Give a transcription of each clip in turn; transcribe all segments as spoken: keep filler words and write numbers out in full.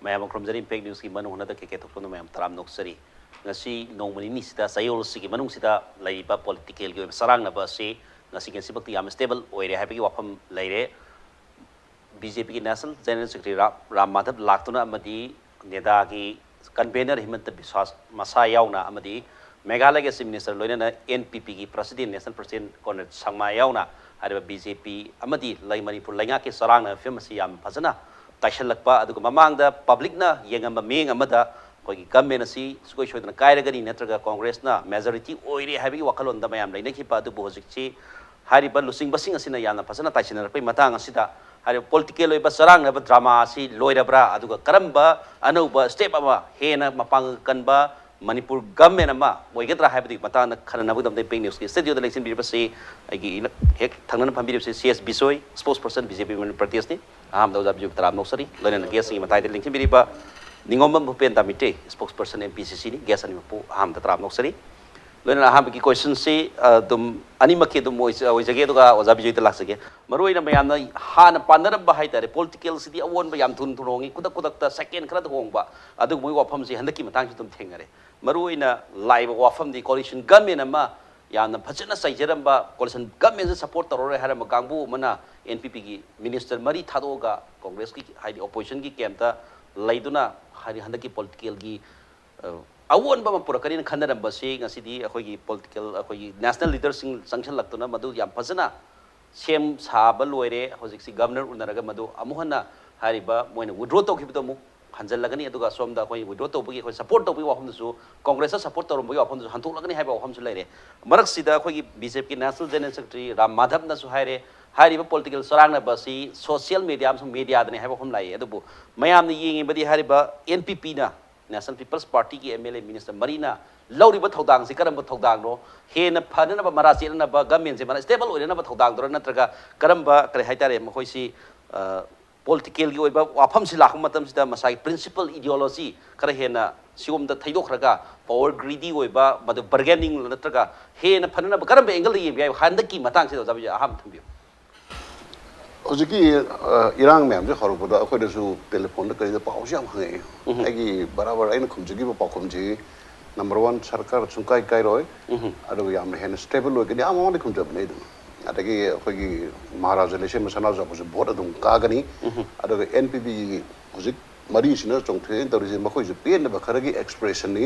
ꯃꯌꯥꯝ ꯑꯃ ꯈꯨꯔꯨꯝꯖꯔꯤ꯫ ꯏꯝꯄꯦꯛ ꯅ꯭ꯌꯨꯁꯀꯤ ꯃꯅꯨꯡ ꯍꯟꯅꯗ ꯀꯦ ꯀꯦ ꯊꯣꯛꯆꯣꯝꯅ ꯃꯌꯥꯝ ꯇꯔꯥꯝꯅ ꯑꯣꯛꯆꯔꯤ꯫ ꯉꯁꯤ ꯅꯣꯡꯃ ꯅꯤꯅꯤꯁꯤꯗ ꯆꯌꯣꯜꯁꯤꯒꯤ ꯃꯅꯨꯡꯁꯤꯗ ꯂꯩꯔꯤꯕ ꯄꯣꯂꯤꯇꯤꯀꯦꯜꯒꯤ ꯑꯣꯏꯕ ꯆꯔꯥꯡꯅꯕ ꯑꯁꯤ ꯉꯁꯤ ꯉꯁꯤꯃꯛꯇꯤ ꯌꯥꯝꯅ ꯁ꯭ꯇꯦꯕꯜ ꯑꯣꯏꯔꯦ ꯍꯥꯏꯕꯒꯤ ꯋꯥꯐꯝ ꯂꯩꯔꯦ꯫ ꯕꯤ ꯖꯦ ꯄꯤꯒꯤ national general secretary Ram Madhab ꯂꯥꯛꯇꯨꯅ ꯑꯃꯗꯤ ꯅꯦꯗꯥꯒꯤ ꯀꯟꯚꯦꯅꯔ ꯍꯤꯃꯟꯇ ꯕꯤꯁ꯭ꯋꯥꯁ ꯃꯁꯥ ꯌꯥꯎꯅ ꯑꯃꯗꯤ ꯃꯦꯘꯥꯂꯌꯒꯤ ꯆꯤꯐ ꯃꯤꯅꯤꯁꯇꯔ ꯂꯣꯏꯅꯅ ꯑꯦꯟ ꯄꯤ ꯄꯤꯒꯤ ꯄ꯭ꯔꯁꯤꯗꯦꯟ, ꯅꯦꯁꯅꯦꯜ ꯄ꯭ꯔꯁꯤꯗꯦꯟ ꯀꯣꯟꯔꯦꯗ ꯁꯪꯃꯥ ꯌꯥꯎꯅ ꯍꯥꯏꯔꯤꯕ ꯕꯤ ꯖꯦ ꯄꯤ ꯑꯃꯗꯤ ꯂꯩ ꯃꯅꯤꯄꯨꯔ ꯂꯩꯉꯥꯛꯀꯤ ꯆꯔꯥꯡꯅꯕ ꯐꯤꯕꯝ ꯑꯁꯤ ꯌꯥꯝꯅ ꯐꯖꯅ ꯇꯥꯏꯁꯤꯜꯂꯛꯄ, ꯑꯗꯨꯒ ꯃꯃꯥꯡꯗ ꯄꯕ꯭ꯂꯤꯛꯅ ꯌꯦꯡꯉꯝꯕ ꯃꯤꯠꯌꯦꯡ ꯑꯃꯗ ꯑꯩꯈꯣꯏꯒꯤ ꯒꯃꯦꯟ ꯑꯁꯤ ꯁꯨꯡꯁꯣꯏ ꯁꯣꯏꯗꯅ ꯀꯥꯏꯔꯒꯅꯤ ꯅꯠꯇ꯭ꯔꯒ ꯀꯣꯡꯒ꯭ꯔꯦꯁꯅ ꯃꯦꯖꯣꯔꯤꯇꯤ ꯑꯣꯏꯔꯦ ꯍꯥꯏꯕꯒꯤ ꯋꯥꯈꯜꯂꯣꯟꯗ ꯃꯌꯥꯝ ꯂꯩꯅꯈꯤꯕ ꯑꯗꯨꯕꯨ ꯍꯧꯖꯤꯛꯁꯤ ꯍꯥꯏꯔꯤꯕ ꯂꯨꯆꯤꯡꯕꯁꯤꯡ ꯑꯁꯤꯅ ꯌꯥꯝꯅ ꯐꯖꯅ ꯇꯥꯏꯁꯤꯟꯅꯔꯛꯄꯒꯤ ꯃꯇꯥꯡ ꯑꯁꯤꯗ ꯍꯥꯏꯔꯤꯕ ꯄꯣꯂꯤꯇꯤꯀꯦꯜ ꯑꯣꯏꯕ ꯆꯔꯥꯡꯅꯕ ꯗ꯭ꯔꯃꯥ ꯑꯁꯤ ꯂꯣꯏꯔꯕ꯭ꯔꯥ, ꯑꯗꯨꯒ ꯀꯔꯝꯕ ꯑꯅꯧꯕ ꯁ꯭ꯇꯦꯞ ꯑꯃ ꯍꯦꯟꯅ ꯃꯄꯥꯡꯒꯜ ꯀꯟꯕ ꯃꯅꯤꯄꯨꯔ ꯒꯃꯦꯟ ꯑꯃ ꯑꯣꯏꯒꯗ꯭ꯔꯥ ꯍꯥꯏꯕꯗꯨꯒꯤ ꯃꯇꯥꯡꯗ ꯈꯟꯅꯅꯕꯒꯤꯗꯃꯛꯇ ꯏꯝꯄꯦꯛ ꯅ꯭ꯌꯨꯁꯀꯤ ꯁ꯭ꯇꯨꯗꯤꯑꯣꯗ ꯂꯦꯡꯁꯤꯟꯕꯤꯔꯤꯕꯁꯤ ꯑꯩꯒꯤ ꯍꯦꯛ ꯊꯪꯅꯅ ꯐꯝꯕꯤꯔꯤꯕꯁꯤ C S Bishoi, spokesperson B J P women ꯄ꯭ꯔꯣꯇꯦꯁꯅꯤ꯫ ꯑꯍꯥꯟꯕꯗ ꯑꯣꯖꯥ ꯕꯤꯖꯨ ꯇꯔꯥꯝꯅ ꯑꯣꯛꯆꯔꯤ꯫ ꯂꯣꯏꯅꯅ ꯒꯦꯁꯁꯤꯡꯒꯤ ꯃꯇꯥꯏꯗ ꯂꯦꯡꯁꯤꯟꯕꯤꯔꯤꯕ ꯅꯤꯉꯣꯝꯕꯝ ꯚꯨꯄꯦꯟ ꯗꯥꯃꯤꯇ꯭ꯔꯤ, ꯁ꯭ꯄꯣꯛꯁ ꯄꯔꯁꯟ ꯑꯦꯝ ꯄꯤ ꯁꯤ ꯁꯤꯅꯤ꯫ ꯒꯦꯁ ꯑꯅꯤꯃꯛꯄꯨ ꯑꯍꯥꯟꯕꯗ ꯇꯔꯥꯝꯅ ꯑꯣꯛꯆꯔꯤ꯫ ꯂꯣꯏꯅꯅ ꯑꯍꯥꯟꯕꯒꯤ ꯀꯣꯏꯁꯟꯁꯤ ꯑꯗꯨꯝ ꯑꯅꯤꯃꯛꯀꯤ ꯑꯗꯨꯝ ꯑꯣꯏꯖ-, ꯑꯣꯏꯖꯒꯦ, ꯑꯗꯨꯒ ꯑꯣꯖꯥ ꯕꯤꯖꯣꯏꯗ ꯂꯥꯛꯆꯒꯦ꯫ ꯃꯔꯨꯑꯣꯏꯅ ꯃꯌꯥꯝꯅ ꯍꯥꯟꯅ ꯄꯥꯟꯅꯔꯝꯕ ꯍꯥꯏꯇꯥꯔꯦ, ꯄꯣꯂꯤꯇꯤꯀꯦꯜꯁꯤꯗꯤ ꯑꯑꯣꯟꯕ ꯌꯥꯝ ꯊꯨꯅ ꯊꯨꯅ ꯍꯣꯡꯉꯤ, ꯈꯨꯗꯛ ꯈꯨꯗꯛꯇ ꯁꯦꯀꯦꯟ ꯈꯔꯗ ꯍꯣꯡꯕ, ꯑꯗꯨꯒꯨꯝꯕꯒꯤ ꯋꯥꯐꯝꯁꯤ ꯍꯟꯗꯛꯀꯤ ꯃꯇꯥꯡꯁꯤ ꯑꯗꯨꯝ ꯊꯦꯡꯅꯔꯦ꯫ ꯃꯔꯨꯑꯣꯏꯅ ꯂꯥꯛꯏꯕ ꯋꯥꯐꯝꯗꯤ ꯀꯣꯂꯤꯁꯟ ꯒꯃꯦꯟ ꯑꯃ ꯌꯥꯝꯅ ꯐꯖꯅ ꯆꯩꯖꯔꯝꯕ, ꯀꯣꯂꯤꯁꯟ ꯒꯃꯦꯟꯁꯦ ꯁꯞꯄꯣꯔꯠ ꯇꯧꯔꯔꯣꯏ ꯍꯥꯏꯔꯝꯕ ꯀꯥꯡꯕꯨ ꯑꯃꯅ ꯑꯦꯟ ꯄꯤ ꯄꯤꯒꯤ ꯃꯤꯅꯤꯁꯇꯔ ꯃꯔꯤ ꯊꯥꯗꯣꯛꯑꯒ ꯀꯣꯡꯒ꯭ꯔꯦꯁꯀꯤ, ꯍꯥꯏꯗꯤ ꯑꯣꯄꯣꯖꯤꯁꯟꯒꯤ ꯀꯦꯝꯞꯇ ꯂꯩꯗꯨꯅ, ꯍꯥꯏꯗꯤ ꯍꯟꯗꯛꯀꯤ ꯄꯣꯂꯤꯇꯤꯀꯦꯜꯒꯤ ꯑ, ꯑꯑꯣꯟꯕ ꯑꯃ ꯄꯨꯔꯛꯀꯅꯤꯅ ꯈꯟꯅꯔꯝꯕꯁꯤ ꯉꯁꯤꯗꯤ ꯑꯩꯈꯣꯏꯒꯤ ꯄꯣꯂꯤꯇꯤꯀꯦꯜ, ꯑꯩꯈꯣꯏꯒꯤ ꯅꯦꯁꯅꯦꯜ ꯂꯤꯗꯔꯁꯤꯡ ꯆꯪꯁꯤꯜꯂꯛꯇꯨꯅ ꯃꯗꯨ ꯌꯥꯝ ꯐꯖꯅ ꯁꯦꯝ ꯁꯥꯕ ꯂꯣꯏꯔꯦ꯫ ꯍꯧꯖꯤꯛꯁꯤ ꯒꯕꯔꯅꯔ ꯎꯅꯔꯒ ꯃꯗꯨ ꯑꯃꯨꯛ ꯍꯟꯅ ꯍꯥꯏꯔꯤꯕ ꯃꯣꯏꯅ ꯋꯤꯗ꯭ꯔꯣ ꯇꯧꯈꯤꯕꯗꯣ ꯑꯃꯨꯛ ꯍꯟꯖꯤꯜꯂꯒꯅꯤ, ꯑꯗꯨꯒ ꯁꯣꯝꯗ ꯑꯩꯈꯣꯏ ꯋꯤꯗ꯭ꯔꯣ ꯇꯧꯕꯒꯤ ꯑꯩꯈꯣꯏ ꯁꯞꯄꯣꯔꯠ ꯇꯧꯕꯒꯤ ꯋꯥꯐꯝꯗꯨꯁꯨ, ꯀꯣꯡꯒ꯭ꯔꯦꯁꯇ ꯁꯞꯄꯣꯔꯠ ꯇꯧꯔꯝꯕꯒꯤ ꯋꯥꯐꯝꯗꯨꯁꯨ ꯍꯟꯗꯣꯛꯂꯒꯅꯤ ꯍꯥꯏꯕ ꯋꯥꯐꯝꯁꯨ ꯂꯩꯔꯦ꯫ ꯃꯔꯛꯁꯤꯗ ꯑꯩꯈꯣꯏꯒꯤ ꯕꯤ ꯖꯦ ꯄꯤꯒꯤ ꯅꯦꯁꯅꯦꯜ ꯖꯦꯅꯔꯦꯜ ꯁꯦꯀ꯭ꯔꯦꯇꯔꯤ ꯔꯥꯝ ꯃꯥꯙꯕꯅꯁꯨ ꯍꯥꯏꯔꯦ, ꯍꯥꯏꯔꯤꯕ ꯄꯣꯂꯤꯇꯤꯀꯦꯜ ꯆꯔꯥꯡꯅꯕ ꯑꯁꯤ ꯁꯣꯁꯤꯌꯦꯜ ꯃꯦꯗꯤꯌꯥ ꯑꯃꯁꯨꯡ ꯃꯦꯗꯤꯌꯥꯗꯅꯤ ꯍꯥꯏꯕ ꯋꯥꯐꯝ ꯂꯥꯛꯏ꯫ ꯑꯗꯨꯕꯨ ꯃꯌꯥꯝꯅ ꯌꯦꯡꯉꯤꯕꯗꯤ ꯍꯥꯏꯔꯤꯕ ꯑꯦꯟ ꯄꯤ ꯄꯤꯅ, ꯅꯦꯁꯅꯦꯜ ꯄꯤꯄꯜꯁ ꯄꯥꯔꯇꯤꯒꯤ ꯑꯦꯝ ꯑꯦꯜ ꯑꯦ ꯃꯤꯅꯤꯁꯇꯔ ꯃꯔꯤꯅ ꯂꯧꯔꯤꯕ ꯊꯧꯗꯥꯡꯁꯤ ꯀꯔꯝꯕ ꯊꯧꯗꯥꯡꯅꯣ? ꯍꯦꯟꯅ ꯐꯅꯅꯕ, ꯃꯔꯥ ꯆꯦꯠꯅꯅꯕ, ꯒꯃꯦꯟꯁꯦ ꯃꯔꯥ ꯁ꯭ꯇꯦꯕꯜ ꯑꯣꯏꯅꯅꯕ ꯊꯧꯗꯥꯡꯗꯨꯔ, ꯅꯠꯇ꯭ꯔꯒ ꯀꯔꯝꯕ, ꯀꯔꯤ ꯍꯥꯏꯇꯥꯔꯦ, ꯃꯈꯣꯏꯁꯤ, ꯑ, ꯄꯣꯂꯤꯇꯤꯀꯦꯜꯒꯤ ꯑꯣꯏꯕ ꯋꯥꯐꯝꯁꯤ ꯂꯥꯛꯄ ꯃꯇꯝꯁꯤꯗ ꯃꯁꯥꯒꯤ ꯄ꯭ꯔꯤꯟꯁꯤꯄꯜ, ꯏꯗꯤꯑꯣꯂꯣꯖꯤ ꯈꯔ ꯍꯦꯟꯅ ꯁꯤꯒꯨꯝꯕꯗ ꯊꯩꯗꯣꯛꯈ꯭ꯔꯒ ꯄꯋꯔ ꯒ꯭ꯔꯤꯗꯤ ꯑꯣꯏꯕ, ꯃꯗꯨ ꯕꯔꯒꯦꯅꯤꯡ ꯅꯠꯇ꯭ꯔꯒ ꯍꯦꯟꯅ ꯐꯅꯅꯕ ꯀꯔꯝꯕ ꯑꯦꯡꯒꯜꯗ ꯌꯦꯡꯕ ꯌꯥꯏ? ꯍꯟꯗꯛꯀꯤ ꯃꯇꯥꯡꯁꯤꯗ ꯑꯣꯖꯥ ꯕꯤꯖꯣꯏ ꯑꯍꯥꯟꯕ ꯊꯝꯕꯤꯌꯨ꯫ ꯍꯧꯖꯤꯛꯀꯤ ꯑ, ꯏꯔꯥꯡ ꯃꯌꯥꯝꯁꯦ ꯍꯧꯔꯛꯄꯗ ꯑꯩꯈꯣꯏꯗꯁꯨ ꯇꯦꯂꯤꯐꯣꯟꯗ ꯀꯔꯤꯗ ꯄꯥꯎꯁꯦ ꯌꯥꯝ ꯍꯪꯉꯛꯑꯦ꯫ ꯑꯩꯒꯤ ꯕꯔꯥꯕꯔ ꯑꯩꯅ ꯈꯨꯝꯖꯈꯤꯕ ꯄꯥꯎꯈꯨꯝꯁꯤ, ꯅꯝꯕꯔ ꯋꯥꯟ, ꯁꯔꯀꯥꯔ ꯁꯨꯡꯀꯥꯏ ꯀꯥꯏꯔꯣꯏ꯫ ꯑꯗꯨꯒ ꯌꯥꯝꯅ ꯍꯦꯟꯅ ꯁ꯭ꯇꯦꯕꯜ ꯑꯣꯏꯒꯅꯤ, ꯑꯥ ꯃꯃꯥꯡꯗ ꯈꯨꯝꯖꯕꯅꯦ ꯑꯗꯨꯝ꯫ ꯑꯗꯒꯤ ꯑꯩꯈꯣꯏꯒꯤ ꯃꯍꯥꯔꯥꯖꯥ ꯂꯩꯁꯦꯝꯕ ꯁꯅꯥꯖꯥꯎꯕꯁꯨ ꯚꯣꯠ ꯑꯗꯨꯝ ꯀꯥꯒꯅꯤ꯫ ꯑꯗꯨꯒ ꯑꯦꯟ ꯄꯤ ꯄꯤꯒꯤ ꯍꯧꯖꯤꯛ ꯃꯔꯤꯁꯤꯅ ꯆꯣꯡꯊꯣꯛꯑꯦꯅ ꯇꯧꯔꯤꯁꯦ ꯃꯈꯣꯏꯁꯨ ꯄꯦꯟꯗꯕ ꯈꯔꯒꯤ ꯑꯦꯛꯁꯄ꯭ꯔꯦꯁꯟꯅꯤ꯫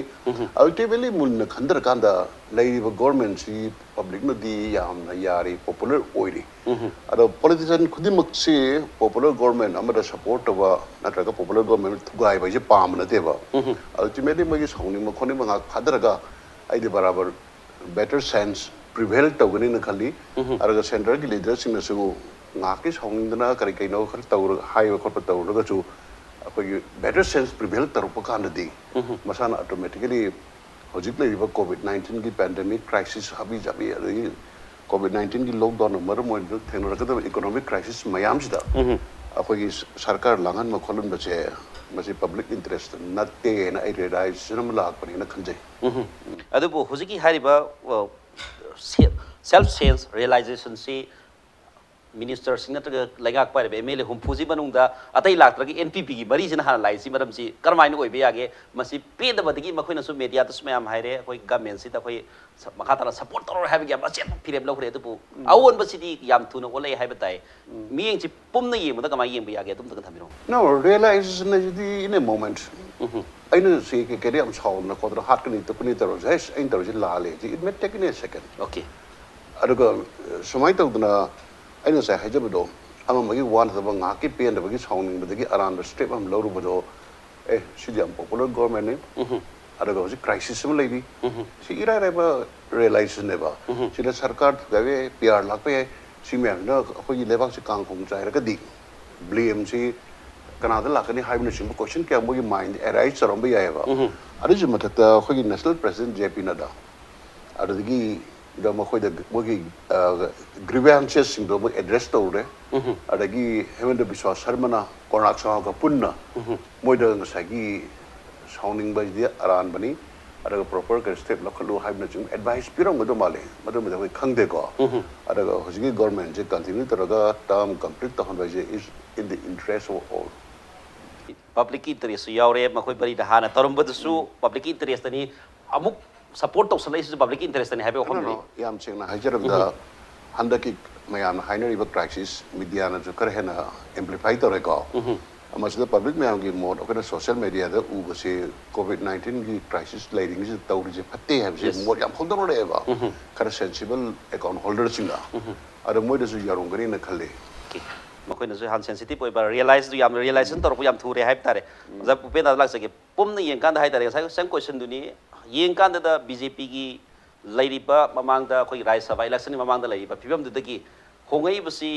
ꯑꯜꯇꯤꯃꯦꯠꯂꯤ ꯃꯨꯟꯅ ꯈꯟꯊꯔꯀꯥꯟꯗ ꯂꯩꯔꯤꯕ ꯒꯣꯔꯃꯦꯟꯁꯤ ꯄꯕ꯭ꯂꯤꯛꯅꯗꯤ ꯌꯥꯝꯅ ꯌꯥꯔꯤ, ꯄꯣꯄꯨꯂꯔ ꯑꯣꯏꯔꯤ꯫ ꯑꯗꯣ ꯄꯣꯂꯤꯇꯤꯁꯤꯌꯥꯟ ꯈꯨꯗꯤꯡꯃꯛꯁꯤ ꯄꯣꯄꯨꯂꯔ ꯒꯣꯔꯃꯦꯟ ꯑꯃꯗ ꯁꯞꯄꯣꯔꯠ ꯇꯧꯕ ꯅꯠꯇ꯭ꯔꯒ ꯄꯣꯄꯨꯂꯔ ꯒꯣꯔꯃꯦꯟ ꯊꯨꯒꯥꯏꯕ ꯍꯥꯏꯁꯦ ꯄꯥꯝꯕ ꯅꯠꯇꯦꯕ꯫ ꯑꯜꯇꯤꯃꯦꯠꯂꯤ ꯃꯣꯏꯒꯤ ꯁꯥꯎꯅꯤꯡꯕ ꯈꯣꯠꯅꯤꯡꯕ ꯉꯥꯏꯍꯥꯛ ꯐꯥꯊꯔꯒ ꯑꯩꯗꯤ ꯕꯔꯥꯕꯔ ꯕꯦꯇꯔ ꯁꯦꯟꯁ ꯄ꯭ꯔꯤꯚꯦꯜ ꯇꯧꯒꯅꯤꯅ ꯈꯜꯂꯤ꯫ ꯑꯗꯨꯒ ꯁꯦꯟꯇꯔꯒꯤ ꯂꯤꯗꯔꯁꯤꯡꯅꯁꯨ ꯉꯥꯏꯍꯥꯛꯀꯤ ꯁꯥꯎꯅꯤꯡꯗꯅ ꯀꯔꯤ ꯀꯩꯅꯣ ꯈꯔ ꯇꯧꯔꯒ, ꯍꯥꯏꯕ ꯈꯣꯠꯄ ꯇꯧꯔꯒꯁꯨ ꯑꯩꯈꯣꯏꯒꯤ ꯕꯦꯇꯔ ꯁꯦꯟꯁ ꯄ꯭ꯔꯤꯚꯦꯜ ꯇꯧꯔꯛꯄ ꯀꯥꯟꯗꯗꯤ ꯃꯁꯥꯅ ꯑꯣꯇꯣꯃꯦꯇꯤꯀꯦꯂꯤ ꯍꯧꯖꯤꯛ ꯂꯩꯔꯤꯕ ꯀꯣꯚꯤꯗ ꯅꯥꯏꯟꯇꯤꯟꯒꯤ ꯄꯦꯟꯗꯦꯃꯤꯛ ꯀ꯭ꯔꯥꯏꯁꯤꯁ ꯍꯥꯕꯤ ꯖꯥꯕꯤ, ꯑꯗꯒꯤ ꯀꯣꯚꯤꯗ ꯅꯥꯏꯟꯇꯤꯟꯒꯤ ꯂꯣꯛꯗꯥꯎꯟꯅ ꯃꯔꯝ ꯑꯣꯏꯔꯒ ꯊꯦꯡꯅꯔꯛꯀꯗꯕ ꯏꯀꯣꯅꯣꯃꯤꯛ ꯀ꯭ꯔꯥꯏꯁꯤꯁ ꯃꯌꯥꯝꯁꯤꯗ ꯑꯩꯈꯣꯏꯒꯤ ꯁ-, ꯁꯔꯀꯥꯔ ꯂꯥꯡꯍꯟꯕ ꯈꯣꯠꯍꯟꯕꯁꯦ ꯃꯁꯤ ꯄꯕ꯭ꯂꯤꯛ ꯏꯟꯇꯔꯦꯁꯇ ꯅꯠꯇꯦꯅ ꯑꯩ ꯔꯤꯌꯦꯂꯥꯏꯖꯦꯁꯟ ꯑꯃ ꯂꯥꯛꯄꯅꯦꯅ ꯈꯟꯖꯩ꯫ ꯑꯗꯨꯕꯨ ꯍꯧꯖꯤꯛꯀꯤ ꯍꯥꯏꯔꯤꯕ ꯁꯦꯜꯐ ꯁꯦꯟꯁ ꯔꯤꯌꯦꯂꯥꯏꯖꯦꯁꯟꯁꯤ ꯃꯤꯅꯤꯁꯇꯔꯁꯤꯡ ꯅꯠꯇ꯭ꯔꯒ ꯂꯩꯉꯥꯛ ꯄꯥꯏꯔꯤꯕ ꯑꯦꯝ ꯑꯦꯜ ꯑꯦ ꯍꯨꯝꯐꯨꯁꯤ ꯃꯅꯨꯡꯗ ꯑꯇꯩ ꯂꯥꯛꯇ꯭ꯔꯒ ꯑꯦꯟ ꯄꯤ ꯄꯤꯒꯤ ꯃꯔꯤꯁꯤꯅ ꯍꯥꯟꯅ ꯂꯥꯛꯏꯁꯤ ꯃꯔꯝꯁꯤ ꯀꯔꯝꯍꯥꯏꯅ ꯑꯣꯏꯕ ꯌꯥꯒꯦ? ꯃꯁꯤ ꯄꯦꯟꯗꯕꯗꯒꯤ ꯃꯈꯣꯏꯅꯁꯨ ꯃꯦꯗꯤꯌꯥꯗꯁꯨ ꯃꯌꯥꯝ ꯍꯥꯏꯔꯦ, ꯑꯩꯈꯣꯏ ꯒꯃꯦꯟꯁꯤꯗ ꯑꯩꯈꯣꯏ ꯃꯈꯥ ꯇꯥꯅ ꯁꯞꯄꯣꯔꯠ ꯇꯧꯔꯔꯣꯏ ꯍꯥꯏꯕꯒꯤ ꯌꯥꯝ ꯑꯆꯦꯠꯄ ꯐꯤꯔꯦꯞ ꯂꯧꯈ꯭ꯔꯦ꯫ ꯑꯗꯨꯕꯨ ꯑꯑꯣꯟꯕꯁꯤꯗꯤ ꯌꯥꯝ ꯊꯨꯅ ꯑꯣꯜꯂꯛꯑꯦ ꯍꯥꯏꯕ ꯇꯥꯏ꯫ ꯃꯤꯠꯌꯦꯡꯁꯤ ꯄꯨꯝꯅ ꯌꯦꯡꯕꯗ ꯀꯃꯥꯏꯅ ꯌꯦꯡꯕ ꯌꯥꯒꯦ? ꯑꯗꯨꯝꯇꯒ ꯊꯝꯕꯤꯔꯝꯃꯣ꯫ ꯅꯣ, ꯔꯤꯌꯦꯂꯥꯏꯖꯦꯁꯟ ꯍꯥꯏꯁꯤꯗꯤ in a moment꯫ ꯑꯩꯅ ꯁꯤ ꯀꯩ-, ꯀꯩꯗ ꯌꯥꯝ ꯁꯥꯎꯗꯅ ꯈꯣꯠꯇꯅ ꯍꯥꯠꯀꯅꯤ ꯇꯨꯞꯀꯅꯤ ꯇꯧꯔꯁꯨ, "ꯍꯩꯁ, ꯑꯩꯅ ꯇꯧꯔꯤꯁꯤ ꯂꯥꯜꯂꯦ" ꯍꯥꯏꯁꯤ, it may take in a second꯫ Okay. ꯑꯗꯨꯒ, ꯑ, ꯁꯨꯃꯥꯏꯅ ꯇꯧꯗꯅ ꯑꯩꯅ ꯉꯁꯥꯏ ꯍꯥꯏꯖꯕꯗꯣ, ꯑꯃ ꯑꯃꯒꯤ ꯋꯥ ꯅꯠꯇꯕ ꯉꯥꯏꯍꯥꯛꯀꯤ ꯄꯦꯟꯗꯕꯒꯤ ꯁꯥꯎꯅꯤꯡꯕꯗꯒꯤ ꯑꯔꯥꯟꯕ ꯁ꯭ꯇꯦꯞ ꯑꯃ ꯂꯧꯔꯨꯕꯗꯣ, "ꯑꯦ, ꯁꯤꯗꯤ ꯌꯥꯝ ꯄꯣꯄꯨꯂꯔ ꯒꯣꯔꯃꯦꯟꯅꯤ, ꯑꯗꯨꯒ ꯍꯧꯖꯤꯛ ꯀ꯭ꯔꯥꯏꯁꯤꯁ ꯑꯃ ꯂꯩꯔꯤ"꯫ ꯁꯤ ꯏꯔꯥꯏ ꯂꯥꯏꯕ ꯔꯤꯌꯦꯂꯥꯏꯖꯦꯁꯟꯅꯦꯕ꯫ ꯁꯤꯗ ꯁꯔꯀꯥꯔ ꯊꯨꯒꯥꯏꯕ ꯌꯥꯏ, ꯄꯤ ꯑꯥꯔ ꯂꯥꯛꯄ ꯌꯥꯏ, ꯁꯤ ꯃꯌꯥꯝꯁꯤꯅ ꯑꯩꯈꯣꯏꯒꯤ ꯂꯩꯕꯥꯛꯁꯦ ꯀꯥꯡꯈꯣꯡ ꯆꯥꯏꯔꯒꯗꯤ ꯕ꯭ꯂꯦꯝꯁꯤ ꯀꯅꯥꯗ ꯂꯥꯛꯀꯅꯤ ꯍꯥꯏꯕꯅꯆꯤꯡꯕ ꯀꯣꯏꯁꯟ ꯀꯌꯥ ꯃꯣꯏꯒꯤ ꯃꯥꯏꯟꯗ ꯑꯦꯔꯥꯏꯖ ꯇꯧꯔꯝꯕ ꯌꯥꯏꯑꯕ꯫ ꯑꯗꯨꯒꯤ ꯃꯊꯛꯇ ꯑꯩꯈꯣꯏꯒꯤ ꯅꯦꯁꯅꯦꯜ ꯄ꯭ꯔꯦꯁꯤꯗꯦꯟꯠ ꯖꯦ ꯄꯤ ꯅꯗꯥ, ꯑꯗꯨꯗꯒꯤ ꯗ ꯃꯈꯣꯏꯗ ꯃꯣꯏꯒꯤ, ꯑ, ꯒ꯭ꯔꯤꯚꯦꯟꯁꯦꯁꯁꯤꯡꯗꯣ ꯃꯣꯏ ꯑꯦꯗ꯭ꯔꯦꯁ ꯇꯧꯔꯦ꯫ ꯑꯗꯒꯤ ꯍꯦꯃꯦꯟꯗ꯭ꯔ ꯕꯤꯁ꯭ꯋꯥ ꯁꯔꯃꯅ ꯀꯣꯅꯥꯔꯛ ꯁꯉꯥꯒ ꯄꯨꯟꯅ ꯃꯣꯏꯗ ꯉꯁꯥꯏꯒꯤ ꯁꯥꯎꯅꯤꯡꯕꯁꯤꯗꯤ ꯑꯔꯥꯟꯕꯅꯤ, ꯑꯗꯨꯒ ꯄ꯭ꯔꯣꯄꯔ ꯀꯩꯅꯣ ꯁ꯭ꯇꯦꯞ ꯂꯧꯈꯠꯂꯨ ꯍꯥꯏꯕꯅꯆꯤꯡꯕ ꯑꯦꯗꯚꯥꯏꯁ ꯄꯤꯔꯝꯒꯗꯧ ꯃꯥꯜꯂꯤ꯫ ꯃꯗꯨꯃꯗꯤ ꯑꯩꯈꯣꯏ ꯈꯪꯗꯦꯀꯣ꯫ ꯑꯗꯨꯒ ꯍꯧꯖꯤꯛꯀꯤ ꯒꯣꯔꯃꯦꯟꯁꯦ ꯀꯟꯇꯤꯅ꯭ꯌꯨ ꯇꯧꯔꯒ ꯇꯔꯝ ꯀꯝꯄ꯭ꯂꯤꯠ ꯇꯧꯍꯟꯕ ꯍꯥꯏꯁꯦ is in the interest of all. ꯄꯕ꯭ꯂꯤꯛꯀꯤ ꯏꯟꯇꯔꯦꯁꯁꯨ ꯌꯥꯎꯔꯦ꯫ ꯃꯈꯣꯏ ꯃꯔꯤꯅ ꯍꯥꯟꯅ ꯇꯧꯔꯝꯕꯗꯨꯁꯨ ꯄꯕ꯭ꯂꯤꯛꯀꯤ ꯏꯟꯇꯔꯦꯁꯇꯅꯤ꯫ ꯑꯃꯨꯛ ꯁꯄꯣꯔꯠ ꯇꯧꯁꯜꯂꯛꯏꯁꯤꯁꯨ ꯄꯕ꯭ꯂꯤꯛꯀꯤ ꯏꯟꯇꯔꯦꯁꯇꯅꯤ ꯍꯥꯏꯕ ꯋꯥꯐꯝꯗꯨꯅꯤ꯫ ꯀꯩꯅꯣ, ꯌꯥꯝ ꯁꯦꯡꯅ ꯍꯥꯏꯖꯔꯕꯗ, ꯍꯟꯗꯛꯀꯤ ꯃꯌꯥꯝꯅ ꯍꯥꯏꯅꯔꯤꯕ ꯀ꯭ꯔꯥꯏꯁꯤꯁ ꯃꯤꯗꯤꯌꯥꯅꯁꯨ ꯈꯔ ꯍꯦꯟꯅ ꯑꯦꯝꯄ꯭ꯂꯤꯐꯥꯏ ꯇꯧꯔꯦꯀꯣ꯫ ꯃꯁꯤꯗ ꯄꯕ꯭ꯂꯤꯛ ꯃꯌꯥꯝꯒꯤ ꯃꯣꯠ ꯑꯩꯈꯣꯏꯅ ꯁꯣꯁꯤꯌꯦꯜ ꯃꯦꯗꯤꯌꯥꯗ ꯎꯕꯁꯦ, ꯀꯣꯚꯤꯗ ꯅꯥꯏꯟꯇꯤꯟꯒꯤ ꯀ꯭ꯔꯥꯏꯁꯤꯁ ꯂꯩꯔꯤꯉꯩꯁꯤꯗ ꯇꯧꯔꯤꯁꯦ ꯐꯠꯇꯦ ꯍꯥꯏꯕꯁꯦ ꯃꯣꯠ ꯌꯥꯝ ꯍꯧꯗꯣꯔꯛꯑꯦꯕ꯫ ꯈꯔ ꯁꯦꯟꯁꯤꯕꯜ ꯑꯦꯀꯥꯎꯟ ꯍꯣꯜꯗꯔꯁꯤꯡꯅ꯫ ꯑꯗꯣ ꯃꯣꯏꯗꯁꯨ ꯌꯥꯔꯝꯒꯅꯤꯅ ꯈꯜꯂꯤ꯫ ꯃꯈꯣꯏꯅꯁꯨ ꯍꯥꯟꯅ ꯁꯦꯟꯁꯤꯇꯤꯞ ꯑꯣꯏꯕ, ꯔꯤꯌꯦꯂꯥꯏꯁ ꯌꯥꯝ ꯔꯤꯌꯦꯂꯥꯏꯖꯦꯁꯟ ꯇꯧꯔꯛꯄ ꯌꯥꯝ ꯊꯨꯔꯦ ꯍꯥꯏꯕ ꯇꯥꯔꯦ꯫ ꯑꯣꯖꯥ ꯎꯄꯦꯟꯗ꯭ꯔꯗ ꯂꯥꯛꯆꯒꯦ꯫ ꯄꯨꯝꯅ ꯌꯦꯡꯀꯥꯟꯗ ꯍꯥꯏ ꯇꯥꯔꯦ, ꯉꯁꯥꯏ ꯁꯦꯝ ꯀꯣꯏꯁꯟꯗꯨꯅꯤ꯫ ꯌꯦꯡꯀꯥꯟꯗꯗ ꯕꯤ ꯖꯦ ꯄꯤꯒꯤ ꯂꯩꯔꯤꯕ ꯃꯃꯥꯡꯗ ꯑꯩꯈꯣꯏꯒꯤ ꯔꯥꯖ꯭ꯌ ꯁꯚꯥ ꯏꯂꯦꯛꯁꯟꯒꯤ ꯃꯃꯥꯡꯗ ꯂꯩꯔꯤꯕ ꯐꯤꯕꯝꯗꯨꯗꯒꯤ ꯍꯣꯡꯉꯛꯏꯕꯁꯤ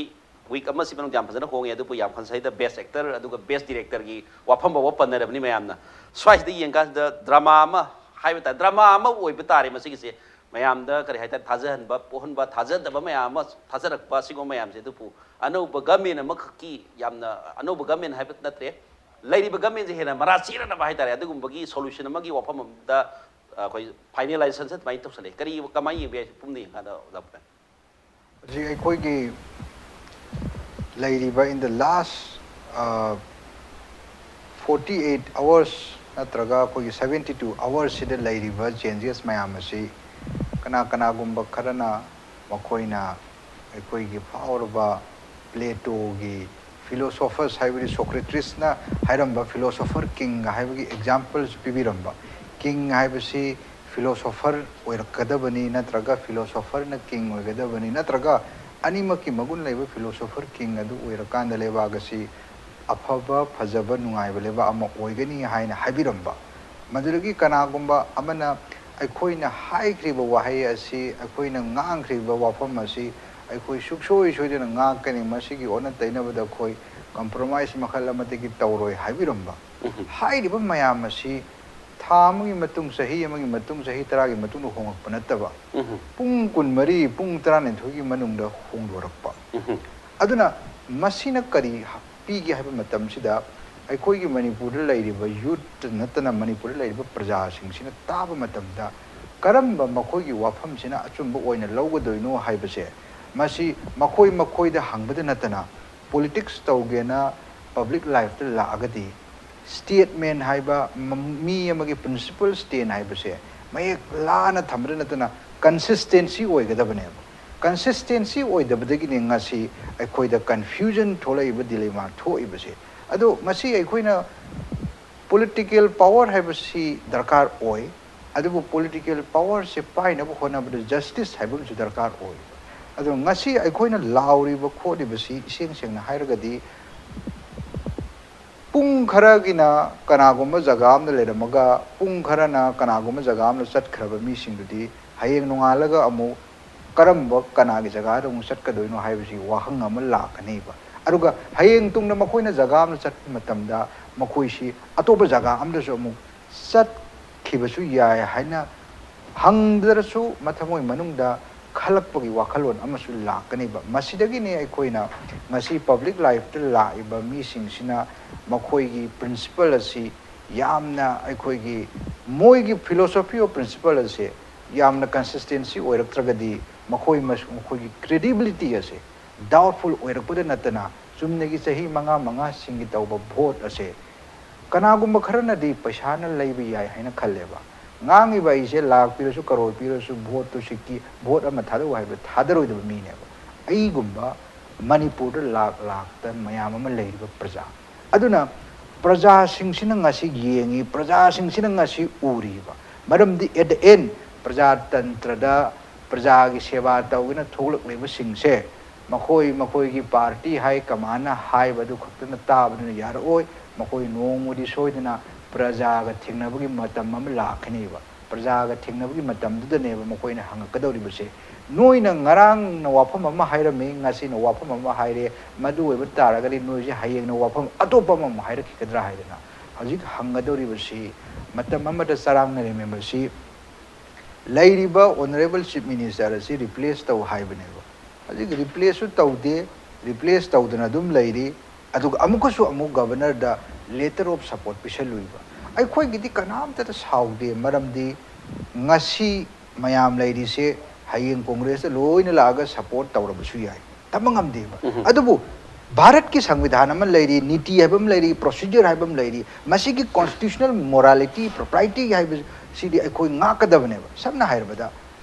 ꯋꯤꯛ ꯑꯃꯁꯤ ꯃꯅꯨꯡꯗ ꯌꯥꯝ ꯐꯖꯅ ꯍꯣꯡꯉꯦ꯫ ꯑꯗꯨꯕꯨ ꯌꯥꯝ ꯐꯖꯩꯗ ꯕꯦꯁ ꯑꯦꯛꯇꯔ ꯑꯗꯨꯒ ꯕꯦꯁ ꯗꯤꯔꯦꯛꯇꯔꯒꯤ ꯋꯥꯐꯝ ꯐꯥꯎꯕ ꯄꯟꯅꯔꯕꯅꯤ ꯃꯌꯥꯝꯅ꯫ ꯁ꯭ꯋꯥꯏꯁꯤꯗ ꯌꯦꯡꯀꯥꯟꯁꯤꯗ ꯗ꯭ꯔꯃꯥ ꯑꯃ ꯍꯥꯏꯕ ꯇꯥꯔꯦ, ꯗ꯭ꯔꯃꯥ ꯑꯃ ꯑꯣꯏꯕ ꯇꯥꯔꯦ ꯃꯁꯤꯒꯤꯁꯦ꯫ ꯃꯌꯥꯝꯗ ꯀꯔꯤ ꯍꯥꯏꯇꯥꯔꯦ, ꯊꯥꯖꯍꯟꯕ, ꯄꯣꯛꯍꯟꯕ, ꯊꯥꯖꯗꯕ ꯃꯌꯥꯝ ꯑꯃ ꯊꯥꯖꯔꯛꯄ, ꯑꯁꯤꯒꯨꯝꯕ ꯃꯌꯥꯝꯁꯦ꯫ ꯑꯗꯨꯕꯨ ꯑꯅꯧꯕ ꯒꯃꯦꯟ ꯑꯃꯈꯛꯀꯤ, ꯌꯥꯝꯅ ꯑꯅꯧꯕ ꯒꯃꯦꯟ ꯍꯥꯏꯕ ꯅꯠꯇ꯭ꯔꯦ, ꯂꯩꯔꯤꯕ ꯒꯃꯦꯟꯁꯦ ꯍꯦꯟꯅ ꯃꯔꯥ ꯆꯦꯔꯅꯕ ꯍꯥꯏꯇꯥꯔꯦ, ꯑꯗꯨꯒꯨꯝꯕꯒꯤ ꯁꯣꯂꯨꯁꯟ ꯑꯃꯒꯤ ꯋꯥꯐꯝ ꯑꯃꯗ ꯑꯩꯈꯣꯏ ꯐꯥꯏꯅꯦꯂꯥꯏꯖꯦꯁꯟꯁꯦ ꯑꯗꯨꯃꯥꯏꯅ ꯇꯧꯁꯜꯂꯛꯑꯦ꯫ ꯀꯔꯤ, ꯀꯃꯥꯏꯅ ꯌꯦꯡꯕ ꯌꯥꯏ ꯄꯨꯝꯅ ꯌꯦꯡꯀꯥꯟꯗ, ꯑꯣꯖꯥ ꯄꯨꯄꯦꯟ? ꯍꯧꯖꯤꯛ ꯑꯩꯈꯣꯏꯒꯤ ꯂꯩꯔꯤꯕ in the last forty eight hours ꯅꯠꯇ꯭ꯔꯒ ꯑꯩꯈꯣꯏꯒꯤ seventy two hoursꯁꯤꯗ ꯂꯩꯔꯤꯕ changes ꯃꯌꯥꯝ ꯑꯁꯤ ꯀꯅꯥ ꯀꯅꯥꯒꯨꯝꯕ ꯈꯔꯅ ꯃꯈꯣꯏꯅ ꯑꯩꯈꯣꯏꯒꯤ ꯐꯥꯎꯔꯕ ꯄ꯭ꯂꯦꯇꯣꯒꯤ ꯐꯤꯂꯣꯁꯣꯐꯔꯁ ꯍꯥꯏꯕꯗꯤ ꯁꯣꯀ꯭ꯔꯦꯇꯤꯁꯅ ꯍꯥꯏꯔꯝꯕ ꯐꯤꯂꯣꯁꯣꯐꯔ ꯀꯤꯡ ꯍꯥꯏꯕꯒꯤ ꯑꯦꯛꯖꯥꯝꯄꯜꯁꯨ ꯄꯤꯕꯤꯔꯝꯕ꯫ ꯀꯤꯡ ꯍꯥꯏꯕꯁꯤ ꯐꯤꯂꯣꯁꯣꯐꯔ ꯑꯣꯏꯔꯛꯀꯗꯕꯅꯤ ꯅꯠꯇ꯭ꯔꯒ ꯐꯤꯂꯣꯁꯣꯐꯔꯅ ꯀꯤꯡ ꯑꯣꯏꯒꯗꯕꯅꯤ ꯅꯠꯇ꯭ꯔꯒ ꯑꯅꯤꯃꯛꯀꯤ ꯃꯒꯨꯟ ꯂꯩꯕ ꯐꯤꯂꯣꯁꯣꯐꯔ ꯀꯤꯡ ꯑꯗꯨ ꯑꯣꯏꯔꯀꯥꯟꯗ ꯂꯩꯕꯥꯛ ꯑꯁꯤ ꯑꯐꯕ ꯐꯖꯕ ꯅꯨꯡꯉꯥꯏꯕ ꯂꯩꯕꯥꯛ ꯑꯃ ꯑꯣꯏꯒꯅꯤ ꯍꯥꯏꯅ ꯍꯥꯏꯕꯤꯔꯝꯕ꯫ ꯃꯗꯨꯗꯒꯤ ꯀꯅꯥꯒꯨꯝꯕ ꯑꯃꯅ ꯑꯩꯈꯣꯏꯅ ꯍꯥꯏꯈ꯭ꯔꯤꯕ ꯋꯥꯍꯩ ꯑꯁꯤ, ꯑꯩꯈꯣꯏꯅ ꯉꯥꯡꯈ꯭ꯔꯤꯕ ꯋꯥꯐꯝ ꯑꯁꯤ ꯑꯩꯈꯣꯏ ꯁꯨꯛꯁꯣꯏ ꯁꯣꯏꯗꯅ ꯉꯥꯛꯀꯅꯤ, ꯃꯁꯤꯒꯤ ꯑꯣꯟꯅ ꯇꯩꯅꯕꯗ ꯑꯩꯈꯣꯏ ꯀꯝꯄ꯭ꯔꯣꯃꯥꯏꯁ ꯃꯈꯜ ꯑꯃꯗꯒꯤ ꯇꯧꯔꯣꯏ ꯍꯥꯏꯕꯤꯔꯝꯕ꯫ ꯍꯥꯏꯔꯤꯕ ꯃꯌꯥꯝ ꯑꯁꯤ ꯊꯥ ꯑꯃꯒꯤ ꯃꯇꯨꯡ, ꯆꯍꯤ ꯑꯃꯒꯤ ꯃꯇꯨꯡ, ꯆꯍꯤ ꯇꯔꯥꯒꯤ ꯃꯇꯨꯡꯗ ꯍꯣꯡꯂꯛꯄ ꯅꯠꯇꯕ, ꯄꯨꯡ ꯀꯨꯟꯃꯔꯤ, ꯄꯨꯡ ꯇꯔꯥꯅꯤꯊꯣꯏꯒꯤ ꯃꯅꯨꯡꯗ ꯍꯣꯡꯗꯣꯔꯛꯄ꯫ ꯑꯗꯨꯅ ꯃꯁꯤꯅ ꯀꯔꯤ ꯄꯤꯒꯦ ꯍꯥꯏꯕ ꯃꯇꯝꯁꯤꯗ, ꯑꯩꯈꯣꯏꯒꯤ ꯃꯅꯤꯄꯨꯔꯗ ꯂꯩꯔꯤꯕ youth ꯅꯠꯇꯅ ꯃꯅꯤꯄꯨꯔꯗ ꯂꯩꯔꯤꯕ ꯄ꯭ꯔꯖꯥꯁꯤꯡꯁꯤꯅ ꯇꯥꯕ ꯃꯇꯝꯗ ꯀꯔꯝꯕ ꯃꯈꯣꯏꯒꯤ ꯋꯥꯐꯝꯁꯤꯅ ꯑꯆꯨꯝꯕ ꯑꯣꯏꯅ ꯂꯧꯒꯗꯣꯏꯅꯣ ꯍꯥꯏꯕꯁꯦ, ꯃꯁꯤ ꯃꯈꯣꯏ ꯃꯈꯣꯏꯗ ꯍꯪꯕꯗ ꯅꯠꯇꯅ, politics ꯇꯧꯒꯦꯅ public lifeꯇ ꯂꯥꯛꯑꯒꯗꯤ statement ꯍꯥꯏꯕ, ꯃ-, ꯃꯤ ꯑꯃꯒꯤ principle stand ꯍꯥꯏꯕꯁꯦ ꯃꯌꯦꯛ ꯂꯥꯅ ꯊꯝꯕꯗ ꯅꯠꯇꯅ consistency ꯑꯣꯏꯒꯗꯕꯅꯦꯕ꯫ Consistency ꯑꯣꯏꯗꯕꯗꯒꯤꯅꯤ ꯉꯁꯤ ꯑꯩꯈꯣꯏꯗ confusion ꯊꯣꯛꯂꯛꯏꯕ, dilemma ꯊꯣꯛꯏꯕꯁꯦ꯫ ꯑꯗꯣ ꯃꯁꯤ ꯑꯩꯈꯣꯏꯅ political power ꯍꯥꯏꯕꯁꯤ ꯗꯔꯀꯥꯔ ꯑꯣꯏ, ꯑꯗꯨꯕꯨ political powerꯁꯦ ꯄꯥꯏꯅꯕ ꯍꯣꯠꯅꯕꯗ justice ꯍꯥꯏꯕ ꯑꯃꯁꯨ ꯗꯔꯀꯥꯔ ꯑꯣꯏ꯫ ꯑꯗꯣ ꯉꯁꯤ ꯑꯩꯈꯣꯏꯅ ꯂꯥꯎꯔꯤꯕ ꯈꯣꯠꯂꯤꯕꯁꯤ ꯏꯁꯦꯡ ꯁꯦꯡꯅ ꯍꯥꯏꯔꯒꯗꯤ ꯄꯨꯡ ꯈꯔꯒꯤꯅ ꯀꯅꯥꯒꯨꯝꯕ ꯖꯒꯥ ꯑꯃꯗ ꯂꯩꯔꯝꯃꯒ ꯄꯨꯡ ꯈꯔꯅ ꯀꯅꯥꯒꯨꯝꯕ ꯖꯒꯥ ꯑꯃꯗ ꯆꯠꯈ꯭ꯔꯕ ꯃꯤꯁꯤꯡꯗꯨꯗꯤ ꯍꯌꯦꯡ ꯅꯣꯡꯉꯥꯜꯂꯒ ꯑꯃꯨꯛ ꯀꯔꯝꯕ ꯀꯅꯥꯒꯤ ꯖꯒꯥꯗ ꯑꯃꯨꯛ ꯆꯠꯀꯗꯣꯏꯅꯣ ꯍꯥꯏꯕꯁꯤ ꯋꯥꯍꯪ ꯑꯃ ꯂꯥꯛꯀꯅꯤꯕ꯫ ꯑꯗꯨꯒ ꯍꯌꯦꯡ ꯇꯨꯡꯗ ꯃꯈꯣꯏꯅ ꯖꯒꯥ ꯑꯃꯗ ꯆꯠꯄ ꯃꯇꯝꯗ ꯃꯈꯣꯏꯁꯤ ꯑꯇꯣꯞꯄ ꯖꯒꯥ ꯑꯃꯗꯁꯨ ꯑꯃꯨꯛ ꯆꯠꯈꯤꯕꯁꯨ ꯌꯥꯏ ꯍꯥꯏꯅ ꯍꯪꯗ꯭ꯔꯁꯨ ꯃꯊꯃꯣꯏ ꯃꯅꯨꯡꯗ ꯈꯜꯂꯛꯄꯒꯤ ꯋꯥꯈꯜꯂꯣꯟ ꯑꯃꯁꯨ ꯂꯥꯛꯀꯅꯤꯕ꯫ ꯃꯁꯤꯗꯒꯤꯅꯤ ꯑꯩꯈꯣꯏꯅ ꯉꯁꯤ public lifeꯇ ꯂꯥꯛꯏꯕ ꯃꯤꯁꯤꯡꯁꯤꯅ ꯃꯈꯣꯏꯒꯤ principle ꯑꯁꯤ ꯌꯥꯝꯅ ꯑꯩꯈꯣꯏꯒꯤ ꯃꯣꯏꯒꯤ philosophy of principle ꯑꯁꯦ ꯌꯥꯝꯅ consistency ꯑꯣꯏꯔꯛꯇ꯭ꯔꯒꯗꯤ ꯃꯈꯣꯏ ꯃꯁ-, ꯃꯈꯣꯏꯒꯤ credibility ꯑꯁꯦ doubtful ꯑꯣꯏꯔꯛꯄꯗ ꯅꯠꯇꯅ ꯆꯨꯝꯅꯒꯤ ꯆꯍꯤ ꯃꯉꯥ ꯃꯉꯥꯁꯤꯡꯒꯤ ꯇꯧꯕ vote ꯑꯁꯦ ꯀꯅꯥꯒꯨꯝꯕ ꯈꯔꯅꯗꯤ ꯄꯩꯁꯥꯅ ꯂꯩꯕ ꯌꯥꯏ ꯍꯥꯏꯅ ꯈꯜꯂꯦꯕ꯫ ꯉꯥꯡꯉꯤꯕ ꯑꯩꯁꯦ ꯂꯥꯛ ꯄꯤꯔꯁꯨ ꯀꯔꯣꯔ ꯄꯤꯔꯁꯨ voteꯇꯨ ꯁꯤꯀꯤ vote ꯑꯃ ꯊꯥꯗꯧ ꯍꯥꯏꯕꯗ ꯊꯥꯗꯔꯣꯏꯗꯕ ꯃꯤꯅꯦꯕ꯫ ꯑꯩꯒꯨꯝꯕ ꯃꯅꯤꯄꯨꯔꯗ ꯂꯥꯛ ꯂꯥꯛꯇ ꯃꯌꯥꯝ ꯑꯃ ꯂꯩꯔꯤꯕ ꯄ꯭ꯔꯖꯥ꯫ ꯑꯗꯨꯅ ꯄ꯭ꯔꯖꯥꯁꯤꯡꯁꯤꯅ ꯉꯁꯤ ꯌꯦꯡꯉꯤ, ꯄ꯭ꯔꯖꯥꯁꯤꯡꯁꯤꯅ ꯉꯁꯤ ꯎꯔꯤꯕ꯫ ꯃꯔꯝꯗꯤ at the end ꯄ꯭ꯔꯖꯥꯇꯟꯇ꯭ꯔꯗ ꯄ꯭ꯔꯖꯥꯒꯤ ꯁꯦꯕꯥ ꯇꯧꯒꯦꯅ ꯊꯣꯛꯂꯛꯂꯤꯕꯁꯤꯡꯁꯦ ꯃꯈꯣꯏ ꯃꯈꯣꯏꯒꯤ party high commandꯅ ꯍꯥꯏꯕꯗꯨ ꯈꯛꯇꯅ ꯇꯥꯕꯗꯨꯅ ꯌꯥꯔꯛꯑꯣꯏ꯫ ꯃꯈꯣꯏ ꯅꯣꯡꯃꯗꯤ ꯁꯣꯏꯗꯅ ꯄ꯭ꯔꯖꯥꯒ ꯊꯦꯡꯅꯕꯒꯤ ꯃꯇꯝ ꯑꯃ ꯂꯥꯛꯀꯅꯤꯕ꯫ ꯄ꯭ꯔꯖꯥꯒ ꯊꯦꯡꯅꯕꯒꯤ ꯃꯇꯝꯗꯨꯗꯅꯦꯕ ꯃꯈꯣꯏꯅ ꯍꯪꯉꯛꯀꯗꯧꯔꯤꯕꯁꯦ꯫ "ꯅꯣꯏꯅ ꯉꯔꯥꯡꯅ ꯋꯥꯐꯝ ꯑꯃ ꯍꯥꯏꯔꯝꯃꯤ, ꯉꯁꯤꯅ ꯋꯥꯐꯝ ꯑꯃ ꯍꯥꯏꯔꯦ, ꯃꯗꯨ ꯑꯣꯏꯕ ꯇꯥꯔꯒꯗꯤ ꯅꯣꯏꯁꯦ ꯍꯌꯦꯡꯅ ꯋꯥꯐꯝ ꯑꯇꯣꯞꯄ ꯑꯃꯃꯨꯛ ꯍꯥꯏꯔꯛꯈꯤꯒꯗ꯭ꯔꯥ?" ꯍꯥꯏꯗꯅ ꯍꯧꯖꯤꯛ ꯍꯪꯒꯗꯧꯔꯤꯕꯁꯤ, ꯃꯇꯝ ꯑꯃꯗ ꯆꯔꯥꯡꯅꯔꯝꯃꯤ ꯃꯁꯤ ꯂꯩꯔꯤꯕ Honourable Chief Minister ꯑꯁꯤ replace ꯇꯧ ꯍꯥꯏꯕꯅꯦꯕ꯫ ꯍꯧꯖꯤꯛ replaceꯁꯨ ꯇꯧꯗꯦ, replace ꯇꯧꯗꯅ ꯑꯗꯨꯝ ꯂꯩꯔꯤ꯫ ꯑꯗꯨꯒ ꯑꯃꯨꯛꯀꯁꯨ ꯑꯃꯨꯛ Governorꯗ letter of support ꯄꯤꯁꯜꯂꯨꯏꯕ꯫ ꯑꯩꯈꯣꯏꯒꯤꯗꯤ ꯀꯅꯥꯝꯇꯗ ꯁꯥꯎꯗꯦ, ꯃꯔꯝꯗꯤ ꯉꯁꯤ ꯃꯌꯥꯝ ꯂꯩꯔꯤꯁꯦ ꯍꯌꯦꯡ ꯀꯣꯡꯒ꯭ꯔꯦꯁꯇ ꯂꯣꯏꯅ ꯂꯥꯛꯑꯒ support ꯇꯧꯔꯕꯁꯨ ꯌꯥꯏ, ꯇꯝꯕ ꯉꯝꯗꯦꯕ꯫ ꯑꯗꯨꯕꯨ ꯚꯥꯔꯠꯀꯤ ꯁꯪꯕꯤꯙꯥꯟ ꯑꯃ ꯂꯩꯔꯤ, ꯅꯤꯇꯤ ꯍꯥꯏꯕ ꯑꯃ ꯂꯩꯔꯤ, procedure ꯍꯥꯏꯕ ꯑꯃ ꯂꯩꯔꯤ, ꯃꯁꯤꯒꯤ constitutional morality, propriety ꯍꯥꯏꯕꯁꯤꯗꯤ ꯑꯩꯈꯣꯏ ꯉꯥꯛꯀꯗꯕꯅꯦꯕ꯫ ꯁꯝꯅ ꯍꯥꯏꯔꯕꯗ,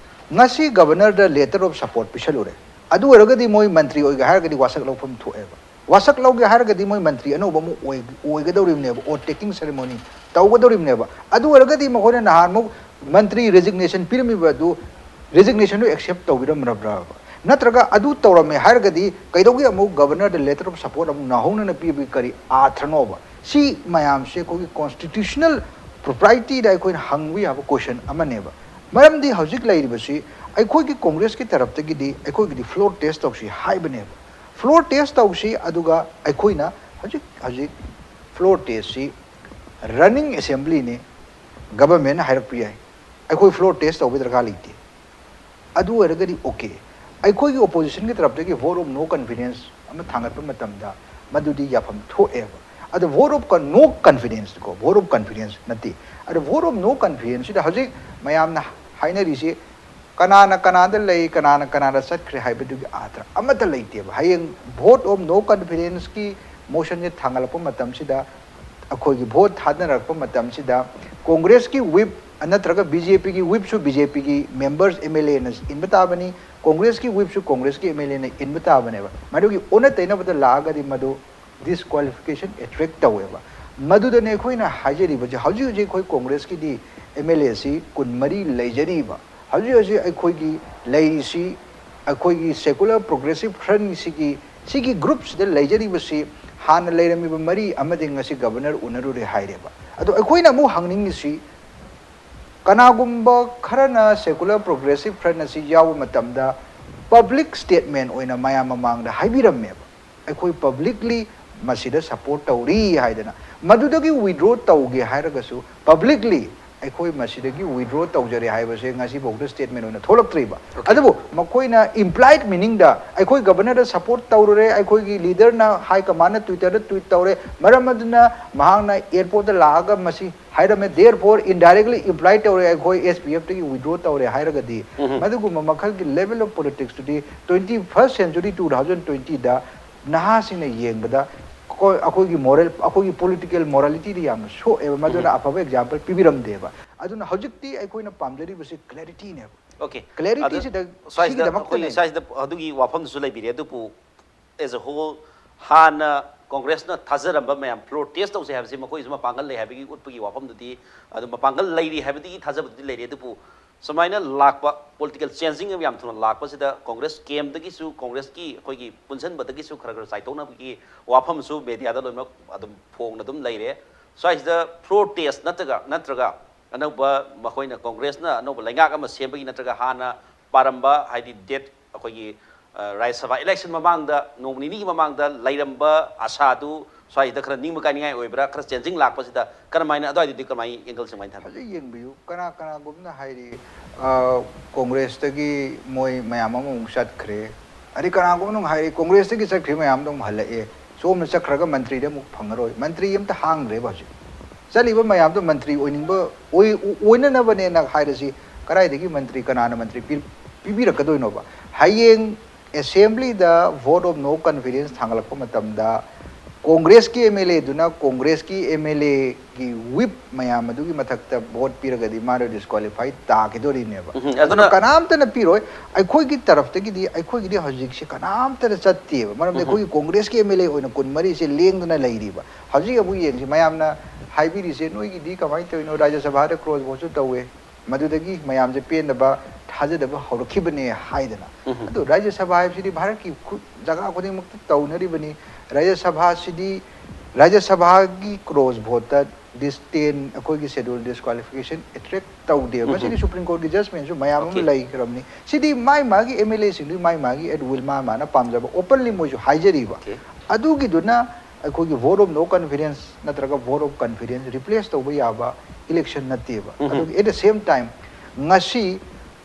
ꯉꯁꯤ governorꯗ letter of support ꯄꯤꯁꯜꯂꯨꯔꯦ, ꯑꯗꯨ ꯑꯣꯏꯔꯒꯗꯤ ꯃꯣꯏ ꯃꯟꯇ꯭ꯔꯤ ꯑꯣꯏꯒꯦ ꯍꯥꯏꯔꯒꯗꯤ ꯋꯥꯁꯛ ꯂꯧꯐꯝ ꯊꯣꯛꯑꯦꯕ꯫ ꯋꯥꯁꯛ ꯂꯧꯒꯦ ꯍꯥꯏꯔꯒꯗꯤ ꯃꯣꯏ ꯃꯟꯇ꯭ꯔꯤ ꯑꯅꯧꯕ ꯑꯃ ꯑꯣꯏ-, ꯑꯣꯏꯒꯗꯧꯔꯤꯕꯅꯦꯕ, oath taking ceremony ꯇꯧꯒꯗꯧꯔꯤꯕꯅꯦꯕ꯫ ꯑꯗꯨ ꯑꯣꯏꯔꯒꯗꯤ ꯃꯈꯣꯏꯅ ꯅꯍꯥꯟꯃꯨꯛ ꯃꯟꯇ꯭ꯔꯤ resignation ꯄꯤꯔꯝꯃꯤꯕ ꯑꯗꯨ, resignation ꯗꯨ accept ꯇꯧꯕꯤꯔꯝꯂꯕ꯭ꯔꯕ? ꯅꯠꯇ꯭ꯔꯒ ꯑꯗꯨ ꯇꯧꯔꯝꯃꯦ ꯍꯥꯏꯔꯒꯗꯤ ꯀꯩꯗꯧꯒꯤ ꯑꯃꯨꯛ governorꯗ letter of support ꯑꯃꯨꯛ ꯅꯧꯍꯧꯅꯅ ꯄꯤꯕꯒꯤ ꯀꯔꯤ ꯑꯥꯔꯊꯅꯣꯕ? ꯁꯤ ꯃꯌꯥꯝꯁꯦ ꯑꯩꯈꯣꯏꯒꯤ constitutional proprietyꯗ ꯑꯩꯈꯣꯏꯅ ꯍꯪꯕ ꯌꯥꯕ question ꯑꯃꯅꯦꯕ꯫ ꯃꯔꯝꯗꯤ ꯍꯧꯖꯤꯛ ꯂꯩꯔꯤꯕꯁꯤ ꯑꯩꯈꯣꯏꯒꯤ ꯀꯣꯡꯒ꯭ꯔꯦꯁꯀꯤ ꯇꯔꯞꯇꯒꯤꯗꯤ ꯑꯩꯈꯣꯏꯒꯤꯗꯤ floor test ꯇꯧꯁꯤ ꯍꯥꯏꯕꯅꯦꯕ꯫ Floor test ꯇꯧꯁꯤ, ꯑꯗꯨꯒ ꯑꯩꯈꯣꯏꯅ ꯍꯧꯖꯤꯛ ꯍꯧꯖꯤꯛ floor test ꯁꯤ running assembly ꯅꯤ, government ꯅ ꯍꯥꯏꯔꯛꯄ ꯌꯥꯏ, ꯑꯩꯈꯣꯏ floor test ꯇꯧꯕꯒꯤ ꯗꯔꯀꯥꯔ ꯂꯩꯇꯦ꯫ ꯑꯗꯨ ꯑꯣꯏꯔꯒꯗꯤ okay, ꯑꯩꯈꯣꯏꯒꯤ opposition ꯒꯤ ꯇꯔꯞꯇꯒꯤ vote of no confidence ꯑꯃ ꯊꯥꯡꯒꯠꯄ ꯃꯇꯝꯗ ꯃꯗꯨꯗꯤ ꯌꯥꯐꯝ ꯊꯣꯛꯑꯦꯕ꯫ ꯑꯗꯣ vote of con-, no confidence ꯀꯣ, vote of confidence ꯅꯠꯇꯦ꯫ ꯑꯗꯣ vote of no confidence ꯁꯤꯗ ꯍꯧꯖꯤꯛ ꯃꯌꯥꯝꯅ ꯍꯥꯏꯅꯔꯤꯁꯤ ꯀꯅꯥꯅ ꯀꯅꯥꯗ ꯂꯩ, ꯀꯅꯥꯅ ꯀꯅꯥꯗ ꯆꯠꯈ꯭ꯔꯦ ꯍꯥꯏꯕꯗꯨꯒꯤ ꯑꯥꯔꯊ ꯑꯃꯠꯇ ꯂꯩꯇꯦꯕ꯫ ꯍꯌꯦꯡ vote of no confidence ꯀꯤ motion ꯁꯦ ꯊꯥꯡꯒꯠꯂꯛꯄ ꯃꯇꯝꯁꯤꯗ ꯑꯩꯈꯣꯏꯒꯤ vote ꯊꯥꯗꯅꯔꯛꯄ ꯃꯇꯝꯁꯤꯗ ꯀꯣꯡꯒ꯭ꯔꯦꯁꯀꯤ whip ꯅꯠꯇ꯭ꯔꯒ BJP ꯒꯤ whip ꯁꯨ BJP ꯒꯤ members, MLA ꯅ ꯏꯟꯕ ꯇꯥꯕꯅꯤ, ꯀꯣꯡꯒ꯭ꯔꯦꯁꯀꯤ whip ꯁꯨ ꯀꯣꯡꯒ꯭ꯔꯦꯁꯀꯤ MLA ꯅ ꯏꯟꯕ ꯇꯥꯕꯅꯦꯕ꯫ ꯃꯗꯨꯒꯤ ꯑꯣꯟꯅ ꯇꯩꯅꯕꯗ ꯂꯥꯛꯑꯒꯗꯤ ꯃꯗꯨ disqualification attract ꯇꯧꯋꯦꯕ꯫ ꯃꯗꯨꯗꯅꯦ ꯑꯩꯈꯣꯏꯅ ꯍꯥꯏꯖꯔꯤꯕꯁꯦ, ꯍꯧꯖꯤꯛ ꯍꯧꯖꯤꯛ ꯑꯩꯈꯣꯏ ꯀꯣꯡꯒ꯭ꯔꯦꯁꯀꯤꯗꯤ MLA ꯁꯤ ꯀꯨꯟꯃꯔꯤ ꯂꯩꯖꯔꯤꯕ꯫ ꯍꯧꯖꯤꯛ ꯍꯧꯖꯤꯛ ꯑꯩꯈꯣꯏꯒꯤ ꯂꯩꯔꯤꯁꯤ, ꯑꯩꯈꯣꯏꯒꯤ Secular Progressive Front ꯁꯤꯒꯤ, ꯁꯤꯒꯤ group ꯁꯤꯗ ꯂꯩꯖꯔꯤꯕꯁꯤ ꯍꯥꯟꯅ ꯂꯩꯔꯝꯃꯤꯕ ꯃꯔꯤ ꯑꯃꯗꯤ ꯉꯁꯤ governor ꯎꯅꯔꯨꯔꯦ ꯍꯥꯏꯔꯦꯕ꯫ ꯑꯗꯣ ꯑꯩꯈꯣꯏꯅ ꯑꯃꯨꯛ ꯍꯪꯅꯤꯡꯉꯤꯁꯤ, ꯀꯅꯥꯒꯨꯝꯕ ꯈꯔꯅ Secular Progressive Front ꯑꯁꯤ ꯌꯥꯎꯕ ꯃꯇꯝꯗ public statement ꯑꯣꯏꯅ ꯃꯌꯥꯝ ꯃꯃꯥꯡꯗ ꯍꯥꯏꯕꯤꯔꯝꯃꯦꯕ, ꯑꯩꯈꯣꯏ publicly ꯃꯁꯤꯗ support ꯇꯧꯔꯤ ꯍꯥꯏꯗꯅ꯫ ꯃꯗꯨꯗꯒꯤ withdraw ꯇꯧꯒꯦ ꯍꯥꯏꯔꯒꯁꯨ publicly ꯑꯩꯈꯣꯏ ꯃꯁꯤꯗꯒꯤ withdraw ꯇꯧꯖꯔꯦ ꯍꯥꯏꯕꯁꯦ ꯉꯁꯤꯐꯥꯎꯗ statement ꯑꯣꯏꯅ ꯊꯣꯛꯂꯛꯇ꯭ꯔꯤꯕ꯫ ꯑꯗꯨꯕꯨ ꯃꯈꯣꯏꯅ implied meaning ꯗ ꯑꯩꯈꯣꯏ governor ꯗ support ꯇꯧꯔꯨꯔꯦ, ꯑꯩꯈꯣꯏꯒꯤ leader ꯅ high command ꯅ Twitter ꯗ tweet ꯇꯧꯔꯦ, ꯃꯔꯝ ꯑꯗꯨꯅ ꯃꯍꯥꯛꯅ airport ꯇ ꯂꯥꯛꯑꯒ ꯃꯁꯤ ꯍꯥꯏꯔꯝꯃꯦ, therefore indirectly imply ꯇꯧꯔꯦ ꯑꯩꯈꯣꯏ S P F ꯇꯒꯤ withdraw ꯇꯧꯔꯦ ꯍꯥꯏꯔꯒꯗꯤ꯫ ꯃꯗꯨꯒꯨꯝꯕ ꯃꯈꯜꯒꯤ level of politics ꯇꯨꯗꯤ twenty first century two thousand twenty ꯗ ꯅꯍꯥꯁꯤꯡꯅ ꯌꯦꯡꯕꯗ ꯀꯣ-, ꯑꯩꯈꯣꯏꯒꯤ moral, ꯑꯩꯈꯣꯏꯒꯤ political morality ꯗ ꯌꯥꯝꯅ ꯁꯣꯛꯑꯦꯕ꯫ ꯃꯗꯨꯅ ꯑꯐꯕ example ꯄꯤꯕꯤꯔꯝꯗꯦꯕ꯫ ꯑꯗꯨꯅ ꯍꯧꯖꯤꯛꯇꯤ ꯑꯩꯈꯣꯏꯅ ꯄꯥꯝꯖꯔꯤꯕꯁꯤ clarity ꯅꯦꯕ꯫ Okay. Clarity ꯑꯗꯨ ꯁꯤꯗ ꯁ꯭ꯋꯥꯏꯁꯤꯗ ꯁꯤꯒꯤꯗꯃꯛꯇꯅꯦ꯫ ꯑꯩꯈꯣꯏ ꯁ꯭ꯋꯥꯏꯁꯤꯗ ꯑꯗꯨꯒꯤ ꯋꯥꯐꯝꯗꯨꯁꯨ ꯂꯩꯕꯤꯔꯦ꯫ ꯑꯗꯨꯕꯨ as a whole ꯍꯥꯟꯅ Congress ꯅ ꯊꯥꯖꯔꯝꯕ ꯃꯌꯥꯝ floor test ꯇꯧꯁꯦ ꯍꯥꯏꯕꯁꯤ ꯃꯈꯣꯏꯁꯨ ꯃꯄꯥꯡꯒꯜ ꯂꯩ ꯍꯥꯏꯕꯒꯤ ꯎꯠꯄꯒꯤ ꯋꯥꯐꯝꯗꯨꯗꯤ, ꯑꯗꯨ ꯃꯄꯥꯡꯒꯜ ꯂꯩꯔꯤ ꯍꯥꯏꯕꯗꯤ ꯊꯥꯖꯕꯗꯨꯗꯤ ꯂꯩꯔꯦ꯫ ꯑꯗꯨꯕꯨ ꯁꯨꯃꯥꯏꯅ ꯂꯥꯛꯄ political changing ꯑꯃ ꯌꯥꯝ ꯊꯨꯅ ꯂꯥꯛꯄꯁꯤꯗ Congress camp ꯇꯒꯤꯁꯨ, Congress ꯀꯤ ꯑꯩꯈꯣꯏꯒꯤ ꯄꯨꯟꯁꯤꯟꯕꯗꯒꯤꯁꯨ ꯈꯔ ꯈꯔ ꯆꯥꯏꯊꯣꯛꯅꯕꯒꯤ ꯋꯥꯐꯝꯁꯨ media ꯗ ꯂꯣꯏꯅꯃꯛ ꯑꯗꯨꯝ ꯐꯣꯡꯅ ꯑꯗꯨꯝ ꯂꯩꯔꯦ꯫ ꯁ꯭ꯋꯥꯏꯁꯤꯗ floor test ꯅꯠꯇ꯭ꯔꯒ, ꯅꯠꯇ꯭ꯔꯒ ꯑꯅꯧꯕ ꯃꯈꯣꯏꯅ Congress ꯅ ꯑꯅꯧꯕ ꯂꯩꯉꯥꯛ ꯑꯃ ꯁꯦꯝꯕꯒꯤ ꯅꯠꯇ꯭ꯔꯒ ꯍꯥꯟꯅ ꯄꯥꯔꯝꯕ, ꯍꯥꯏꯗꯤ date ꯑꯩꯈꯣꯏꯒꯤ, ꯑ, ꯔꯥꯖ꯭ꯌ ꯁꯚꯥ election ꯃꯃꯥꯡꯗ ꯅꯣꯡ ꯅꯤꯅꯤꯒꯤ ꯃꯃꯥꯡꯗ ꯂꯩꯔꯝꯕ ꯑꯁꯥꯗꯨ ꯁ꯭ꯋꯥꯏꯁꯤꯗ ꯈꯔ ꯅꯤꯡꯕ ꯀꯥꯏꯅꯤꯡꯉꯥꯏ ꯑꯣꯏꯕ꯭ꯔꯥ, ꯈꯔ changing ꯂꯥꯛꯄꯁꯤꯗ ꯀꯔꯝꯍꯥꯏꯅ, ꯑꯗꯨꯋꯥꯏꯗꯨꯗꯤ ꯀꯃꯥꯏꯅ angle ꯁꯦ ꯀꯃꯥꯏꯅ ꯊꯝꯕꯤ? ꯍꯧꯖꯤꯛ ꯌꯦꯡꯕꯤꯌꯨ, ꯀꯅꯥ ꯀꯅꯥꯒꯨꯝꯅ ꯍꯥꯏꯔꯤ, ꯑ, Congress ꯇꯒꯤ ꯃꯣꯏ ꯃꯌꯥꯝ ꯑꯃꯃꯨꯛ ꯆꯠꯈ꯭ꯔꯦ, ꯑꯗꯩ ꯀꯅꯥꯒꯨꯝꯕꯅ ꯑꯃꯨꯛ ꯍꯥꯏꯔꯤ Congress ꯇꯒꯤ ꯆꯠꯈ꯭ꯔꯤꯕ ꯃꯌꯥꯝꯗꯣ ꯑꯃꯨꯛ ꯍꯜꯂꯛꯑꯦ, ꯁꯣꯝꯗ ꯆꯠꯈ꯭ꯔꯒ ꯃꯟꯇ꯭ꯔꯤꯗ ꯑꯃꯨꯛ ꯐꯪꯉꯔꯣꯏ꯫ ꯃꯟꯇ꯭ꯔꯤ ꯑꯝꯇ ꯍꯥꯡꯗ꯭ꯔꯦꯕ ꯍꯧꯖꯤꯛ꯫ ꯆꯠꯂꯤꯕ ꯃꯌꯥꯝꯗꯣ ꯃꯟꯇ꯭ꯔꯤ ꯑꯣꯏꯅꯤꯡꯕ, ꯑꯣꯏ-, ꯑꯣꯏꯅꯅꯕꯅꯦꯅ ꯍꯥꯏꯔꯁꯤ, ꯀꯗꯥꯏꯗꯒꯤ ꯃꯟꯇ꯭ꯔꯤ, ꯀꯅꯥꯅ ꯃꯟꯇ꯭ꯔꯤ ꯄꯤ-, ꯄꯤꯕꯤꯔꯛꯀꯗꯣꯏꯅꯣꯕ? ꯍꯌꯦꯡ assembly the vote of no confidence ꯊꯥꯡꯒꯠꯂꯛꯄ ꯃꯇꯝꯗ Congress ꯀꯤ M L A ꯗꯨꯅ Congress ꯀꯤ M L A ꯒꯤ whip ꯃꯌꯥꯝ ꯑꯗꯨꯒꯤ ꯃꯊꯛꯇ vote ꯄꯤꯔꯒꯗꯤ ꯃꯥꯗꯣ disqualify ꯇꯥꯈꯤꯗꯣꯔꯤꯅꯦꯕ꯫ ꯎꯝ, ꯑꯗꯨꯅ ꯑꯗꯨꯅ ꯀꯅꯥꯝꯇꯅ ꯄꯤꯔꯣꯏ꯫ ꯑꯩꯈꯣꯏꯒꯤ ꯇꯔꯐꯇꯒꯤꯗꯤ, ꯑꯩꯈꯣꯏꯒꯤꯗꯤ ꯍꯧꯖꯤꯛꯁꯦ ꯀꯅꯥꯝꯇꯅ ꯆꯠꯇꯦꯕ꯫ ꯃꯔꯝꯗꯤ ꯑꯩꯈꯣꯏꯒꯤ Congress ꯀꯤ M L A ꯑꯣꯏꯅ ꯀꯨꯟꯃꯔꯤꯁꯦ ꯂꯦꯡꯗꯅ ꯂꯩꯔꯤꯕ꯫ ꯍꯧꯖꯤꯛ ꯑꯃꯨꯛ ꯌꯦꯡꯁꯤ, ꯃꯌꯥꯝꯅ ꯍꯥꯏꯕꯤꯔꯤꯁꯦ, "ꯅꯣꯏꯒꯤꯗꯤ ꯀꯃꯥꯏꯅ ꯇꯧꯔꯤꯅꯣ, ꯔꯥꯖ꯭ꯌ ꯁꯚꯥꯗ cross vote ꯁꯨ ꯇꯧꯋꯦ"꯫ ꯃꯗꯨꯗꯒꯤ ꯃꯌꯥꯝꯁꯦ ꯄꯦꯟꯗꯕ, ꯊꯥꯖꯗꯕ ꯍꯧꯔꯛꯈꯤꯕꯅꯦ ꯍꯥꯏꯗꯅ꯫ ꯑꯗꯨ ꯔꯥꯖ꯭ꯌ ꯁꯚꯥ ꯍꯥꯏꯕꯁꯤꯗꯤ ꯚꯥꯔꯠꯀꯤ ꯈꯨ-, ꯖꯒꯥ ꯈꯨꯗꯤꯡꯃꯛꯇ ꯇꯧꯅꯔꯤꯕꯅꯤ꯫ ꯔꯥꯖ꯭ꯌ ꯁꯚꯥꯁꯤꯗꯤ, ꯔꯥꯖ꯭ꯌ ꯁꯚꯥꯒꯤ cross vote ꯇ distain, ꯑꯩꯈꯣꯏꯒꯤ schedule disqualification attract ꯇꯧꯗꯦꯕ꯫ ꯃꯁꯤꯗꯤ Supreme Court ꯀꯤ judgment ꯁꯨ ꯃꯌꯥꯝ ꯑꯃ Okay. ꯂꯩꯈ꯭ꯔꯕꯅꯤ꯫ ꯁꯤꯗꯤ ꯃꯥꯏ ꯃꯥꯒꯤ M L A ꯁꯤꯡꯗꯨꯒꯤ ꯃꯥꯏ ꯃꯥꯒꯤ at will, ꯃꯥ ꯃꯥꯅ ꯄꯥꯝꯖꯕ openly ꯃꯣꯏꯁꯨ ꯍꯥꯏꯖꯔꯤꯕ꯫ Okay. ꯑꯗꯨꯒꯤꯗꯨꯅ ꯑꯩꯈꯣꯏꯒꯤ vote of no confidence ꯅꯠꯇ꯭ꯔꯒ vote of confidence replace ꯇꯧꯕ ꯌꯥꯕ election ꯅꯠꯇꯦꯕ꯫ ꯑꯗꯨꯒ at the same time ꯉꯁꯤ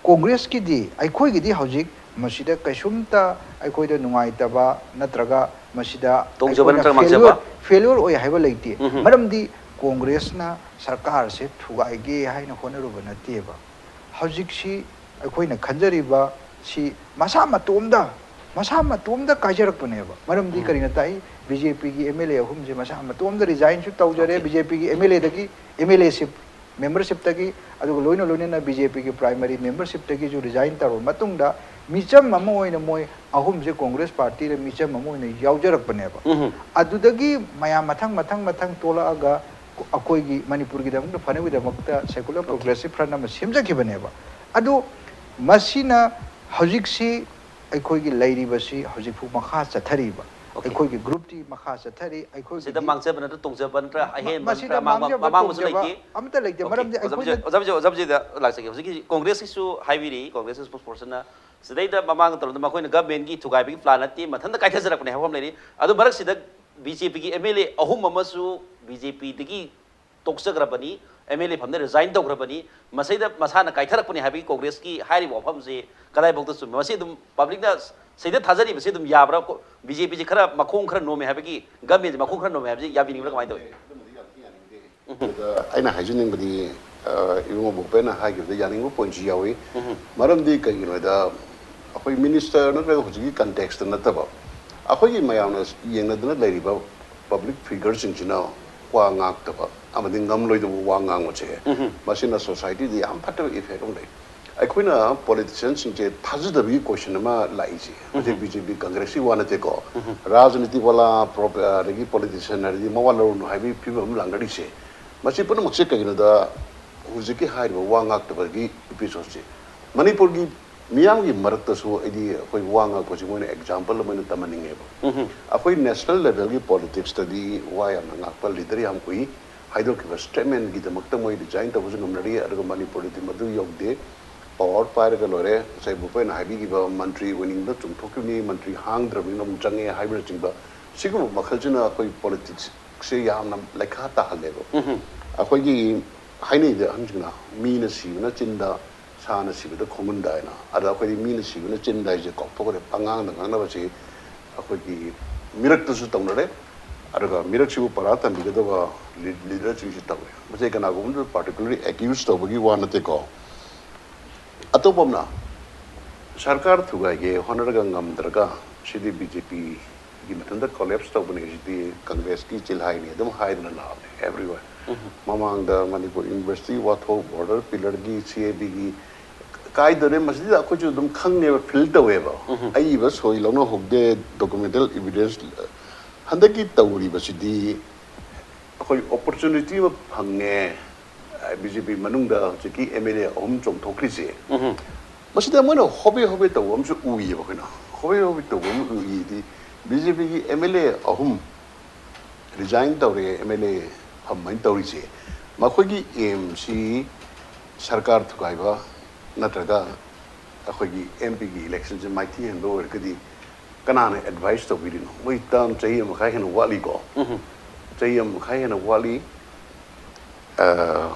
ꯀꯣꯡꯒ꯭ꯔꯦꯁꯀꯤꯗꯤ, ꯑꯩꯈꯣꯏꯒꯤꯗꯤ ꯍꯧꯖꯤꯛ ꯃꯁꯤꯗ ꯀꯩꯁꯨꯝꯇ ꯑꯩꯈꯣꯏꯗ ꯅꯨꯡꯉꯥꯏꯇꯕ ꯅꯠꯇ꯭ꯔꯒ ꯃꯁꯤꯗ ꯇꯣꯡꯖꯕ ꯑꯩꯈꯣꯏꯅ ꯅꯠꯇ꯭ꯔꯒ ꯃꯥꯡꯖꯕ? Failure, failure ꯑꯣꯏ ꯍꯥꯏꯕ ꯂꯩꯇꯦ꯫ ꯃꯔꯝꯗꯤ ꯀꯣꯡꯒ꯭ꯔꯦꯁꯅ ꯁꯔꯀꯥꯔꯁꯦ ꯊꯨꯒꯥꯏꯒꯦ ꯍꯥꯏꯅ ꯍꯣꯠꯅꯔꯨꯕ ꯅꯠꯇꯦꯕ꯫ ꯍꯧꯖꯤꯛꯁꯤ ꯑꯩꯈꯣꯏꯅ ꯈꯟꯖꯔꯤꯕ ꯁꯤ ꯃꯁꯥ ꯃꯇꯣꯝꯗ, ꯃꯁꯥ ꯃꯇꯣꯝꯗ ꯀꯥꯏꯖꯔꯛꯄꯅꯦꯕ꯫ ꯃꯔꯝꯗꯤ ꯀꯔꯤꯅ ꯇꯥꯛꯏ? BJPꯒꯤ MLA ꯑꯍꯨꯝꯁꯦ ꯃꯁꯥ ꯃꯇꯣꯝꯗ resignꯁꯨ ꯇꯧꯖꯔꯦ꯫ Okay. BJPꯒꯤ MLAꯗꯒꯤ, MLAship membershipꯇꯒꯤ, ꯑꯗꯨꯒ ꯂꯣꯏꯅ ꯂꯣꯏꯅꯅ BJPꯒꯤ primary membershipꯇꯒꯤꯁꯨ resign ꯇꯧꯔꯕ ꯃꯇꯨꯡꯗ ꯃꯤꯆꯝ ꯑꯃ ꯑꯣꯏꯅ ꯃꯣꯏ ꯑꯍꯨꯝꯁꯦ ꯀꯣꯡꯒ꯭ꯔꯦꯁ ꯄꯥꯔꯇꯤꯗ ꯃꯤꯆꯝ ꯑꯃ ꯑꯣꯏꯅ ꯌꯥꯎꯖꯔꯛꯄꯅꯦꯕ꯫ ꯑꯗꯨꯗꯒꯤ ꯃꯌꯥꯝ ꯃꯊꯪ ꯃꯊꯪ ꯃꯊꯪ ꯊꯣꯛꯂꯛꯑꯒ ꯑꯩꯈꯣꯏꯒꯤ ꯃꯅꯤꯄꯨꯔꯒꯤꯗꯃꯛꯇ ꯐꯅꯕꯒꯤꯗꯃꯛꯇ Secular Okay. Progressive Front ꯑꯃ ꯁꯦꯝꯖꯈꯤꯕꯅꯦꯕ꯫ ꯑꯗꯨ ꯃꯁꯤꯅ ꯍꯧꯖꯤꯛꯁꯤ ꯑꯩꯈꯣꯏꯒꯤ ꯂꯩꯔꯤꯕꯁꯤ ꯍꯧꯖꯤꯛꯐꯥꯎ ꯃꯈꯥ ꯆꯠꯊꯔꯤꯕ꯫ Okay. ꯑꯩꯈꯣꯏꯒꯤ groupꯇꯤ ꯃꯈꯥ ꯆꯠꯊꯔꯤ꯫ ꯑꯩꯈꯣꯏꯒꯤꯗꯤ ꯁꯤꯗ ꯃꯥꯡꯖꯕ ꯅꯠꯇ꯭ꯔ ꯇꯣꯡꯖꯕ ꯅꯠꯇ꯭ꯔ ꯃ-, ꯑꯍꯦꯟꯕ ꯃꯁꯤꯗ ꯅꯠꯇ꯭ꯔ ꯑꯃꯥꯡꯕ, ꯃꯥꯡꯖꯕ ꯑꯃꯥꯡꯕꯁꯨ ꯇꯣꯡꯖꯕ ꯂꯩꯇꯦ? ꯑꯝꯇ ꯂꯩꯇꯦ꯫ Okay. ꯃꯔꯝꯗꯤ ꯑꯣꯖꯥ ꯑꯩꯈꯣꯏꯅ ꯕꯤꯖꯣꯏ, ꯑꯣꯖꯥ ꯕꯤꯖꯣꯏ, ꯑꯣꯖꯥ ꯕꯤꯖꯣꯏꯗ ꯂꯥꯛꯆꯒꯦ꯫ ꯍꯧꯖꯤꯛꯀꯤ ꯀꯣꯡꯒ꯭ꯔꯦꯁꯀꯤꯁꯨ ꯍꯥꯏꯕꯤꯔꯤ, ꯀꯣꯡꯒ꯭ꯔꯦꯁꯀꯤ spokespersonꯅ ꯁꯤꯗꯩꯗ ꯃꯃꯥꯡꯗ ꯇꯧꯔꯝꯗ ꯃꯈꯣꯏꯅ governmentꯀꯤ ꯊꯨꯒꯥꯏꯕꯒꯤ plan ꯅꯠꯇꯦ, ꯃꯊꯟꯇ ꯀꯥꯏꯊꯖꯔꯛꯄꯅꯦ ꯍꯥꯏꯕ ꯑꯃ ꯂꯩꯔꯤ꯫ ꯑꯗꯨ ꯃꯔꯛꯁꯤꯗ BJPꯒꯤ MLA ꯑꯍꯨꯝ ꯑꯃꯁꯨ BJPꯗꯒꯤ ꯇꯣꯛꯆꯈ꯭ꯔꯕꯅꯤ, MLA ꯐꯝꯗ resign ꯇꯧꯈ꯭ꯔꯕꯅꯤ, ꯃꯁꯤꯗ ꯃꯁꯥꯅ ꯀꯥꯏꯊꯔꯛꯄꯅꯤ ꯍꯥꯏꯕꯒꯤ ꯀꯣꯡꯒ꯭ꯔꯦꯁꯀꯤ ꯍꯥꯏꯔꯤꯕ ꯋꯥꯐꯝꯁꯤ ꯀꯗꯥꯏꯐꯥꯎꯗ ꯆꯨꯝꯃꯤ? ꯃꯁꯤ ꯑꯗꯨꯝ publicꯅ ꯁꯤꯗ ꯊꯥꯖꯔꯤꯕꯁꯤ ꯑꯗꯨꯝ ꯌꯥꯕ꯭ꯔꯥ? ꯀꯣ-, BJPꯁꯤ ꯈꯔ ꯃꯈꯣꯡ ꯈꯔ ꯅꯣꯝꯃꯦ ꯍꯥꯏꯕꯒꯤ, governmentꯁꯤ ꯃꯈꯣꯡ ꯈꯔ ꯅꯣꯝꯃꯦ ꯍꯥꯏꯕꯁꯤ ꯌꯥꯕꯤꯅꯤꯡꯕ꯭ꯔꯥ, ꯀꯃꯥꯏꯅ ꯇꯧꯏ? ꯑꯗꯨꯗ ꯑꯩꯅ ꯍꯥꯏꯖꯅꯤꯡꯕꯗꯤ, ꯑ, ꯏꯕꯨꯡꯉꯣ ꯚꯨꯄꯦꯟꯅ ꯍꯥꯏꯈꯤꯕꯗ ꯌꯥꯅꯤꯡꯕ pointꯁꯨ ꯌꯥꯎꯏ꯫ ꯃꯔꯝꯗꯤ ꯀꯩꯒꯤꯅꯣ ꯍꯥꯏꯗ, ꯑꯩꯈꯣꯏ minister ꯅꯠꯇ꯭ꯔꯒ ꯍꯧꯖꯤꯛꯀꯤ contextꯇ ꯅꯠꯇꯕ, ꯑꯩꯈꯣꯏꯒꯤ ꯃꯌꯥꯝꯅ ꯌꯦꯡꯅꯗꯅ ꯂꯩꯔꯤꯕ public figureꯁꯤꯡꯁꯤꯅ ꯋꯥ ꯉꯥꯛꯇꯕ ꯑꯃꯗꯤ ꯉꯝꯂꯣꯏꯗꯕ ꯋꯥ ꯉꯥꯡꯕꯁꯦ, ꯃꯁꯤꯅ societyꯗ ꯌꯥꯝ ꯐꯠꯇꯕ effect ꯑꯃ ꯂꯩ꯫ ꯑꯩꯈꯣꯏꯅ politicianꯁꯤꯡꯁꯦ ꯊꯥꯖꯗꯕꯒꯤ question ꯑꯃ ꯂꯥꯛꯏꯁꯦ, ꯃꯁꯤ BJP Congressꯀꯤ ꯋꯥ ꯅꯠꯇꯦꯀꯣ꯫ ꯔꯥꯖꯅꯤꯇꯤ ꯋꯥꯂꯥ, prop-, ꯑꯗꯒꯤ politician ꯍꯥꯏꯔꯗꯤ ꯃꯋꯥ ꯂꯧꯔꯨꯅꯨ ꯍꯥꯏꯕꯒꯤ ꯐꯤꯕꯝ ꯑꯃ ꯂꯥꯡꯅꯔꯤꯁꯦ꯫ ꯃꯁꯤ ꯄꯨꯝꯅꯃꯛꯁꯦ ꯀꯩꯒꯤꯅꯣꯗ, ꯍꯧꯖꯤꯛꯀꯤ ꯍꯥꯏꯔꯤꯕ ꯋꯥ ꯉꯥꯛꯇꯕꯒꯤ episodeꯁꯦ ꯃꯅꯤꯄꯨꯔꯒꯤ ꯃꯤꯌꯥꯝꯒꯤ ꯃꯔꯛꯇꯁꯨ ꯑꯩꯗꯤ ꯑꯩꯈꯣꯏ ꯋꯥ ꯉꯥꯛꯄꯁꯤ ꯃꯣꯏꯅ example ꯑꯃ ꯑꯣꯏꯅ ꯇꯝꯍꯟꯅꯤꯡꯉꯦꯕ꯫ ꯑꯩꯈꯣꯏ national levelꯒꯤ politicsꯇꯗꯤ ꯋꯥ ꯌꯥꯝꯅ ꯉꯥꯛꯄ leader ꯌꯥꯝ ꯎꯏ꯫ ꯍꯥꯏꯗꯣꯛꯈꯤꯕ statementꯒꯤꯗꯃꯛꯇ ꯃꯣꯏ resign ꯇꯧꯕꯁꯨ ꯉꯝꯅꯔꯤ, ꯑꯗꯨꯒ ꯃꯅꯤꯄꯨꯔꯗꯗꯤ ꯃꯗꯨ ꯌꯧꯗꯦ꯫ Power ꯄꯥꯏꯔꯒ ꯂꯣꯏꯔꯦ꯫ ꯉꯁꯥꯏ ꯚꯨꯄꯦꯟꯅ ꯍꯥꯏꯕꯤꯈꯤꯕ ꯃꯟꯇ꯭ꯔꯤ ꯑꯣꯏꯅꯤꯡꯕ ꯆꯨꯝꯊꯣꯛꯈꯤꯕꯅꯤ, ꯃꯟꯇ꯭ꯔꯤ ꯍꯥꯡꯗ꯭ꯔꯕꯅꯤꯅ ꯑꯃꯨꯛ ꯆꯪꯉꯦ ꯍꯥꯏꯕꯅꯆꯤꯡꯕ ꯁꯤꯒꯨꯝꯕ ꯃꯈꯜꯁꯤꯅ ꯑꯩꯈꯣꯏ ꯄꯣꯂꯤꯇꯤꯛꯁꯁꯦ ꯌꯥꯝꯅ ꯂꯩꯈꯥ ꯇꯥꯍꯜꯂꯦꯕ꯫ ꯑꯩꯈꯣꯏꯒꯤ ꯍꯥꯏꯅꯩꯗ ꯑꯍꯟꯁꯤꯡꯅ, "ꯃꯤꯅ ꯁꯤꯕꯅ ꯆꯤꯟꯗ, ꯁꯥꯅ ꯁꯤꯕꯗ ꯈꯣꯡꯒꯨꯟꯗ" ꯍꯥꯏꯅ꯫ ꯑꯗ ꯑꯩꯈꯣꯏꯗꯤ ꯃꯤꯅ ꯁꯤꯕꯅ ꯆꯤꯟꯗ ꯍꯥꯏꯁꯦ ꯀꯥꯎꯊꯣꯛꯈ꯭ꯔꯦ꯫ ꯄꯉꯥꯡꯗ ꯉꯥꯡꯅꯕꯁꯤ ꯑꯩꯈꯣꯏꯒꯤ ꯃꯤꯔꯛꯇꯁꯨ ꯇꯧꯅꯔꯦ, ꯑꯗꯨꯒ ꯃꯤꯔꯛꯁꯤꯕꯨ ꯄꯔꯥ ꯇꯝꯕꯤꯒꯗꯕ ꯂꯤ-, ꯂꯤꯗꯔꯁꯤꯡꯁꯤ ꯇꯧꯔꯦ꯫ ꯃꯁꯤ ꯀꯅꯥꯒꯨꯝꯕꯗ ꯄꯥꯔꯇꯤꯀꯨꯂꯔꯂꯤ ꯑꯦꯀ꯭ꯌꯨꯁ ꯇꯧꯕꯒꯤ ꯋꯥ ꯅꯠꯇꯦꯀꯣ꯫ ꯑꯇꯣꯞꯄ ꯑꯃꯅ ꯁꯔꯀꯥꯔ ꯊꯨꯒꯥꯏꯒꯦ ꯍꯣꯠꯅꯔꯒ ꯉꯝꯗ꯭ꯔꯒ, ꯁꯤꯗꯤ ꯕꯤ ꯖꯦ ꯄꯤꯒꯤ ꯃꯊꯟꯇ ꯀꯣꯂꯦꯞꯁ ꯇꯧꯕꯅꯦ, ꯁꯤꯗꯤ ꯀꯪꯒ꯭ꯔꯦꯁꯀꯤ ꯆꯤꯜꯍꯥꯏꯅꯤ ꯑꯗꯨꯝ ꯍꯥꯏꯗꯅ ꯂꯥꯛꯑꯕꯅꯦ ꯑꯦꯕ꯭ꯔꯤꯋꯦꯔ꯫ ꯃꯃꯥꯡꯗ ꯃꯅꯤꯄꯨꯔ ꯌꯨꯅꯤꯚꯔꯁꯤꯇꯤ ꯋꯥꯊꯣꯛ, ꯕꯣꯔꯗꯔ ꯄꯤꯂꯔꯒꯤ, ꯁꯤ ꯑꯦ ꯕꯤꯒꯤ ꯀꯥꯏꯗꯣꯔꯦ, ꯃꯁꯤꯗ ꯑꯩꯈꯣꯏꯁꯨ ꯑꯗꯨꯝ ꯈꯪꯉꯦꯕ, ꯐꯤꯜ ꯇꯧꯋꯦꯕ꯫ ꯑꯏꯕ ꯁꯣꯏ ꯂꯧꯅꯍꯧꯗꯦ, ꯗꯣꯀꯨꯃꯦꯟꯇꯦꯜ ꯏꯕꯤꯗꯦꯟꯁ꯫ ꯍꯟꯗꯛꯀꯤ ꯇꯧꯔꯤꯕꯁꯤꯗꯤ ꯑꯩꯈꯣꯏ ꯑꯣꯄꯣꯔꯆꯨꯅꯤꯇꯤ ꯑꯃ ꯐꯪꯉꯦ꯫ ꯕꯤ ꯖꯦ ꯄꯤ ꯃꯅꯨꯡꯗ ꯍꯧꯖꯤꯛꯀꯤ ꯑꯦꯝ ꯑꯦꯜ ꯑꯦ ꯑꯍꯨꯝ ꯆꯣꯡꯊꯣꯛꯈ꯭ꯔꯤꯁꯦ, ꯃꯁꯤꯗ ꯃꯣꯏꯅ ꯍꯣꯕꯦ ꯍꯣꯕꯦ ꯇꯧꯕ ꯑꯃꯁꯨ ꯎꯏꯌꯦꯕ꯫ ꯑꯩꯈꯣꯏꯅ ꯍꯣꯕꯦ ꯍꯣꯕꯦ ꯇꯧꯕ ꯑꯃ ꯎꯏꯗꯤ, ꯕꯤ ꯖꯦ ꯄꯤꯒꯤ ꯑꯦꯝ ꯑꯦꯜ ꯑꯦ ꯑꯍꯨꯝ ꯔꯤꯖꯥꯏꯟ ꯇꯧꯔꯦ, ꯑꯦꯝ ꯑꯦꯜ ꯑꯦ ꯐꯝ ꯍꯥꯏꯅ ꯇꯧꯔꯤꯁꯦ, ꯃꯈꯣꯏꯒꯤ ꯑꯦꯝꯁꯤ ꯁꯔꯀꯥꯔ ꯊꯨꯒꯥꯏꯕ ꯅꯠꯇ꯭ꯔꯒ ꯑꯩꯈꯣꯏꯒꯤ ꯑꯦꯝ ꯄꯤꯒꯤ ꯏꯂꯦꯛꯁꯟꯁꯦ ꯃꯥꯏꯊꯤꯍꯟꯕ ꯑꯣꯏꯔꯒꯗꯤ ꯀꯅꯥꯅ ꯑꯦꯗꯚꯥꯏꯁ ꯇꯧꯕꯤꯔꯤꯅꯣ? ꯃꯣꯏ ꯇꯔꯝ ꯆꯍꯤ ꯑꯃ ꯃꯈꯥꯏ ꯍꯦꯟꯅ ꯋꯥꯠꯂꯤꯀꯣ꯫ ꯆꯍꯤ ꯑꯃ ꯃꯈꯥꯏ ꯍꯦꯟꯅ ꯋꯥꯠꯂꯤ꯫ ꯑ,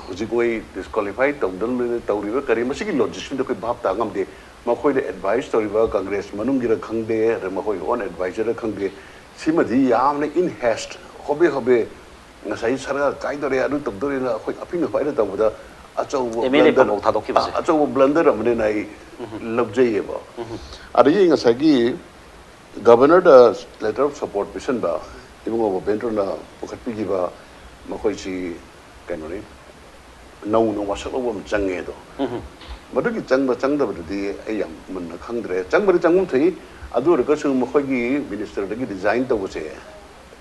ꯍꯧꯖꯤꯛ ꯃꯣꯏ ꯗꯤꯁꯀ꯭ꯋꯥꯂꯤꯐꯥꯏ ꯇꯧꯗꯅ ꯇꯧꯔꯤꯕ ꯀꯔꯤ, ꯃꯁꯤꯒꯤ ꯂꯣꯖꯤꯛꯁꯤꯡꯗꯣ ꯑꯩꯈꯣꯏ ꯚꯥꯞ ꯇꯥ ꯉꯝꯗꯦ꯫ ꯃꯈꯣꯏꯗ ꯑꯦꯗꯚꯥꯏꯁ ꯇꯧꯔꯤꯕ ꯀꯪꯒ꯭ꯔꯦꯁ ꯃꯅꯨꯡꯒꯤꯔ ꯈꯪꯗꯦ, ꯑꯗ ꯃꯈꯣꯏꯒꯤ ꯑꯣꯟ ꯑꯦꯗꯚꯥꯏꯖꯔ ꯈꯪꯗꯦ, ꯁꯤꯃꯗꯤ ꯌꯥꯝꯅ ꯏꯟ ꯍꯦꯁ, ꯍꯣꯕꯦ ꯍꯣꯕꯦ, ꯉꯁꯥꯏ ꯁꯔꯀꯥꯔ ꯀꯥꯏꯗꯣꯔꯦ, ꯑꯗꯨ ꯇꯧꯗꯣꯔꯦꯅ ꯑꯩꯈꯣꯏ ꯑꯐꯤꯡ ꯑꯐꯥꯏꯗ ꯇꯧꯕꯗ ꯑꯆꯧꯕ ꯑꯦꯝ ꯑꯦꯜ ꯑꯦ ꯕ꯭ꯂꯟꯗꯔ, ꯐꯝꯐꯥꯎ ꯊꯥꯗꯣꯛꯈꯤꯕꯁꯦ꯫ ꯑ-, ꯑꯆꯧꯕ ꯕ꯭ꯂꯟꯗꯔ ꯑꯃꯅꯦꯅ ꯑꯩ ꯂꯧꯖꯩꯌꯦꯕ꯫ ꯑꯗꯒꯤ ꯉꯁꯥꯏꯒꯤ ꯒꯕꯔꯅꯔꯗ ꯂꯦꯇꯔ ꯑꯣꯐ ꯁꯄꯣꯔꯠ ꯄꯤꯁꯟꯕ, ꯏꯕꯨꯡꯉꯣ ꯚꯨꯄꯦꯟꯗ꯭ꯔꯅ ꯄꯨꯈꯠꯄꯤꯈꯤꯕ, ꯃꯈꯣꯏꯁꯤ ꯀꯩꯅꯣꯅꯤ, ꯅꯧꯅ ꯋꯥꯁꯛ ꯂꯧꯕ ꯑꯃ ꯆꯪꯉꯦ ꯑꯗꯣ꯫ ꯃꯗꯨꯒꯤ ꯆꯪꯕ ꯆꯪꯗꯕꯗꯨꯗꯤ ꯑꯩ ꯌꯥꯝ ꯃꯨꯟꯅ ꯈꯪꯗ꯭ꯔꯦ꯫ ꯆꯪꯕꯗꯤ ꯆꯪꯐꯝ ꯊꯣꯛꯏ, ꯑꯗꯨ ꯑꯣꯏꯔꯒꯁꯨ ꯃꯈꯣꯏꯒꯤ ꯃꯤꯅꯤꯁꯇꯔꯗꯒꯤ ꯔꯤꯖꯥꯏꯟ ꯇꯧꯕꯁꯦ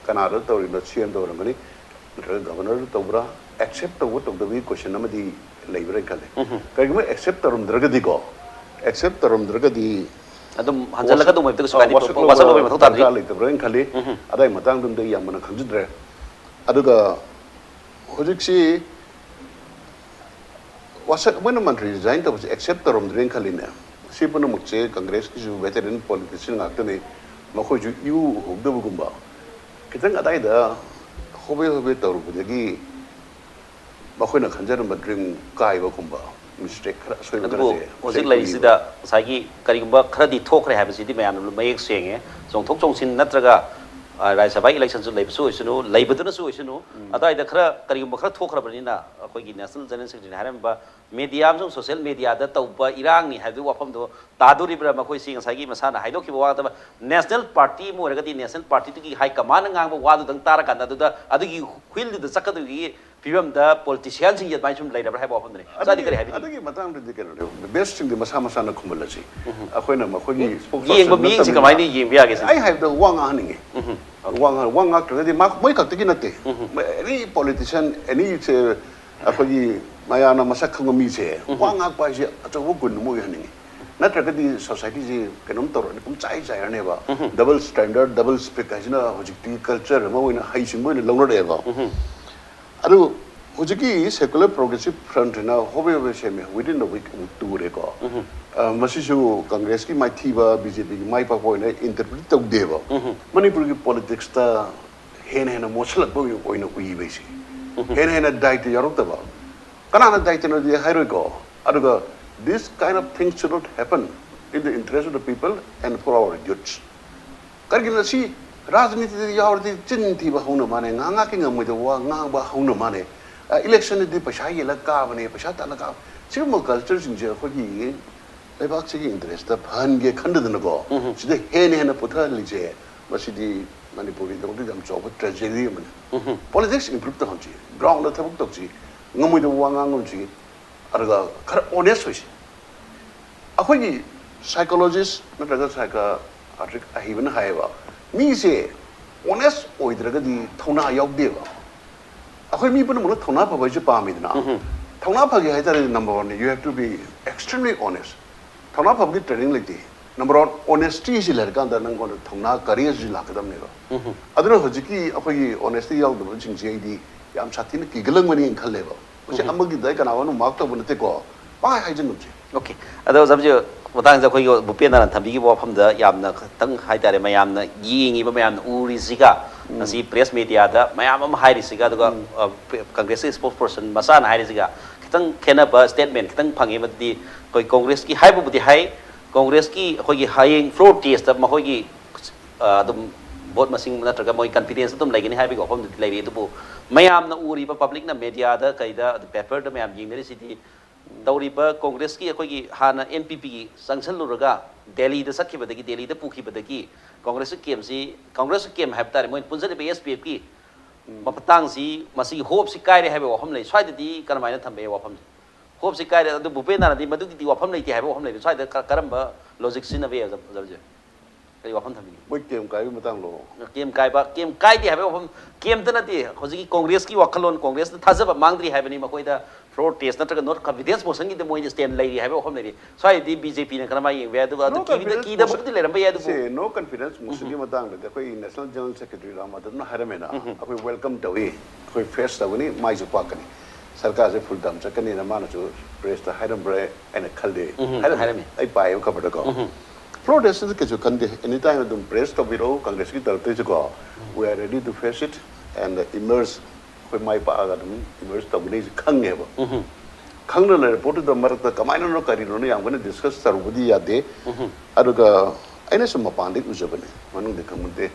ꯀꯅꯥꯗ ꯇꯧꯔꯤꯅꯣ? ꯁꯤ ꯑꯦꯝꯗ ꯑꯣꯏꯔꯝꯒꯅꯤ, ꯅꯠꯇ꯭ꯔꯒ ꯒꯕꯔꯅꯔꯗ ꯇꯧꯕ꯭ꯔꯥ? ꯑꯦꯛꯁꯦꯞ ꯇꯧꯕ ꯇꯧꯗꯕꯒꯤ ꯀꯣꯏꯁꯟ ꯑꯃꯗꯤ ꯂꯩꯕ꯭ꯔꯥ ꯈꯜꯂꯦ꯫ ꯀꯔꯤꯒꯨꯝꯕ ꯑꯦꯛꯁꯦꯞ ꯇꯧꯔꯝꯗ꯭ꯔꯒꯗꯤꯀꯣ, ꯑꯦꯛꯁꯦꯞ ꯇꯧꯔꯝꯗ꯭ꯔꯒꯗꯤ ꯑꯗꯨꯝ ꯍꯟꯖꯜꯂꯒ ꯑꯗꯨꯝ ꯑꯣꯏꯕꯗ ꯀꯩꯁꯨ ꯀꯥꯏꯗꯦ, ꯋꯥꯁꯛ ꯋꯥꯁꯛ ꯂꯧꯕ ꯂꯧꯕꯒꯤ ꯃꯊꯧ ꯇꯥꯗ꯭ꯔꯤ꯫ ꯗꯔꯀꯥꯔ ꯂꯩꯇꯕ꯭ꯔꯥ ꯍꯥꯏꯅ ꯈꯜꯂꯤ꯫ ꯑꯗꯥꯏ ꯃꯇꯥꯡꯗꯨꯝꯗꯤ ꯑꯩ ꯌꯥꯝ ꯃꯨꯟꯅ ꯈꯪꯖꯗ꯭ꯔꯦ꯫ ꯑꯗꯨꯒ ꯍꯧꯖꯤꯛꯁꯤ ꯋꯥꯁꯛ, ꯃꯣꯏꯅ ꯃꯟꯇ꯭ꯔꯤ ꯔꯤꯖꯥꯏꯟ ꯇꯧꯕꯁꯦ ꯑꯦꯛꯁꯦꯞ ꯇꯧꯔꯝꯗ꯭ꯔꯦꯅ ꯈꯜꯂꯤꯅꯦ꯫ ꯁꯤ ꯄꯨꯝꯅꯃꯛꯁꯦ ꯀꯪꯒ꯭ꯔꯦꯁꯀꯤꯁꯨ ꯚꯦꯇꯔꯟ ꯄꯣꯂꯤꯇꯤꯁꯤꯌꯟ ꯉꯥꯛꯇꯅꯤ꯫ ꯃꯈꯣꯏꯁꯨ ꯏꯎ ꯎꯍꯧꯗꯕꯒꯨꯝꯕ, ꯈꯤꯇꯪ ꯑꯗꯥꯏꯗ ꯍꯣꯕꯦ ꯍꯣꯕꯦ ꯇꯧꯔꯨꯕꯗꯒꯤ ꯃꯈꯣꯏꯅ ꯈꯟꯖꯔꯝꯕ ꯗ꯭ꯔꯤꯝ ꯀꯥꯏꯕꯒꯨꯝꯕ, ꯃꯤꯁꯇꯦꯛ ꯈꯔ, ꯑꯁꯣꯏꯕ ꯑꯗꯨꯕꯨ ꯈꯔꯁꯦ ꯍꯧꯖꯤꯛ ꯉꯁꯥꯏ ꯂꯩꯔꯤꯁꯤꯗ ꯉꯁꯥꯏꯒꯤ ꯀꯔꯤꯒꯨꯝꯕ ꯈꯔꯗꯤ ꯊꯣꯛꯈ꯭ꯔꯦ ꯍꯥꯏꯕꯁꯤꯗꯤ ꯃꯌꯥꯝꯅ ꯃꯌꯦꯛ ꯁꯦꯡꯉꯦ꯫ ꯆꯣꯡꯊꯣꯛ ꯆꯣꯡꯁꯤꯟ ꯅꯠꯇ꯭ꯔꯒ ꯔꯥꯖ꯭ꯌ ꯁꯚꯥ ꯏꯂꯦꯛꯁꯟꯁꯨ ꯂꯩꯕꯁꯨ ꯑꯣꯏꯁꯅꯨ, ꯂꯩꯕꯗꯨꯅꯁꯨ ꯑꯣꯏꯁꯅꯨ, ꯑꯗꯨꯋꯥꯏꯗ ꯈꯔ ꯀꯔꯤꯒꯨꯝꯕ ꯈꯔ ꯊꯣꯛꯈ꯭ꯔꯕꯅꯤꯅ ꯑꯩꯈꯣꯏꯒꯤ ꯅꯦꯁꯅꯦꯜ ꯖꯦꯅꯔꯦꯜ ꯁꯦꯀ꯭ꯔꯦꯇꯔꯤꯅ ꯍꯥꯏꯔꯝꯕ ꯃꯦꯗꯤꯌꯥ ꯑꯃꯁꯨꯡ ꯁꯣꯁꯤꯌꯦꯜ ꯃꯦꯗꯤꯌꯥꯗ ꯇꯧꯕ ꯏꯔꯥꯡꯅꯤ ꯍꯥꯏꯕꯒꯤ ꯋꯥꯐꯝꯗꯣ ꯇꯥꯗꯣꯔꯤꯕ꯭ꯔꯥ? ꯃꯈꯣꯏꯁꯤ ꯉꯁꯥꯏꯒꯤ ꯃꯁꯥꯅ ꯍꯥꯏꯗꯣꯛꯈꯤꯕ ꯋꯥ ꯅꯠꯇꯕ, ꯅꯦꯁꯅꯦꯜ ꯄꯥꯔꯇꯤ ꯑꯃ ꯑꯣꯏꯔꯒꯗꯤ ꯅꯦꯁꯅꯦꯜ ꯄꯥꯔꯇꯤꯗꯨꯒꯤ ꯍꯥꯏ ꯀꯃꯥꯟꯅ ꯉꯥꯡꯕ ꯋꯥꯗꯨꯗꯪ ꯇꯥꯔꯀꯥꯟꯗ ꯑꯗꯨꯗ ꯑꯗꯨꯒꯤ ꯍꯨꯏꯜꯗꯨꯗ ꯆꯠꯀꯗꯧꯒꯤ ꯐꯤꯕꯝꯗ ꯄꯣꯂꯤꯇꯤꯁꯤꯌꯥꯟꯁꯤꯡꯁꯦ ꯑꯗꯨꯃꯥꯏꯅ ꯁꯨꯝ ꯂꯩꯔꯕ꯭ꯔꯥ ꯍꯥꯏꯕ ꯋꯥꯐꯝꯗꯨꯅꯤ꯫ ꯁꯥꯔꯗꯤ ꯀꯔꯤ ꯍꯥꯏꯕꯤꯅꯤꯡꯉꯤ? ꯑꯗꯨꯒꯤ ꯃꯇꯥꯡꯗꯗꯤ ꯀꯩꯅꯣꯅꯦ, ꯕꯦꯁꯁꯤꯡꯗꯤ ꯃꯁꯥ ꯃꯁꯥꯅ ꯈꯨꯝꯍꯜꯂꯁꯤ꯫ ꯑꯩꯈꯣꯏꯅ ꯃꯈꯣꯏꯒꯤ spokesperson ꯌꯦꯡꯕ ꯃꯤꯠꯌꯦꯡꯁꯦ ꯅꯠꯇꯕꯅꯤꯅ ꯀꯃꯥꯏꯅ ꯌꯦꯡꯕ ꯌꯥꯒꯦ ꯁꯤꯅꯤ? ꯑꯩ ꯍꯥꯏꯕꯗ ꯋꯥ ꯉꯥꯡꯍꯟꯅꯤꯡꯉꯤ꯫ ꯋꯥ ꯉꯥꯡ-, ꯋꯥ ꯉꯥꯛꯇ꯭ꯔꯒꯗꯤ ꯃꯥ, ꯃꯣꯏ ꯈꯛꯇꯒꯤ ꯅꯠꯇꯦ꯫ ꯑꯦꯅꯤ ꯄꯣꯂꯤꯇꯤꯁꯤꯌꯥꯟ, ꯑꯦꯅꯤ ꯑꯩꯈꯣꯏꯒꯤ ꯃꯌꯥꯝꯅ ꯃꯁꯛ ꯈꯪꯕ ꯃꯤꯁꯦ ꯋꯥ ꯉꯥꯛꯄ ꯍꯥꯏꯁꯦ ꯑꯆꯧꯕ ꯒꯨꯟ ꯑꯃ ꯑꯣꯏꯍꯟꯅꯤꯡꯉꯤ꯫ ꯅꯠꯇ꯭ꯔꯒꯗꯤ ꯁꯣꯁꯥꯏꯇꯤꯁꯦ ꯀꯩꯅꯣꯝ ꯇꯧꯔꯅꯤ, ꯄꯨꯡꯆꯥꯏ ꯆꯥꯏꯔꯅꯦꯕ꯫ ꯗꯕꯜ ꯁ꯭ꯇꯦꯟꯗꯔꯗ, ꯗꯕꯜ ꯁ꯭ꯄꯤꯛ ꯍꯥꯏꯁꯤꯅ ꯍꯧꯖꯤꯛꯇꯤ ꯀꯜꯆꯔ ꯑꯃ ꯑꯣꯏꯅ, ꯍꯩꯁꯤꯡꯕ ꯑꯣꯏꯅ ꯂꯧꯅꯔꯛꯑꯦꯕ꯫ ꯑꯗꯨ ꯍꯧꯖꯤꯛꯀꯤ Secular Progressive Front ꯍꯥꯏꯅ ꯍꯣꯕꯦ ꯍꯣꯕꯦ ꯁꯦꯝꯃꯦ, within a week ꯑꯃꯨꯛ ꯇꯨꯔꯦꯀꯣ꯫ ꯑ, ꯃꯁꯤꯁꯨ ꯀꯪꯒ꯭ꯔꯦꯁꯀꯤ ꯃꯥꯏꯊꯤꯕ, ꯕꯤ ꯖꯦ ꯄꯤꯒꯤ ꯃꯥꯏ ꯄꯥꯛꯄ ꯑꯣꯏꯅ ꯏꯟꯇꯔꯄ꯭ꯔꯤꯠ ꯇꯧꯗꯦꯕ꯫ ꯃꯅꯤꯄꯨꯔꯒꯤ ꯄꯣꯂꯤꯇꯤꯛꯁꯇ ꯍꯦꯟꯅ ꯍꯦꯟꯅ ꯃꯣꯠꯁꯤꯜꯂꯛꯄ ꯑꯣꯏꯅ, ꯑꯣꯏꯅ ꯎꯏꯕ ꯑꯩꯁꯦ꯫ ꯍꯦꯟꯅ ꯍꯦꯟꯅ ꯗꯥꯏꯇ ꯌꯥꯎꯔꯛꯇꯕ꯫ ꯀꯅꯥꯅ ꯗꯥꯏꯇꯅꯣꯗꯤ ꯍꯥꯏꯔꯣꯏꯀꯣ꯫ ꯑꯗꯨꯒ this kind of things should not happen in the interest of the people and for our youths꯫ ꯀꯔꯤꯒꯤꯅꯣ ꯁꯤ ꯔꯥꯖꯅꯤꯇꯤꯗ ꯌꯥꯎꯔꯗꯤ ꯆꯤꯟ ꯊꯤꯕ ꯍꯧꯅ ꯃꯥꯅꯦ, ꯉꯥꯏꯍꯥꯛ ꯉꯥꯏꯍꯥꯛꯀꯤ ꯉꯝꯃꯣꯏꯗꯕ ꯋꯥ ꯉꯥꯡꯕ ꯍꯧꯅ ꯃꯥꯅꯦ, ꯏꯂꯦꯛꯁꯟꯗꯗꯤ ꯄꯩꯁꯥ ꯌꯦꯜꯂꯒ ꯀꯥꯕꯅꯦ, ꯄꯩꯁꯥ ꯇꯥꯜꯂꯒ ꯀꯥꯕ꯫ ꯁꯤꯒꯨꯝꯕ ꯀꯜꯆꯔꯁꯤꯡꯁꯦ ꯑꯩꯈꯣꯏꯒꯤ ꯂꯩꯕꯥꯛꯁꯤꯒꯤ ꯏꯟꯇꯔꯦꯁꯇ ꯐꯍꯟꯒꯦ ꯈꯟꯗꯗꯅꯀꯣ, ꯁꯤꯗ ꯍꯦꯟꯅ ꯍꯦꯟꯅ ꯄꯨꯊꯍꯜꯂꯤꯁꯦ, ꯃꯁꯤꯗꯤ ꯃꯅꯤꯄꯨꯔꯒꯤꯗꯃꯛꯇ ꯌꯥꯝ ꯆꯥꯎꯕ ꯇ꯭ꯔꯦꯖꯦꯗꯤ ꯑꯃꯅꯤ꯫ ꯄꯣꯂꯤꯇꯤꯛꯁ ꯏꯝꯄ꯭ꯔꯨꯞ ꯇꯧꯍꯟꯁꯤ, ꯒ꯭ꯔꯥꯎꯟꯗ ꯊꯕꯛ ꯇꯧꯁꯤ, ꯉꯝꯃꯣꯏꯗꯕ ꯋꯥ ꯉꯥꯡꯒꯨꯝꯁꯤ, ꯑꯗꯨꯒ ꯈꯔ ꯑꯣꯅꯦꯁ ꯑꯣꯏꯁꯤ꯫ ꯑꯩꯈꯣꯏꯒꯤ ꯁꯥꯏꯀꯣꯂꯣꯖꯤꯁ ꯅꯠꯇ꯭ꯔꯒ ꯁꯥꯏꯀꯥꯇ꯭ꯔꯤꯛ ꯑꯍꯩꯕꯅ ꯍꯥꯏꯌꯦꯕ, ꯃꯤꯁꯦ ꯑꯣꯅꯦꯁ ꯑꯣꯏꯗ꯭ꯔꯒꯗꯤ ꯊꯧꯅꯥ ꯌꯥꯎꯗꯦꯕ꯫ ꯑꯩꯈꯣꯏ ꯃꯤ ꯄꯨꯝꯅꯃꯛꯅ ꯊꯧꯅꯥ ꯐꯕ ꯍꯥꯏꯁꯦ ꯄꯥꯝꯃꯤꯗꯅ꯫ ꯊꯧꯅꯥ ꯐꯒꯦ ꯍꯥꯏꯇꯥꯔꯗꯤ number one, you have to be extremely honest꯫ ꯊꯧꯅꯥ ꯐꯕꯒꯤ ꯇ꯭ꯔꯦꯅꯤꯡ ꯂꯩꯇꯦ꯫ Number one, honesty ꯁꯤ ꯂꯩꯔꯀꯥꯟꯗ ꯅꯪꯉꯣꯟꯗ ꯊꯧꯅꯥ, courage ꯁꯤ ꯂꯥꯛꯀꯗꯕꯅꯦꯕ꯫ ꯑꯗꯨꯅ ꯍꯧꯖꯤꯛꯀꯤ ꯑꯩꯈꯣꯏꯒꯤ honesty ꯌꯥꯎꯗꯕꯁꯤꯡꯁꯦ ꯑꯩꯗꯤ ꯌꯥꯝ ꯁꯥꯊꯤꯅ ꯀꯤꯒꯜꯂꯝꯒꯅꯤꯅ ꯈꯜꯂꯦꯕ꯫ ꯃꯁꯤ ꯑꯃꯒꯤꯗ ꯑꯩ ꯀꯅꯥꯒꯨꯝꯕ ꯃꯥꯔꯛ ꯇꯧꯕ ꯅꯠꯇꯦꯀꯣ, ꯄꯪꯍꯥꯏ ꯍꯥꯏꯖꯤꯟꯒꯨꯝꯁꯦ꯫ ꯑꯣꯀꯦ꯫ ꯑꯗꯣ ꯑꯣꯖꯥ ꯕꯤꯖꯣꯏ, ꯃꯇꯥꯡꯁꯤꯗ ꯑꯩꯈꯣꯏꯒꯤ ꯚꯨꯄꯦꯟ ꯅꯥꯅ ꯊꯝꯕꯤꯈꯤꯕ ꯋꯥꯐꯝꯗ ꯌꯥꯝꯅ ꯈꯤꯇꯪ ꯍꯥꯏꯇꯥꯔꯦ, ꯃꯌꯥꯝꯅ ꯌꯦꯡꯉꯤꯕ, ꯃꯌꯥꯝꯅ ꯎꯔꯤꯁꯤꯒ ꯉꯁꯤ ꯄ꯭ꯔꯦꯁ ꯃꯦꯗꯤꯌꯥꯗ ꯃꯌꯥꯝ ꯑꯃ ꯍꯥꯏꯔꯤꯁꯤꯒ, ꯑꯗꯨꯒ ꯀꯪꯒ꯭ꯔꯦꯁꯀꯤ ꯁ꯭ꯄꯣꯛꯁ ꯄꯔꯁꯟ ꯃꯁꯥꯅ ꯍꯥꯏꯔꯤꯁꯤꯒ ꯈꯤꯇꯪ ꯈꯦꯠꯅꯕ ꯁ꯭ꯇꯦꯠꯃꯦꯟ ꯈꯤꯇꯪ ꯐꯪꯉꯤ꯫ ꯃꯗꯨꯗꯤ ꯑꯩꯈꯣꯏ ꯀꯣꯡꯒ꯭ꯔꯦꯁꯀꯤ ꯍꯥꯏꯕꯕꯨꯗꯤ ꯍꯥꯏ, ꯀꯣꯡꯒ꯭ꯔꯦꯁꯀꯤ ꯑꯩꯈꯣꯏꯒꯤ ꯍꯌꯦꯡ ꯐ꯭ꯂꯣꯔ ꯇꯦꯁꯇ ꯃꯈꯣꯏꯒꯤ ꯑꯗꯨꯝ ꯚꯣꯠ ꯃꯁꯤꯡ ꯅꯠꯇ꯭ꯔꯒ ꯃꯣꯏ ꯀꯟꯐꯤꯗꯦꯟꯁ ꯑꯗꯨꯝ ꯂꯩꯒꯅꯤ ꯍꯥꯏꯕꯒꯤ ꯋꯥꯐꯝꯗꯨꯗꯤ ꯂꯩꯔꯤ꯫ ꯑꯗꯨꯕꯨ ꯃꯌꯥꯝꯅ ꯎꯔꯤꯕ, ꯄꯕ꯭ꯂꯤꯛꯅ ꯃꯦꯗꯤꯌꯥꯗ ꯀꯩꯗ ꯑꯗꯨ ꯄꯦꯄꯔꯗ ꯃꯌꯥꯝ ꯌꯦꯡꯅꯔꯤꯁꯤꯗꯤ, ꯇꯧꯔꯤꯕ ꯀꯣꯡꯒ꯭ꯔꯦꯁꯀꯤ ꯑꯩꯈꯣꯏꯒꯤ ꯍꯥꯟꯅ ꯑꯦꯟ ꯄꯤ ꯄꯤꯒꯤ ꯆꯪꯁꯤꯜꯂꯨꯔꯒ ꯗꯦꯜꯂꯤꯗ ꯆꯠꯈꯤꯕꯗꯒꯤ, ꯗꯦꯜꯂꯤꯗ ꯄꯨꯈꯤꯕꯗꯒꯤ ꯀꯣꯡꯒ꯭ꯔꯦꯁꯀꯤ ꯀꯦꯝꯁꯤ, ꯀꯣꯡꯒ꯭ꯔꯦꯁꯀꯤ ꯀꯦꯝ ꯍꯥꯏꯕ ꯇꯥꯔꯦ, ꯃꯣꯏꯅ ꯄꯨꯟꯖꯔꯤꯕ ꯑꯦꯁ ꯄꯤ ꯑꯦꯐꯀꯤ ꯃꯇꯥꯡꯁꯤ, ꯃꯁꯤꯒꯤ ꯍꯣꯞꯁꯤ ꯀꯥꯏꯔꯦ ꯍꯥꯏꯕꯒꯤ ꯋꯥꯐꯝ ꯂꯩ꯫ ꯁ꯭ꯋꯥꯏꯗꯗꯤ ꯀꯔꯝꯍꯥꯏꯅ ꯊꯝꯕ ꯌꯥꯏ ꯋꯥꯐꯝꯁꯦ? ꯍꯣꯞꯁꯤ ꯀꯥꯏꯔꯦ, ꯑꯗꯨ ꯚꯨꯄꯦꯟ ꯍꯥꯟꯅꯗꯤ ꯃꯗꯨꯒꯤꯗꯤ ꯋꯥꯐꯝ ꯂꯩꯇꯦ ꯍꯥꯏꯕ ꯋꯥꯐꯝ ꯂꯩꯕ꯫ ꯁ꯭ꯋꯥꯏꯗ ꯀ-, ꯀꯔꯝꯕ ꯂꯣꯖꯤꯛ ꯁꯤꯖꯤꯟꯅꯕ ꯌꯥꯏ, ꯑꯣꯖꯥ, ꯑꯣꯖꯥ ꯍꯧꯖꯤꯛ? ꯀꯔꯤ ꯋꯥꯐꯝ ꯊꯝꯕꯤꯅꯤꯡꯉꯤ? ꯃꯣꯏ ꯀꯦꯝ ꯀꯥꯏꯕꯒꯤ ꯃꯇꯥꯡꯗꯣ? ꯀꯦꯝ ꯀꯥꯏꯕ, ꯀꯦꯝ ꯀꯥꯏꯗꯦ ꯍꯥꯏꯕꯒꯤ ꯋꯥꯐꯝ ꯀꯦꯝꯇ ꯅꯠꯇꯦ꯫ ꯍꯧꯖꯤꯛꯀꯤ ꯀꯣꯡꯒ꯭ꯔꯦꯁꯀꯤ ꯋꯥꯈꯜꯂꯣꯟ, ꯀꯣꯡꯒ꯭ꯔꯦꯁꯅ ꯊꯥꯖꯕ ꯃꯥꯡꯗ꯭ꯔꯤ ꯍꯥꯏꯕꯅꯤ ꯃꯈꯣꯏꯗ꯫ ꯐ꯭ꯂꯣꯔ ꯇꯦꯁ ꯅꯠꯇ꯭ꯔꯒ ꯅꯣꯠ ꯀꯟꯐꯤꯗꯦꯟꯁ ꯃꯣꯁꯟꯒꯤꯗ ꯃꯣꯏꯗ ꯁ꯭ꯇꯦꯟ ꯂꯩꯔꯤ ꯍꯥꯏꯕ ꯋꯥꯐꯝ ꯂꯩꯔꯤ꯫ ꯁ꯭ꯋꯥꯏꯗꯗꯤ ꯕꯤ ꯖꯦ ꯄꯤꯅ ꯀꯔꯝꯍꯥꯏꯅ ꯌꯦꯡꯕ ꯌꯥꯏ? ꯑꯗꯨꯒ ꯑꯗꯨ ꯅꯣ ꯀꯤꯕꯗ, ꯀꯟꯐꯤꯗꯦꯟꯁ ꯀꯤꯗꯕꯕꯨꯗꯤ ꯃꯣꯁꯟ, ꯂꯩꯔꯝꯕ ꯌꯥꯏ, ꯑꯗꯨꯕꯨ ꯁꯦ, ꯅꯣ ꯀꯟꯐꯤꯗꯦꯟꯁ ꯃꯣꯁꯟꯒꯤ ꯃꯇꯥꯡꯗꯗꯤ ꯑꯩꯈꯣꯏ ꯅꯦꯁꯅꯦꯜ ꯖꯦꯅꯔꯦꯜ ꯁꯦꯀ꯭ꯔꯦꯇꯔꯤ ꯔꯥꯝ ꯃꯥꯙꯕꯅ ꯍꯥꯏꯔꯝꯃꯦꯅ, ꯑꯩꯈꯣꯏ ꯋꯦꯜꯀꯝ ꯇꯧꯏ, ꯑꯩꯈꯣꯏ ꯐꯦꯁ ꯇꯧꯒꯅꯤ, ꯃꯥꯏꯁꯨ ꯄꯥꯛꯀꯅꯤ, ꯁꯔꯀꯥꯔꯁꯦ ꯐꯨꯜ ꯇꯥꯔꯝ ꯆꯠꯀꯅꯤꯅ ꯃꯥꯅꯁꯨ ꯄ꯭ꯔꯦꯁꯇ ꯍꯥꯏꯔꯝꯕ꯭ꯔꯥ ꯍꯥꯏꯅ ꯈꯜꯂꯤ꯫ ꯎꯝ, ꯍꯥꯏꯔꯝꯃꯦ꯫ ꯍꯥꯏꯔꯝꯃꯦ꯫ ꯑꯩ ꯄꯥꯏꯌꯦꯕ ꯈꯕꯔꯗꯀꯣ꯫ ꯐ꯭ꯂꯣꯔ ꯇꯦꯁꯇꯗꯤ ꯀꯩꯁꯨ ꯈꯟꯗꯦ, ꯑꯦꯅꯤ ꯇꯥꯏꯝ ꯑꯗꯨꯝ ꯄ꯭ꯔꯦꯁ ꯇꯧꯕꯤꯔꯛꯎ, ꯀꯪꯒ꯭ꯔꯦꯁꯀꯤ ꯇꯔꯐꯇꯩꯁꯨꯀꯣ, we are ready to face it and emerge, ꯑꯩꯈꯣꯏ ꯃꯥꯏ ꯄꯥꯛꯑꯒ ꯑꯗꯨꯝ ꯏꯃꯔꯖ ꯇꯧꯒꯅꯤꯁꯤ ꯈꯪꯉꯦꯕ꯫ ꯈꯪꯅ ꯂꯩꯔ ꯄꯣꯠꯇꯨꯗ ꯃꯔꯛꯇ ꯀꯃꯥꯏꯅꯅꯣ ꯀꯔꯤꯅꯣꯅ ꯌꯥꯝ ꯀꯟꯅ ꯗꯤꯁꯀꯁ ꯇꯧꯔꯨꯕꯗꯤ ꯌꯥꯗꯦ꯫ ꯑꯗꯨꯒ ꯑꯩꯅ ꯁꯨꯝ ꯃꯄꯥꯟꯗꯒꯤ ꯎꯖꯕꯅꯦ, ꯃꯅꯨꯡꯗ ꯈꯪꯕ ꯅꯠꯇꯦ꯫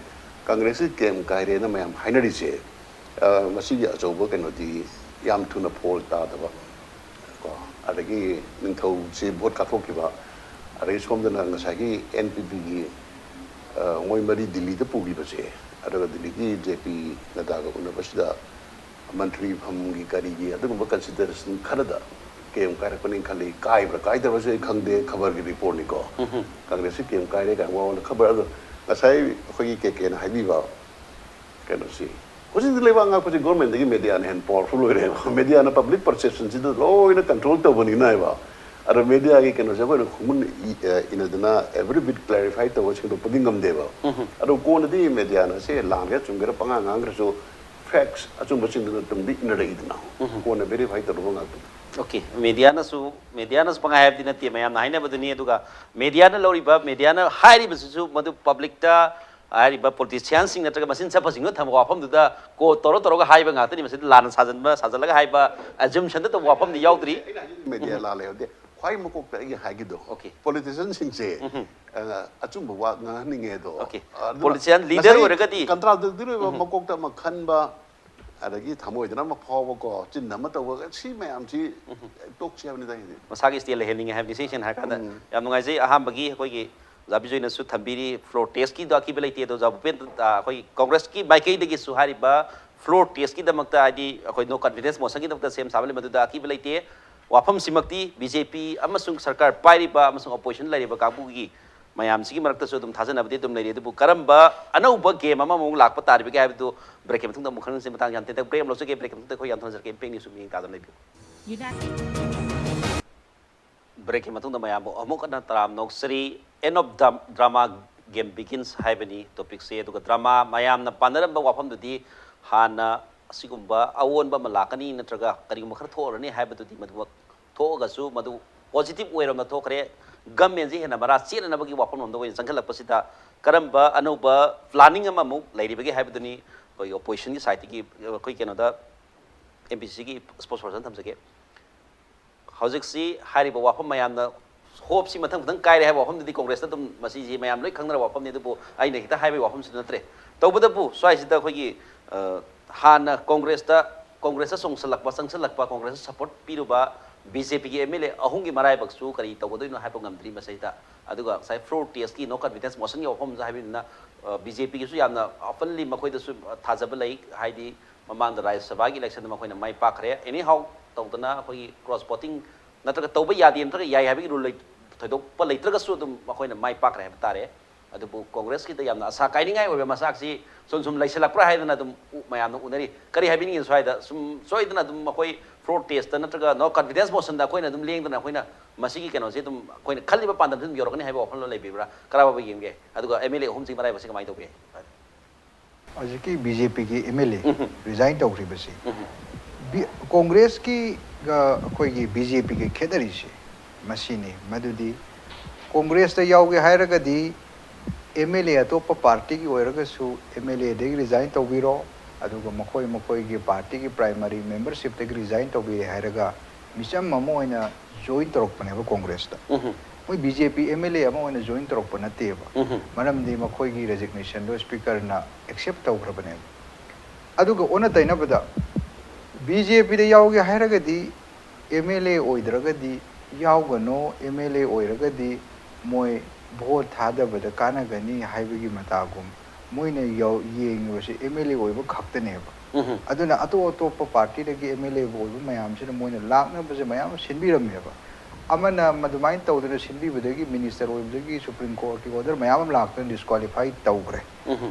ꯀꯪꯒ꯭ꯔꯦꯁꯀꯤ ꯀꯦꯝ ꯀꯥꯏꯔꯦꯅ ꯃꯌꯥꯝ ꯍꯥꯏꯅꯔꯤꯁꯦ, ꯑ, ꯃꯁꯤꯒꯤ ꯑꯆꯧꯕ ꯀꯩꯅꯣꯗꯤ ꯌꯥꯝ ꯊꯨꯅ ꯐꯣꯜ ꯇꯥꯗꯕ ꯀꯣ, ꯑꯗꯒꯤ ꯅꯤꯡꯊꯧꯁꯤ ꯚꯣꯠ ꯀꯥꯊꯣꯛꯈꯤꯕ, ꯑꯗꯒꯤ ꯁꯣꯝꯗꯅ ꯉꯁꯥꯏꯒꯤ ꯑꯦꯟ ꯄꯤ ꯄꯤꯒꯤ, ꯑ, ꯃꯣꯏ ꯃꯔꯤ ꯗꯤꯜꯂꯤꯗ ꯄꯨꯈꯤꯕꯁꯦ, ꯑꯗꯨꯒ ꯗꯤꯜꯂꯤꯒꯤ ꯖꯦ ꯄꯤ ꯅꯗꯥꯒ ꯎꯅꯕꯁꯤꯗ ꯃꯟꯇ꯭ꯔꯤ ꯐꯝꯒꯤ ꯀꯔꯤꯒꯤ ꯑꯗꯨꯒꯨꯝꯕ ꯀꯟꯁꯤꯗꯔꯦꯁꯟ ꯈꯔꯗ ꯀꯦꯝ ꯀꯥꯏꯔꯛꯄꯅꯤ ꯈꯜꯂꯤ꯫ ꯀꯥꯏꯕ꯭ꯔꯥ ꯀꯥꯏꯗꯕ꯭ꯔꯥꯁꯨ ꯑꯩ ꯈꯪꯗꯦ, ꯈꯕꯔꯒꯤ ꯔꯤꯄꯣꯔꯠꯅꯤꯀꯣ꯫ ꯀꯪꯒ꯭ꯔꯦꯁꯀꯤ ꯀꯦꯝ ꯀꯥꯏꯔꯦ ꯀꯥꯏꯅ ꯋꯥ ꯋꯥꯅ ꯈꯕꯔ꯫ ꯑꯗꯣ ꯉꯁꯥꯏ ꯑꯩꯈꯣꯏꯒꯤ ꯀꯦ ꯀꯦꯅ ꯍꯥꯏꯕꯤꯕ ꯀꯩꯅꯣꯁꯤ, ꯍꯧꯖꯤꯛꯇꯤ ꯂꯩꯕꯥꯛ ꯉꯥꯛꯄꯁꯤ ꯒꯣꯔꯃꯦꯟꯗꯒꯤ ꯃꯦꯗꯤꯌꯥꯅ ꯍꯦꯟꯅ ꯄꯥꯋꯔꯐꯨꯜ ꯑꯣꯏꯔꯦꯕ꯫ ꯃꯦꯗꯤꯌꯥꯅ ꯄꯕ꯭ꯂꯤꯛ ꯄꯔꯁꯦꯞꯁꯟꯁꯤꯗ ꯂꯣꯏꯅ ꯀꯟꯇ꯭ꯔꯣꯜ ꯇꯧꯕꯅꯤꯅ ꯍꯥꯏꯕ꯫ ꯑꯗꯣ ꯃꯦꯗꯤꯌꯥꯒꯤ ꯀꯩꯅꯣꯁꯦ ꯑꯩꯈꯣꯏꯅ ꯈꯣꯡꯒꯨꯟ ꯏ-, ꯑ, ꯏꯅꯗꯅ every bit clarify ꯇꯧꯔ ꯁꯦꯡꯗꯣꯛꯄꯗꯤ ꯉꯝꯗꯦꯕ꯫ ꯑꯗꯣ ꯀꯣꯟꯅꯗꯤ ꯃꯦꯗꯤꯌꯥꯅ ꯁꯦ ꯂꯥꯟꯒꯦꯔꯥ ꯆꯨꯝꯒꯦꯔꯥ ꯄꯉꯥꯡ ꯉꯥꯡꯈ꯭ꯔꯁꯨ ꯐꯦꯛꯁ ꯑꯆꯨꯝꯕꯁꯤꯡꯗꯨꯅ ꯇꯨꯡꯗ ꯏꯟꯅꯔꯛꯏꯗꯅ꯫ ꯀꯣꯟꯅ ꯚꯦꯔꯤꯐꯥꯏ ꯇꯧꯔꯨꯕ ꯉꯥꯛꯇꯅꯤ꯫ ꯑꯣꯀꯦ, ꯃꯦꯗꯤꯌꯥꯅꯁꯨ, ꯃꯦꯗꯤꯌꯥꯅꯁꯨ ꯄꯪꯍꯥꯏ ꯍꯥꯏꯕꯗꯤ ꯅꯠꯇꯦ, ꯃꯌꯥꯝꯅ ꯍꯥꯏꯅꯕꯗꯨꯅꯤ꯫ ꯑꯗꯨꯒ ꯃꯦꯗꯤꯌꯥꯅ ꯂꯧꯔꯤꯕ, ꯃꯦꯗꯤꯌꯥꯅ ꯍꯥꯏꯔꯤꯕꯁꯤꯁꯨ ꯃꯗꯨ ꯄꯕ꯭ꯂꯤꯛꯇ ꯍꯥꯏꯔꯤꯕ ꯄꯣꯂꯤꯇꯤꯁꯤꯌꯥꯟꯁꯤꯡ ꯅꯠꯇ꯭ꯔꯒ ꯃꯆꯤꯟ ꯆꯠꯄꯁꯤꯡꯗꯨꯅ ꯊꯝꯕ ꯋꯥꯐꯝꯗꯨꯗ ꯀꯣꯠ ꯇꯧꯔ ꯇꯧꯔꯒ ꯍꯥꯏꯕ ꯉꯥꯛꯇꯅꯤ꯫ ꯃꯁꯤꯗ ꯂꯥꯟꯅ ꯁꯥꯖꯟꯕ, ꯁꯥꯖꯜꯂꯒ ꯍꯥꯏꯕ ꯑꯦꯖꯨꯝꯁꯟꯗ ꯇꯧꯕ ꯋꯥꯐꯝꯗꯤ ꯌꯥꯎꯗ꯭ꯔꯤ꯫ ꯑꯩꯅ ꯍꯥꯏꯖꯅꯤꯡꯉꯤ ꯃꯦꯗꯤꯌꯥ ꯂꯥꯜꯂꯦ ꯍꯥꯏꯕꯗꯤ ꯈ꯭ꯋꯥꯏ ꯃꯀꯣꯛꯇ ꯑꯩꯒꯤ ꯍꯥꯏꯒꯤꯗꯣ Okay. ꯄꯣꯂꯤꯇꯤꯁꯤꯌꯥꯟꯁꯤꯡꯁꯦ ꯎꯝ. ꯑ, ꯑꯆꯨꯝꯕ ꯋꯥ ꯉꯥꯡꯍꯟꯅꯤꯡꯉꯦ ꯑꯗꯣ Okay. ꯑꯗꯨꯒ Politician leader ꯉꯁꯥꯏ ꯑꯣꯏꯔꯒꯗꯤ ꯀꯟꯇ꯭ꯔꯥꯗꯤꯛꯇꯣꯔꯤ ꯑꯣꯏꯕ ꯃꯀꯣꯛꯇ ꯑꯃ ꯈꯟꯕ ꯑꯗꯒꯤ ꯊꯃꯣꯏꯗꯅ ꯑꯃ ꯐꯥꯎꯕꯀꯣ ꯆꯤꯟꯅ ꯑꯃ ꯇꯧꯕꯒ ꯁꯤ ꯃꯌꯥꯝꯁꯤ ꯇꯣꯛꯁꯤ ꯍꯥꯏꯕꯅꯤꯗ ꯑꯩꯗꯤ꯫ ꯃꯁꯥꯒꯤ ꯁ꯭ꯇꯦꯟ ꯂꯩꯍꯟꯅꯤꯡꯉꯦ ꯍꯥꯏꯕꯅꯤ꯫ ꯏꯁꯦꯡ ꯁꯦꯡꯅ ꯍꯥꯏꯔꯀꯥꯟꯗ ꯎꯝ. ꯌꯥꯝ ꯅꯨꯡꯉꯥꯏꯖꯩ꯫ ꯑꯍꯥꯟꯕꯒꯤ ꯑꯩꯈꯣꯏꯒꯤ ꯑꯣꯖꯥ ꯕꯤꯖꯣꯏꯅꯁꯨ ꯊꯝꯕꯤꯔꯤ, ꯐ꯭ꯂꯣꯔ ꯇꯦꯁꯀꯤꯗꯣ ꯑꯀꯤꯕ ꯂꯩꯇꯦ꯫ ꯑꯗꯣ ꯑꯣꯖꯥ ꯚꯨꯄꯦꯟ, ꯑ, ꯑꯩꯈꯣꯏ ꯀꯣꯡꯒ꯭ꯔꯦꯁꯀꯤ ꯃꯥꯏꯀꯩꯗꯒꯤꯁꯨ ꯍꯥꯏꯔꯤꯕ ꯐ꯭ꯂꯣꯔ ꯇꯦꯁꯀꯤꯗꯃꯛꯇ, ꯍꯥꯏꯗꯤ ꯑꯩꯈꯣꯏ ꯅꯣ ꯀꯟꯐꯤꯗꯦꯟꯁ ꯃꯣꯁꯟꯒꯤꯗꯃꯛꯇ ꯁꯦꯝ ꯁꯥꯕ ꯂꯩ, ꯃꯗꯨꯗ ꯑꯀꯤꯕ ꯂꯩꯇꯦ꯫ ꯋꯥꯐꯝꯁꯤꯃꯛꯇꯤ ꯕꯤ ꯖꯦ ꯄꯤ ꯑꯃꯁꯨꯡ ꯁꯔꯀꯥꯔ ꯄꯥꯏꯔꯤꯕ ꯑꯃꯁꯨꯡ ꯑꯣꯄꯣꯖꯤꯁꯟ ꯂꯩꯔꯤꯕ ꯀꯥꯡꯕꯨꯒꯤ ꯃꯌꯥꯝꯁꯤꯒꯤ ꯃꯔꯛꯇꯁꯨ ꯑꯗꯨꯝ ꯊꯥꯖꯅꯕꯗꯤ ꯑꯗꯨꯝ ꯂꯩꯔꯤ꯫ ꯑꯗꯨꯕꯨ ꯀꯔꯝꯕ ꯑꯅꯧꯕ ꯒꯦꯝ ꯑꯃꯃꯨꯛ ꯂꯥꯛꯄ ꯇꯥꯔꯤꯕꯒꯦ ꯍꯥꯏꯕꯗꯨ ꯕ꯭ꯔꯦꯛꯀꯤ ꯃꯇꯨꯡꯗ ꯑꯃꯨꯛ ꯈꯪꯅꯁꯤ꯫ ꯃꯇꯥꯡ ꯌꯥꯝ ꯇꯦꯟꯇꯛ ꯕ꯭ꯔꯦꯛ ꯑꯃ ꯂꯧꯖꯒꯦ꯫ ꯕ꯭ꯔꯦꯛꯀꯤ ꯃꯇꯨꯡꯗ ꯑꯩꯈꯣꯏ ꯌꯥꯝ ꯊꯝꯖꯔꯛꯀꯦ꯫ ꯏꯝꯄꯦꯛ ꯅ꯭ꯌꯨꯁ ꯃꯤꯠꯌꯦꯡ ꯇꯥꯗꯨꯅ ꯂꯩꯕꯤꯌꯨ꯫ United ꯕ꯭ꯔꯦꯛꯀꯤ ꯃꯇꯨꯡꯗ ꯃꯌꯥꯝꯕꯨ ꯑꯃꯨꯛ ꯍꯟꯅ ꯇꯔꯥꯝꯅ ꯑꯣꯛꯆꯔꯤ꯫ End of the drama game begins ꯍꯥꯏꯕꯅꯤ ꯇꯣꯄꯤꯛꯁꯦ꯫ ꯑꯗꯨꯒ ꯗ꯭ꯔꯃꯥ ꯃꯌꯥꯝꯅ ꯄꯥꯅꯔꯝꯕ ꯋꯥꯐꯝꯗꯨꯗꯤ ꯍꯥꯟꯅ ꯑꯁꯤꯒꯨꯝꯕ ꯑꯑꯣꯟꯕ ꯑꯃ ꯂꯥꯛꯀꯅꯤ ꯅꯠꯇ꯭ꯔꯒ ꯀꯔꯤꯒꯨꯝꯕ ꯈꯔ ꯊꯣꯛꯑꯔꯅꯤ ꯍꯥꯏꯕꯗꯨꯗꯤ ꯃꯗꯨꯃꯛ ꯊꯣꯛꯑꯒꯁꯨ ꯃꯗꯨ ꯄꯣꯖꯤꯇꯤꯚ ꯑꯣꯏꯔꯣꯝꯗ ꯊꯣꯛꯈ꯭ꯔꯦ꯫ ꯒꯃꯦꯟꯁꯤ ꯍꯦꯟꯅ ꯃꯔꯥ ꯆꯦꯠꯅꯅꯕꯒꯤ ꯋꯥꯐꯝꯂꯣꯝꯗ ꯑꯣꯏꯅ ꯆꯪꯁꯤꯜꯂꯛꯄꯁꯤꯗ ꯀꯔꯝꯕ ꯑꯅꯧꯕ ꯄ꯭ꯂꯥꯅꯤꯡ ꯑꯃꯃꯨꯛ ꯂꯩꯔꯤꯕꯒꯦ ꯍꯥꯏꯕꯗꯨꯅꯤ ꯑꯩꯈꯣꯏꯒꯤ ꯑꯣꯄꯣꯖꯤꯁꯟꯒꯤ ꯁꯥꯏꯠꯇꯒꯤ ꯑꯩꯈꯣꯏ ꯀꯩꯅꯣꯗ ꯑꯦꯝ ꯄꯤ ꯁꯤꯒꯤ ꯁ꯭ꯄꯣꯛꯁ ꯄꯔꯁꯟ ꯊꯝꯖꯒꯦ꯫ ꯍꯧꯖꯤꯛꯁꯤ ꯍꯥꯏꯔꯤꯕ ꯋꯥꯐꯝ ꯃꯌꯥꯝꯅ ꯍꯣꯞꯁꯤ ꯃꯊꯪ ꯃꯊꯪ ꯀꯥꯏꯔꯦ ꯍꯥꯏꯕ ꯋꯥꯐꯝꯗꯨꯗꯤ ꯀꯣꯡꯒ꯭ꯔꯦꯁꯇ ꯑꯗꯨꯝ ꯃꯁꯤꯁꯤ ꯃꯌꯥꯝ ꯂꯣꯏ ꯈꯪꯅꯔꯕ ꯋꯥꯐꯝꯅꯤ꯫ ꯑꯗꯨꯕꯨ ꯑꯩꯅ ꯈꯤꯇ ꯍꯥꯏꯕꯒꯤ ꯋꯥꯐꯝꯁꯤꯗ ꯅꯠꯇ꯭ꯔꯦ꯫ ꯇꯧꯕꯇꯕꯨ ꯁ꯭ꯋꯥꯏꯁꯤꯗ ꯑꯩꯈꯣꯏꯒꯤ, ꯑ, ꯍꯥꯟꯅ ꯀꯣꯡꯒ꯭ꯔꯦꯁꯇ, ꯀꯣꯡꯒ꯭ꯔꯦꯁꯇ ꯆꯣꯡꯁꯤꯜꯂꯛꯄ, ꯆꯪꯁꯤꯜꯂꯛꯄ, ꯀꯣꯡꯒ꯭ꯔꯦꯁꯇ ꯁꯄꯣꯔꯠ ꯄꯤꯔꯨꯕ ꯕꯤ ꯖꯦ ꯄꯤꯒꯤ ꯑꯦꯝ ꯑꯦꯜ ꯑꯦ ꯑꯍꯨꯝꯒꯤ ꯃꯔꯥꯏꯕꯛꯁꯨ ꯀꯔꯤ ꯇꯧꯒꯗꯣꯏꯅꯣ ꯍꯥꯏꯕ ꯉꯝꯗ꯭ꯔꯤ ꯃꯁꯤꯗ꯫ ꯑꯗꯨꯒ ꯉꯁꯥꯏ ꯐ꯭ꯂꯣꯔ ꯇꯦꯁꯀꯤ ꯅꯣ ꯀꯟꯐꯤꯗꯦꯟꯁ ꯃꯣꯁꯟꯒꯤ ꯋꯥꯐꯝꯁꯨ ꯍꯥꯏꯕꯅꯤꯅ, ꯑ, ꯕꯤ ꯖꯦ ꯄꯤꯒꯤꯁꯨ ꯌꯥꯝꯅ ꯑꯣꯄꯟꯂꯤ ꯃꯈꯣꯏꯗꯁꯨ ꯊꯥꯖꯕ ꯂꯩ꯫ ꯍꯥꯏꯗꯤ ꯃꯃꯥꯡꯗ ꯔꯥꯖ꯭ꯌ ꯁꯚꯥꯒꯤ ꯏꯂꯦꯛꯁꯟꯗ ꯃꯈꯣꯏꯅ ꯃꯥꯏ ꯄꯥꯛꯈ꯭ꯔꯦ꯫ ꯑꯦꯅꯤ ꯍꯥꯎ ꯇꯧꯗꯅ ꯑꯩꯈꯣꯏꯒꯤ ꯀ꯭ꯔꯣꯁ ꯚꯣꯇꯤꯡ ꯅꯠꯇ꯭ꯔꯒ ꯇꯧꯕ ꯌꯥꯗꯦ ꯅꯠꯇ꯭ꯔꯒ ꯌꯥꯏ ꯍꯥꯏꯕꯒꯤ ꯔꯨꯜ ꯂꯩ-, ꯊꯣꯏꯗꯣꯛꯄ ꯂꯩꯇ꯭ꯔꯒꯁꯨ ꯑꯗꯨꯝ ꯃꯈꯣꯏꯅ ꯃꯥꯏ ꯄꯥꯛꯈ꯭ꯔꯦ ꯍꯥꯏꯕ ꯇꯥꯔꯦ꯫ ꯑꯗꯨꯕꯨ ꯀꯣꯡꯒ꯭ꯔꯦꯁꯀꯤꯗ ꯌꯥꯝꯅ ꯑꯁꯥ ꯀꯥꯏꯅꯤꯡꯉꯥꯏ ꯑꯣꯏꯕ ꯃꯆꯥꯛꯁꯤ ꯁꯨꯝ ꯁꯨꯝ ꯂꯩꯁꯤꯜꯂꯛꯄ꯭ꯔꯥ ꯍꯥꯏꯗꯅ ꯑꯗꯨꯝ ꯎ-, ꯃꯌꯥꯝꯅ ꯎꯅꯔꯤ꯫ ꯀꯔꯤ ꯍꯥꯏꯕꯤꯅꯤꯡꯉꯤ ꯁ꯭ꯋꯥꯏꯗ? ꯁꯨꯝ ꯁꯣꯏꯗꯅ ꯑꯗꯨꯝ ꯑꯩꯈꯣꯏ ꯐ꯭ꯂꯣꯔ ꯇꯦꯁꯇ ꯅꯠꯇ꯭ꯔꯒ ꯅꯣ ꯀꯟꯐꯤꯗꯦꯟꯁ ꯃꯣꯁꯟꯗ ꯑꯩꯈꯣꯏꯅ ꯑꯗꯨꯝ ꯂꯦꯡꯗꯅ ꯑꯩꯈꯣꯏꯅ ꯃꯁꯤꯒꯤ ꯀꯩꯅꯣꯁꯦ ꯑꯗꯨꯝ ꯑꯩꯈꯣꯏꯅ ꯈꯜꯂꯤꯕ ꯄꯥꯟꯗꯝꯁꯤ ꯑꯗꯨꯝ ꯌꯧꯔꯛꯀꯅꯤ ꯍꯥꯏꯕ ꯋꯥꯈꯜꯂꯣꯟ ꯂꯩꯕꯤꯕ꯭ꯔꯥ? ꯀꯔꯝꯕ ꯌꯦꯡꯒꯦ? ꯑꯗꯨꯒ ꯑꯦꯝ ꯑꯦꯜ ꯑꯦ ꯑꯍꯨꯝꯁꯤꯒꯤ ꯃꯔꯥꯏꯕꯛꯁꯦ ꯀꯃꯥꯏꯅ ꯇꯧꯒꯦ? ꯍꯧꯖꯤꯛꯀꯤ ꯕꯤ ꯖꯦ ꯄꯤꯒꯤ ꯑꯦꯝ ꯑꯦꯜ ꯑꯦ ꯔꯤꯖꯥꯏꯟ ꯇꯧꯈ꯭ꯔꯤꯕꯁꯤ ꯕꯤ-, ꯀꯣꯡꯒ꯭ꯔꯦꯁꯀꯤꯒ ꯑꯩꯈꯣꯏꯒꯤ ꯕꯤ ꯖꯦ ꯄꯤꯒ ꯈꯦꯠꯅꯔꯤꯁꯤ ꯃꯁꯤꯅꯤ꯫ ꯃꯗꯨꯗꯤ ꯀꯣꯡꯒ꯭ꯔꯦꯁꯇ ꯌꯥꯎꯒꯦ ꯍꯥꯏꯔꯒꯗꯤ ꯑꯦꯝ ꯑꯦꯜ ꯑꯦ ꯑꯇꯣꯞꯄ ꯄꯥꯔꯇꯤꯒꯤ ꯑꯣꯏꯔꯒꯁꯨ ꯑꯦꯝ ꯑꯦꯜ ꯑꯦꯗꯒꯤ ꯔꯤꯖꯥꯏꯟ ꯇꯧꯕꯤꯔꯣ, ꯑꯗꯨꯒ ꯃꯈꯣꯏ ꯃꯈꯣꯏꯒꯤ ꯄꯥꯔꯇꯤꯒꯤ ꯄ꯭ꯔꯥꯏꯃꯔꯤ ꯃꯦꯝꯕꯔꯁꯤꯞꯇꯒꯤ ꯔꯤꯖꯥꯏꯟ ꯇꯧꯕꯤꯔꯦ ꯍꯥꯏꯔꯒ ꯃꯤꯆꯝ ꯑꯃ ꯑꯣꯏꯅ ꯖꯣꯏꯟ ꯇꯧꯔꯛꯄꯅꯦꯕ ꯀꯣꯡꯒ꯭ꯔꯦꯁꯇ꯫ ꯃꯣꯏ B J P M L ꯑꯦ ꯑꯃ ꯑꯣꯏꯅ ꯖꯣꯏꯟ ꯇꯧꯔꯛꯄ ꯅꯠꯇꯦꯕ꯫ ꯃꯔꯝꯗꯤ ꯃꯈꯣꯏꯒꯤ ꯔꯦꯖꯤꯒꯅꯦꯁꯟꯗꯣ ꯁ꯭ꯄꯤꯀꯔꯅ ꯑꯦꯛꯁꯦꯞ ꯇꯧꯈ꯭ꯔꯕꯅꯦꯕ꯫ ꯑꯗꯨꯒ ꯑꯣꯟꯅ ꯇꯩꯅꯕꯗ ꯕꯤ ꯖꯦ ꯄꯤꯗ ꯌꯥꯎꯒꯦ ꯍꯥꯏꯔꯒꯗꯤ ꯑꯦꯝ ꯑꯦꯜ ꯑꯦ ꯑꯣꯏꯗ꯭ꯔꯒꯗꯤ ꯌꯥꯎꯒꯅꯣ, ꯑꯦꯝ ꯑꯦꯜ ꯑꯦ ꯑꯣꯏꯔꯒꯗꯤ ꯃꯣꯏ ꯚꯣꯠ ꯊꯥꯗꯕꯗ ꯀꯥꯟꯅꯒꯅꯤ ꯍꯥꯏꯕꯒꯤ ꯃꯇꯥꯒꯨꯝ ꯃꯣꯏꯅ ꯌꯥꯎ-, ꯌꯦꯡꯉꯤꯕꯁꯦ ꯑꯦꯝ ꯑꯦꯜ ꯑꯦ ꯑꯣꯏꯕ ꯈꯛꯇꯅꯦꯕ꯫ ꯑꯗꯨꯅ ꯑꯇꯣꯞ ꯑꯇꯣꯞꯄ ꯄꯥꯔꯇꯤꯗꯒꯤ ꯑꯦꯝ ꯑꯦꯜ ꯑꯦꯕꯨ ꯑꯣꯏꯕ ꯃꯌꯥꯝꯁꯤꯅ ꯃꯣꯏꯅ ꯂꯥꯛꯅꯕꯁꯦ ꯃꯌꯥꯝ ꯑꯃ ꯁꯤꯟꯕꯤꯔꯝꯃꯦꯕ꯫ ꯑꯃꯅ ꯑꯗꯨꯃꯥꯏꯅ ꯇꯧꯗꯅ ꯁꯤꯟꯕꯤꯕꯗꯒꯤ ꯃꯤꯅꯤꯁꯇꯔ ꯑꯣꯏꯕꯗꯒꯤ ꯁꯨꯄ꯭ꯔꯤꯝ ꯀꯣꯔꯠꯀꯤ ꯑꯣꯔꯗꯔ ꯃꯌꯥꯝ ꯑꯃ ꯂꯥꯛꯇꯅ ꯗꯤꯁꯀ꯭ꯋꯥꯂꯤꯐꯥꯏ ꯇꯧꯈ꯭ꯔꯦ꯫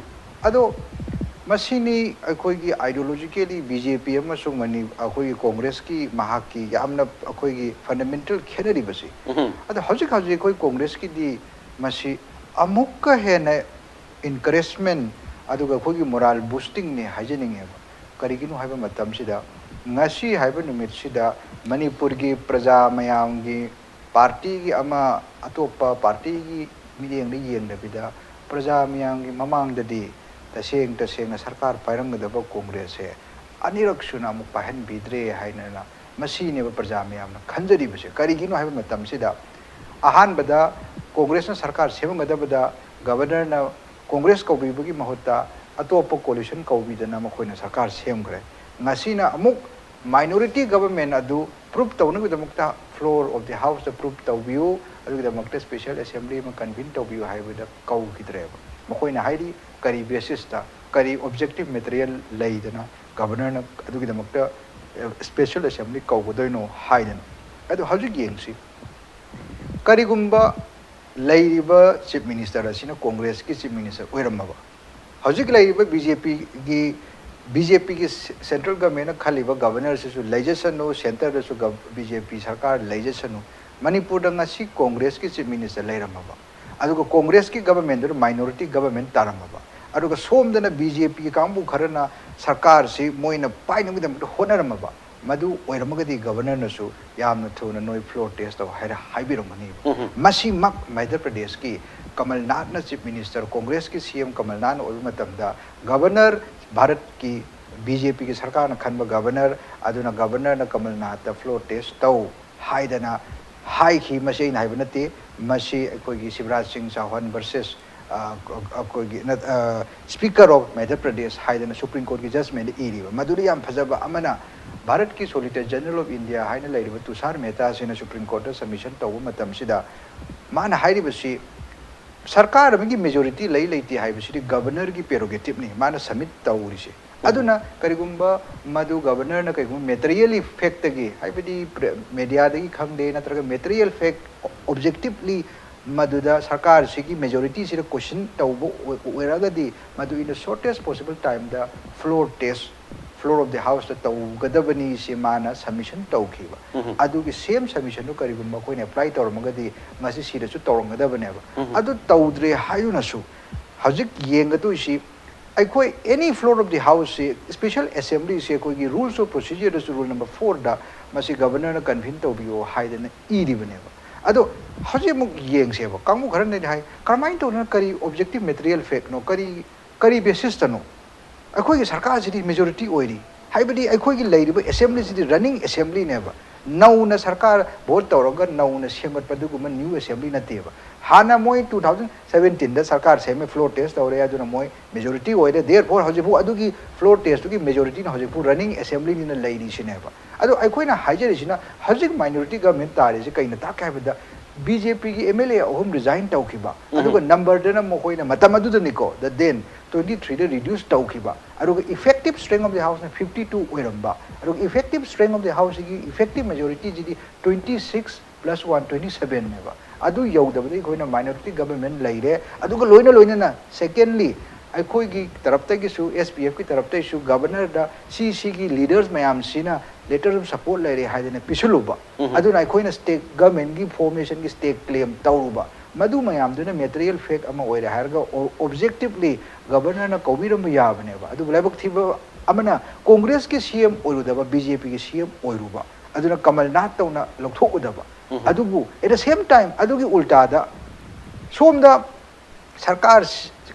ꯑꯗꯣ ꯃꯁꯤꯅꯤ ꯑꯩꯈꯣꯏꯒꯤ ideologically ꯕꯤ ꯖꯦ ꯄꯤ ꯑꯃꯁꯨꯡ ꯃꯅꯤ-, ꯑꯩꯈꯣꯏꯒꯤ ꯀꯣꯡꯒ꯭ꯔꯦꯁꯀꯤ ꯃꯍꯥꯛꯀꯤ ꯌꯥꯝꯅ ꯑꯩꯈꯣꯏꯒꯤ ꯐꯟꯗꯥꯃꯦꯟꯇꯦꯜ ꯈꯦꯠꯅꯔꯤꯕꯁꯤ꯫ ꯑꯗꯣ ꯍꯧꯖꯤꯛ ꯍꯧꯖꯤꯛ ꯑꯩꯈꯣꯏ ꯀꯣꯡꯒ꯭ꯔꯦꯁꯀꯤꯗꯤ ꯃꯁꯤ ꯑꯃꯨꯛꯀ ꯍꯦꯟꯅ ꯏꯟꯀꯔꯦꯖꯃꯦꯟ ꯑꯗꯨꯒ ꯑꯩꯈꯣꯏꯒꯤ ꯃꯣꯔꯥꯜ ꯕꯨꯁꯇꯤꯡꯅꯤ ꯍꯥꯏꯖꯅꯤꯡꯉꯦꯕ꯫ ꯀꯔꯤꯒꯤꯅꯣ ꯍꯥꯏꯕ ꯃꯇꯝꯁꯤꯗ ꯉꯁꯤ ꯍꯥꯏꯕ ꯅꯨꯃꯤꯠꯁꯤꯗ ꯃꯅꯤꯄꯨꯔꯒꯤ ꯄ꯭ꯔꯖꯥ ꯃꯌꯥꯝꯒꯤ ꯄꯥꯔꯇꯤꯒꯤ ꯑꯃ ꯑꯇꯣꯞꯄ ꯄꯥꯔꯇꯤꯒꯤ ꯃꯤꯠꯌꯦꯡꯗ ꯌꯦꯡꯗꯕꯤꯗ ꯄ꯭ꯔꯖꯥ ꯃꯤꯌꯥꯝꯒꯤ ꯃꯃꯥꯡꯗꯗꯤ ꯇꯁꯦꯡ ꯇꯁꯦꯡꯅ ꯁꯔꯀꯥꯔ ꯄꯥꯏꯔꯝꯒꯗꯕ ꯀꯣꯡꯒ꯭ꯔꯦꯁꯁꯦ ꯑꯅꯤꯔꯛ ꯁꯨꯅ ꯑꯃꯨꯛ ꯄꯥꯏꯍꯟꯕꯤꯗ꯭ꯔꯦ ꯍꯥꯏꯅꯅ ꯃꯁꯤꯅꯦꯕ ꯄ꯭ꯔꯖꯥ ꯃꯌꯥꯝꯅ ꯈꯟꯖꯔꯤꯕꯁꯦ꯫ ꯀꯔꯤꯒꯤꯅꯣ ꯍꯥꯏꯕ ꯃꯇꯝꯁꯤꯗ ꯑꯍꯥꯟꯕꯗ ꯀꯣꯡꯒ꯭ꯔꯦꯁꯅ ꯁꯔꯀꯥꯔ ꯁꯦꯝꯃꯝꯒꯗꯕꯗ ꯒꯕꯔꯅꯔꯅ ꯀꯣꯡꯒ꯭ꯔꯦꯁ ꯀꯧꯕꯤꯕꯒꯤ ꯃꯍꯨꯠꯇ ꯑꯇꯣꯞꯄ ꯀꯣꯂꯤꯁꯟ ꯀꯧꯕꯤꯗꯅ ꯃꯈꯣꯏꯅ ꯁꯔꯀꯥꯔ ꯁꯦꯝꯈ꯭ꯔꯦ꯫ ꯉꯁꯤꯅ ꯑꯃꯨꯛ ꯃꯥꯏꯅꯣꯔꯤꯇꯤ ꯒꯕꯔꯃꯦꯟ ꯑꯗꯨ ꯄ꯭ꯔꯨꯞ ꯇꯧꯅꯕꯒꯤꯗꯃꯛꯇ floor of the houseꯇ ꯄ꯭ꯔꯨꯞ ꯇꯧꯕꯤꯌꯨ, ꯑꯗꯨꯒꯤꯗꯃꯛꯇ ꯁ꯭ꯄꯦꯁꯦꯜ ꯑꯦꯁꯦꯝꯕ꯭ꯂꯤ ꯑꯃ ꯀꯟꯚꯤꯟ ꯇꯧꯕꯤꯌꯨ ꯍꯥꯏꯕꯗ ꯀꯧꯈꯤꯗ꯭ꯔꯦꯕ꯫ ꯃꯈꯣꯏꯅ ꯍꯥꯏꯔꯤ ꯀꯔꯤ ꯕꯦꯁꯤꯁꯇ, ꯀꯔꯤ ꯑꯣꯕꯖꯦꯛꯇꯤꯞ ꯃꯦꯇꯔꯤꯌꯦꯜ ꯂꯩꯗꯅ ꯒꯕꯔꯅꯔꯅ ꯑꯗꯨꯒꯤꯗꯃꯛꯇ ꯁ꯭ꯄꯦꯁꯦꯜ ꯑꯦꯁꯦꯝꯕ꯭ꯂꯤ ꯀꯧꯒꯗꯣꯏꯅꯣ ꯍꯥꯏꯗꯅ꯫ ꯑꯗꯣ ꯍꯧꯖꯤꯛ ꯌꯦꯡꯁꯤ, ꯀꯔꯤꯒꯨꯝꯕ ꯂꯩꯔꯤꯕ ꯆꯤꯐ ꯃꯤꯅꯤꯁꯇꯔ ꯑꯁꯤꯅ ꯀꯣꯡꯒ꯭ꯔꯦꯁꯀꯤ ꯆꯤꯐ ꯃꯤꯅꯤꯁꯇꯔ ꯑꯣꯏꯔꯝꯃꯕ, ꯍꯧꯖꯤꯛ ꯂꯩꯔꯤꯕ ꯕꯤ ꯖꯦ ꯄꯤꯒꯤ, ꯕꯤ ꯖꯦ ꯄꯤꯒꯤ ꯁꯦꯟꯇ꯭ꯔꯦꯜ ꯒꯚꯔꯟꯃꯦꯟꯅ ꯈꯜꯂꯤꯕ ꯒꯚꯔꯅꯔꯁꯤꯁꯨ ꯂꯩꯖꯁꯅꯨ, ꯁꯦꯟꯇꯔꯗꯁꯨ ꯕꯤ ꯖꯦ ꯄꯤ ꯁꯔꯀꯥꯔ ꯂꯩꯖꯁꯅꯨ, ꯃꯅꯤꯄꯨꯔꯗ ꯉꯁꯤ ꯀꯣꯡꯒ꯭ꯔꯦꯁꯀꯤ ꯆꯤꯐ ꯃꯤꯅꯤꯁꯇꯔ ꯂꯩꯔꯝꯃꯕ, ꯑꯗꯨꯒ ꯀꯣꯡꯒ꯭ꯔꯦꯁꯀꯤ ꯒꯚꯔꯟꯃꯦꯟꯗꯨꯅ ꯃꯥꯏꯅꯣꯔꯤꯇꯤ ꯒꯚꯔꯟꯃꯦꯟ ꯇꯥꯔꯝꯃꯕ, ꯑꯗꯨꯒ ꯁꯣꯝꯗꯅ ꯕꯤ ꯖꯦ ꯄꯤꯒꯤ ꯀꯥꯡꯕꯨ ꯈꯔꯅ ꯁꯔꯀꯥꯔꯁꯤ ꯃꯣꯏꯅ ꯄꯥꯏꯅꯕꯒꯤꯗꯃꯛꯇ ꯍꯣꯠꯅꯔꯝꯃꯕ, ꯃꯗꯨ ꯑꯣꯏꯔꯝꯃꯒꯗꯤ ꯒꯕꯔꯅꯔꯅꯁꯨ ꯌꯥꯝꯅ ꯊꯨꯅ ꯅꯣꯏ floor test ꯇꯧ ꯍꯥꯏꯔ ꯍꯥꯏꯕꯤꯔꯝꯒꯅꯤꯕ꯫ ꯃꯁꯤꯃꯛ ꯃꯙ꯭ꯌ ꯄ꯭ꯔꯗꯦꯁꯀꯤ ꯀꯃꯜꯅꯥꯊꯅ ꯆꯤꯐ ꯃꯤꯅꯤꯁꯇꯔ, ꯀꯣꯡꯒ꯭ꯔꯦꯁꯀꯤ ꯁꯤ ꯑꯦꯝ ꯀꯃꯜꯅꯥꯊꯅ ꯑꯣꯏꯕ ꯃꯇꯝꯗ ꯒꯕꯔꯅꯔ, ꯚꯥꯔꯠꯀꯤ ꯕꯤ ꯖꯦ ꯄꯤꯒꯤ ꯁꯔꯀꯥꯔꯅ ꯈꯟꯕ ꯒꯕꯔꯅꯔ ꯑꯗꯨꯅ ꯒꯕꯔꯅꯔꯅ ꯀꯃꯜꯅꯥꯊꯇ floor test ꯇꯧ ꯍꯥꯏꯗꯅ ꯍꯥꯏꯈꯤ꯫ ꯃꯁꯤ ꯑꯩꯅ ꯍꯥꯏꯕ ꯅꯠꯇꯦ, ꯃꯁꯤ ꯑꯩꯈꯣꯏꯒꯤ ꯁꯤꯕꯔꯥꯖ ꯁꯤꯡ ꯆꯧꯍꯥꯟ ꯚꯔꯁꯦꯁ ꯑꯩꯈꯣꯏꯒꯤ ꯅꯠ- ꯑ, Speaker of Madhya Pradesh ꯍꯥꯏꯗꯅ ꯁꯨꯄ꯭ꯔꯤꯝ ꯀꯣꯔꯠꯀꯤ ꯖꯁꯃꯦꯟꯗ ꯏꯔꯤꯕ꯫ ꯃꯗꯨꯗ ꯌꯥꯝ ꯐꯖꯕ ꯑꯃꯅ, ꯚꯥꯔꯠꯀꯤ ꯁꯣꯂꯤꯁꯤꯇꯔ ꯖꯦꯅꯔꯦꯜ ꯑꯣꯐ ꯏꯟꯗꯤꯌꯥ ꯍꯥꯏꯅ ꯂꯩꯔꯤꯕ ꯇꯨꯁꯥꯔ ꯃꯦꯍꯇꯥꯁꯤꯅ ꯁꯨꯄ꯭ꯔꯤꯝ ꯀꯣꯔꯠꯇ ꯁꯕꯃꯤꯁꯟ ꯇꯧꯕ ꯃꯇꯝꯁꯤꯗ ꯃꯥꯅ ꯍꯥꯏꯔꯤꯕꯁꯤ, ꯁꯔꯀꯥꯔ ꯑꯃꯒꯤ ꯃꯦꯖꯣꯔꯤꯇꯤ ꯂꯩ ꯂꯩꯇꯦ ꯍꯥꯏꯕꯁꯤꯗꯤ ꯒꯕꯔꯅꯔꯒꯤ ꯄ꯭ꯔꯦꯔꯣꯒꯦꯇꯤꯞꯅꯤ ꯃꯥꯅ ꯁꯕꯃꯤꯠ ꯇꯧꯔꯤꯁꯦ꯫ ꯑꯗꯨꯅ ꯀꯔꯤꯒꯨꯝꯕ ꯃꯗꯨ ꯒꯕꯔꯅꯔꯅ ꯀꯔꯤꯒꯨꯝꯕ ꯃꯦꯇꯔꯤꯌꯦꯜ ꯐꯦꯛꯇꯒꯤ, ꯍꯥꯏꯕꯗꯤ ꯃꯦꯗꯤꯌꯥꯗꯒꯤ ꯈꯪꯗꯦ, ꯅꯠꯇ꯭ꯔꯒ ꯃꯦꯇꯔꯤꯌꯦꯜ ꯐꯦꯛ ꯑꯣꯕꯖꯦꯛꯇꯤꯞꯂꯤ ꯃꯗꯨꯗ ꯁꯔꯀꯥꯔꯁꯤꯒꯤ ꯃꯦꯖꯣꯔꯤꯇꯤꯁꯤꯗ ꯀꯣꯏꯁꯟ ꯇꯧꯕ ꯑꯣꯏ- ꯑꯣꯏꯔꯒꯗꯤ, ꯃꯗꯨ in the shortest possible time floor test, floor of the house ꯇ ꯇꯧꯒꯗꯕꯅꯤ ꯁꯤ ꯃꯥꯅ ꯁꯕꯃꯤꯁꯟ ꯇꯧꯈꯤꯕ꯫ ꯑꯗꯨꯒꯤ ꯁꯦꯝ ꯁꯕꯃꯤꯁꯟꯗꯨ ꯀꯔꯤꯒꯨꯝꯕ ꯑꯩꯈꯣꯏꯅ ꯑꯦꯄ꯭ꯂꯥꯏ ꯇꯧꯔꯝꯃꯒꯗꯤ ꯃꯁꯤ ꯁꯤꯗꯁꯨ ꯇꯧꯔꯝꯒꯗꯕꯅꯦꯕ꯫ ꯑꯗꯨ ꯇꯧꯗ꯭ꯔꯦ ꯍꯥꯏꯗꯨꯅꯁꯨ ꯍꯧꯖꯤꯛ ꯌꯦꯡꯒꯗꯣꯏꯁꯤ, ꯑꯩꯈꯣꯏ any floor of the house ꯁꯤ, special assembly ꯁꯤ ꯑꯩꯈꯣꯏꯒꯤ rules of procedure ꯗꯁꯨ rule number four ꯗ ꯃꯁꯤ ꯒꯕꯔꯅꯔꯅ ꯀꯟꯚꯤꯟ ꯇꯧꯕꯤꯌꯣ ꯍꯥꯏꯗꯅ ꯏꯔꯤꯕꯅꯦꯕ꯫ ꯑꯗꯣ ꯍꯧꯖꯤꯛ ꯑꯃꯨꯛ ꯌꯦꯡꯁꯦꯕ, ꯀꯥꯡꯕꯨ ꯈꯔꯅꯗꯤ ꯍꯥꯏ, "ꯀꯔꯝꯍꯥꯏꯅ ꯇꯧꯗꯅ, ꯀꯔꯤ ꯑꯣꯕꯖꯦꯛꯇꯤꯞ ꯃꯦꯇꯔꯤꯌꯦꯜ ꯐꯦꯛꯅꯣ, ꯀꯔꯤ, ꯀꯔꯤ ꯕꯦꯁꯤꯁꯇꯅꯣ? ꯑꯩꯈꯣꯏꯒꯤ ꯁꯔꯀꯥꯔꯁꯤꯗꯤ ꯃꯦꯖꯣꯔꯤꯇꯤ ꯑꯣꯏꯔꯤ, ꯍꯥꯏꯕꯗꯤ ꯑꯩꯈꯣꯏꯒꯤ ꯂꯩꯔꯤꯕ ꯑꯦꯁꯦꯝꯕ꯭ꯂꯤꯁꯤꯗꯤ ꯔꯟꯅꯤꯡ ꯑꯦꯁꯦꯝꯕ꯭ꯂꯤꯅꯦꯕ, ꯅꯧꯅ ꯁꯔꯀꯥꯔ ꯚꯣꯠ ꯇꯧꯔꯒ ꯅꯧꯅ ꯁꯦꯝꯒꯠꯄ ꯑꯗꯨꯒꯨꯝꯕ ꯅ꯭ꯌꯨ ꯑꯦꯁꯦꯝꯕ꯭ꯂꯤ ꯅꯠꯇꯦꯕ꯫ ꯍꯥꯟꯅ ꯃꯣꯏ ꯇꯨ ꯊꯥꯎꯖꯟ ꯁꯕꯦꯟꯇꯤꯟꯗ ꯁꯔꯀꯥꯔ ꯁꯦꯝꯃꯦ, ꯐ꯭ꯂꯣꯔ ꯇꯦꯁ ꯇꯧꯔꯦ, ꯑꯗꯨꯅ ꯃꯣꯏ ꯃꯦꯖꯣꯔꯤꯇꯤ ꯑꯣꯏꯔꯦ꯫ Therefore ꯍꯧꯖꯤꯛꯐꯥꯎ ꯑꯗꯨꯒꯤ ꯐ꯭ꯂꯣꯔ ꯇꯦꯁꯇꯨꯒꯤ ꯃꯦꯖꯣꯔꯤꯇꯤꯅ ꯍꯧꯖꯤꯛꯐꯥꯎ ꯔꯟꯅꯤꯡ ꯑꯦꯁꯦꯝꯕ꯭ꯂꯤꯅꯤꯅ ꯂꯩꯔꯤꯁꯤꯅꯦꯕ꯫ ꯑꯗꯣ ꯑꯩꯈꯣꯏꯅ ꯍꯥꯏꯖꯔꯤꯁꯤꯅ ꯍꯧꯖꯤꯛ ꯃꯥꯏꯅꯣꯔꯤꯇꯤ ꯒꯚꯔꯟꯃꯦꯟ ꯇꯥꯔꯤꯁꯤ ꯀꯩꯅ ꯇꯥꯛꯀꯦ ꯍꯥꯏꯕꯗ, ꯕꯤ ꯖꯦ ꯄꯤꯒꯤ ꯑꯦꯝ ꯑꯦꯜ ꯑꯦ ꯑꯍꯨꯝ ꯔꯤꯖꯥꯏꯟ ꯇꯧꯈꯤꯕ, ꯑꯗꯨꯒ ꯅꯝꯕꯔꯗꯅ ꯃꯈꯣꯏꯅ ꯃꯇꯝ ꯑꯗꯨꯗꯅꯤꯀꯣ, the then twenty three the reduce ꯇꯧꯈꯤꯕ, ꯑꯗꯨꯒ effective strength of the house ꯅ fifty two ꯑꯣꯏꯔꯝꯕ, ꯑꯗꯨꯒ effective strength of the house ꯁꯤꯒꯤ effective majority ꯁꯤꯗꯤ twenty six plus one twenty seven ꯅꯦꯕ꯫ ꯑꯗꯨ ꯌꯧꯗꯕꯗ ꯑꯩꯈꯣꯏꯅ ꯃꯥꯏꯅꯣꯔꯤꯇꯤ ꯒꯚꯔꯟꯃꯦꯟ ꯂꯩꯔꯦ꯫ ꯑꯗꯨꯒ ꯂꯣꯏꯅ ꯂꯣꯏꯅꯅ, secondly, ꯑꯩꯈꯣꯏꯒꯤ ꯇꯔꯞꯇꯒꯤꯁꯨ, ꯑꯦꯁ ꯄꯤ ꯑꯦꯐꯀꯤ ꯇꯔꯞꯇꯒꯤꯁꯨ ꯒꯚꯔꯅꯔꯗ ꯁꯤ ꯁꯤꯒꯤ ꯂꯤꯗꯔꯁ ꯃꯌꯥꯝꯁꯤꯅ letter of support ꯂꯩꯔꯦ ꯍꯥꯏꯗꯅ ꯄꯤꯁꯤꯜꯂꯨꯕ꯫ ꯑꯗꯨꯅ ꯑꯩꯈꯣꯏꯅ ꯁ꯭ꯇꯦꯠ ꯒꯚꯔꯟꯃꯦꯟꯒꯤ ꯐꯣꯔꯃꯦꯁꯟꯒꯤ ꯁ꯭ꯇꯦꯠ ꯀ꯭ꯂꯦꯝ ꯇꯧꯔꯨꯕ꯫ ꯃꯗꯨ ꯃꯌꯥꯝꯗꯨꯅ ꯃꯦꯇꯔꯤꯌꯦꯜ ꯐꯦꯛ ꯑꯃ ꯑꯣꯏꯔꯦ ꯍꯥꯏꯔꯒ ꯑꯣ-, ꯑꯣꯕꯖꯦꯛꯇꯤꯚꯂꯤ ꯒꯚꯔꯅꯔꯅ ꯀꯧꯕꯤꯔꯝꯕ ꯌꯥꯕꯅꯦꯕ꯫ ꯑꯗꯨꯕꯨ ꯂꯥꯏꯕꯛ ꯊꯤꯕ ꯑꯃꯅ ꯀꯣꯡꯒ꯭ꯔꯦꯁꯀꯤ ꯁꯤ ꯑꯦꯝ ꯑꯣꯏꯔꯨꯗꯕ, ꯕꯤ ꯖꯦ ꯄꯤꯒꯤ ꯁꯤ ꯑꯦꯝ ꯑꯣꯏꯔꯨꯕ, ꯑꯗꯨꯅ ꯀꯃꯜꯅꯥꯊ ꯇꯧꯅ ꯂꯧꯊꯣꯛꯎꯗꯕ꯫ ꯑꯗꯨꯕꯨ at the same time ꯑꯗꯨꯒꯤ ꯎꯜꯇꯥꯗ ꯁꯣꯝꯗ ꯁꯔꯀꯥꯔ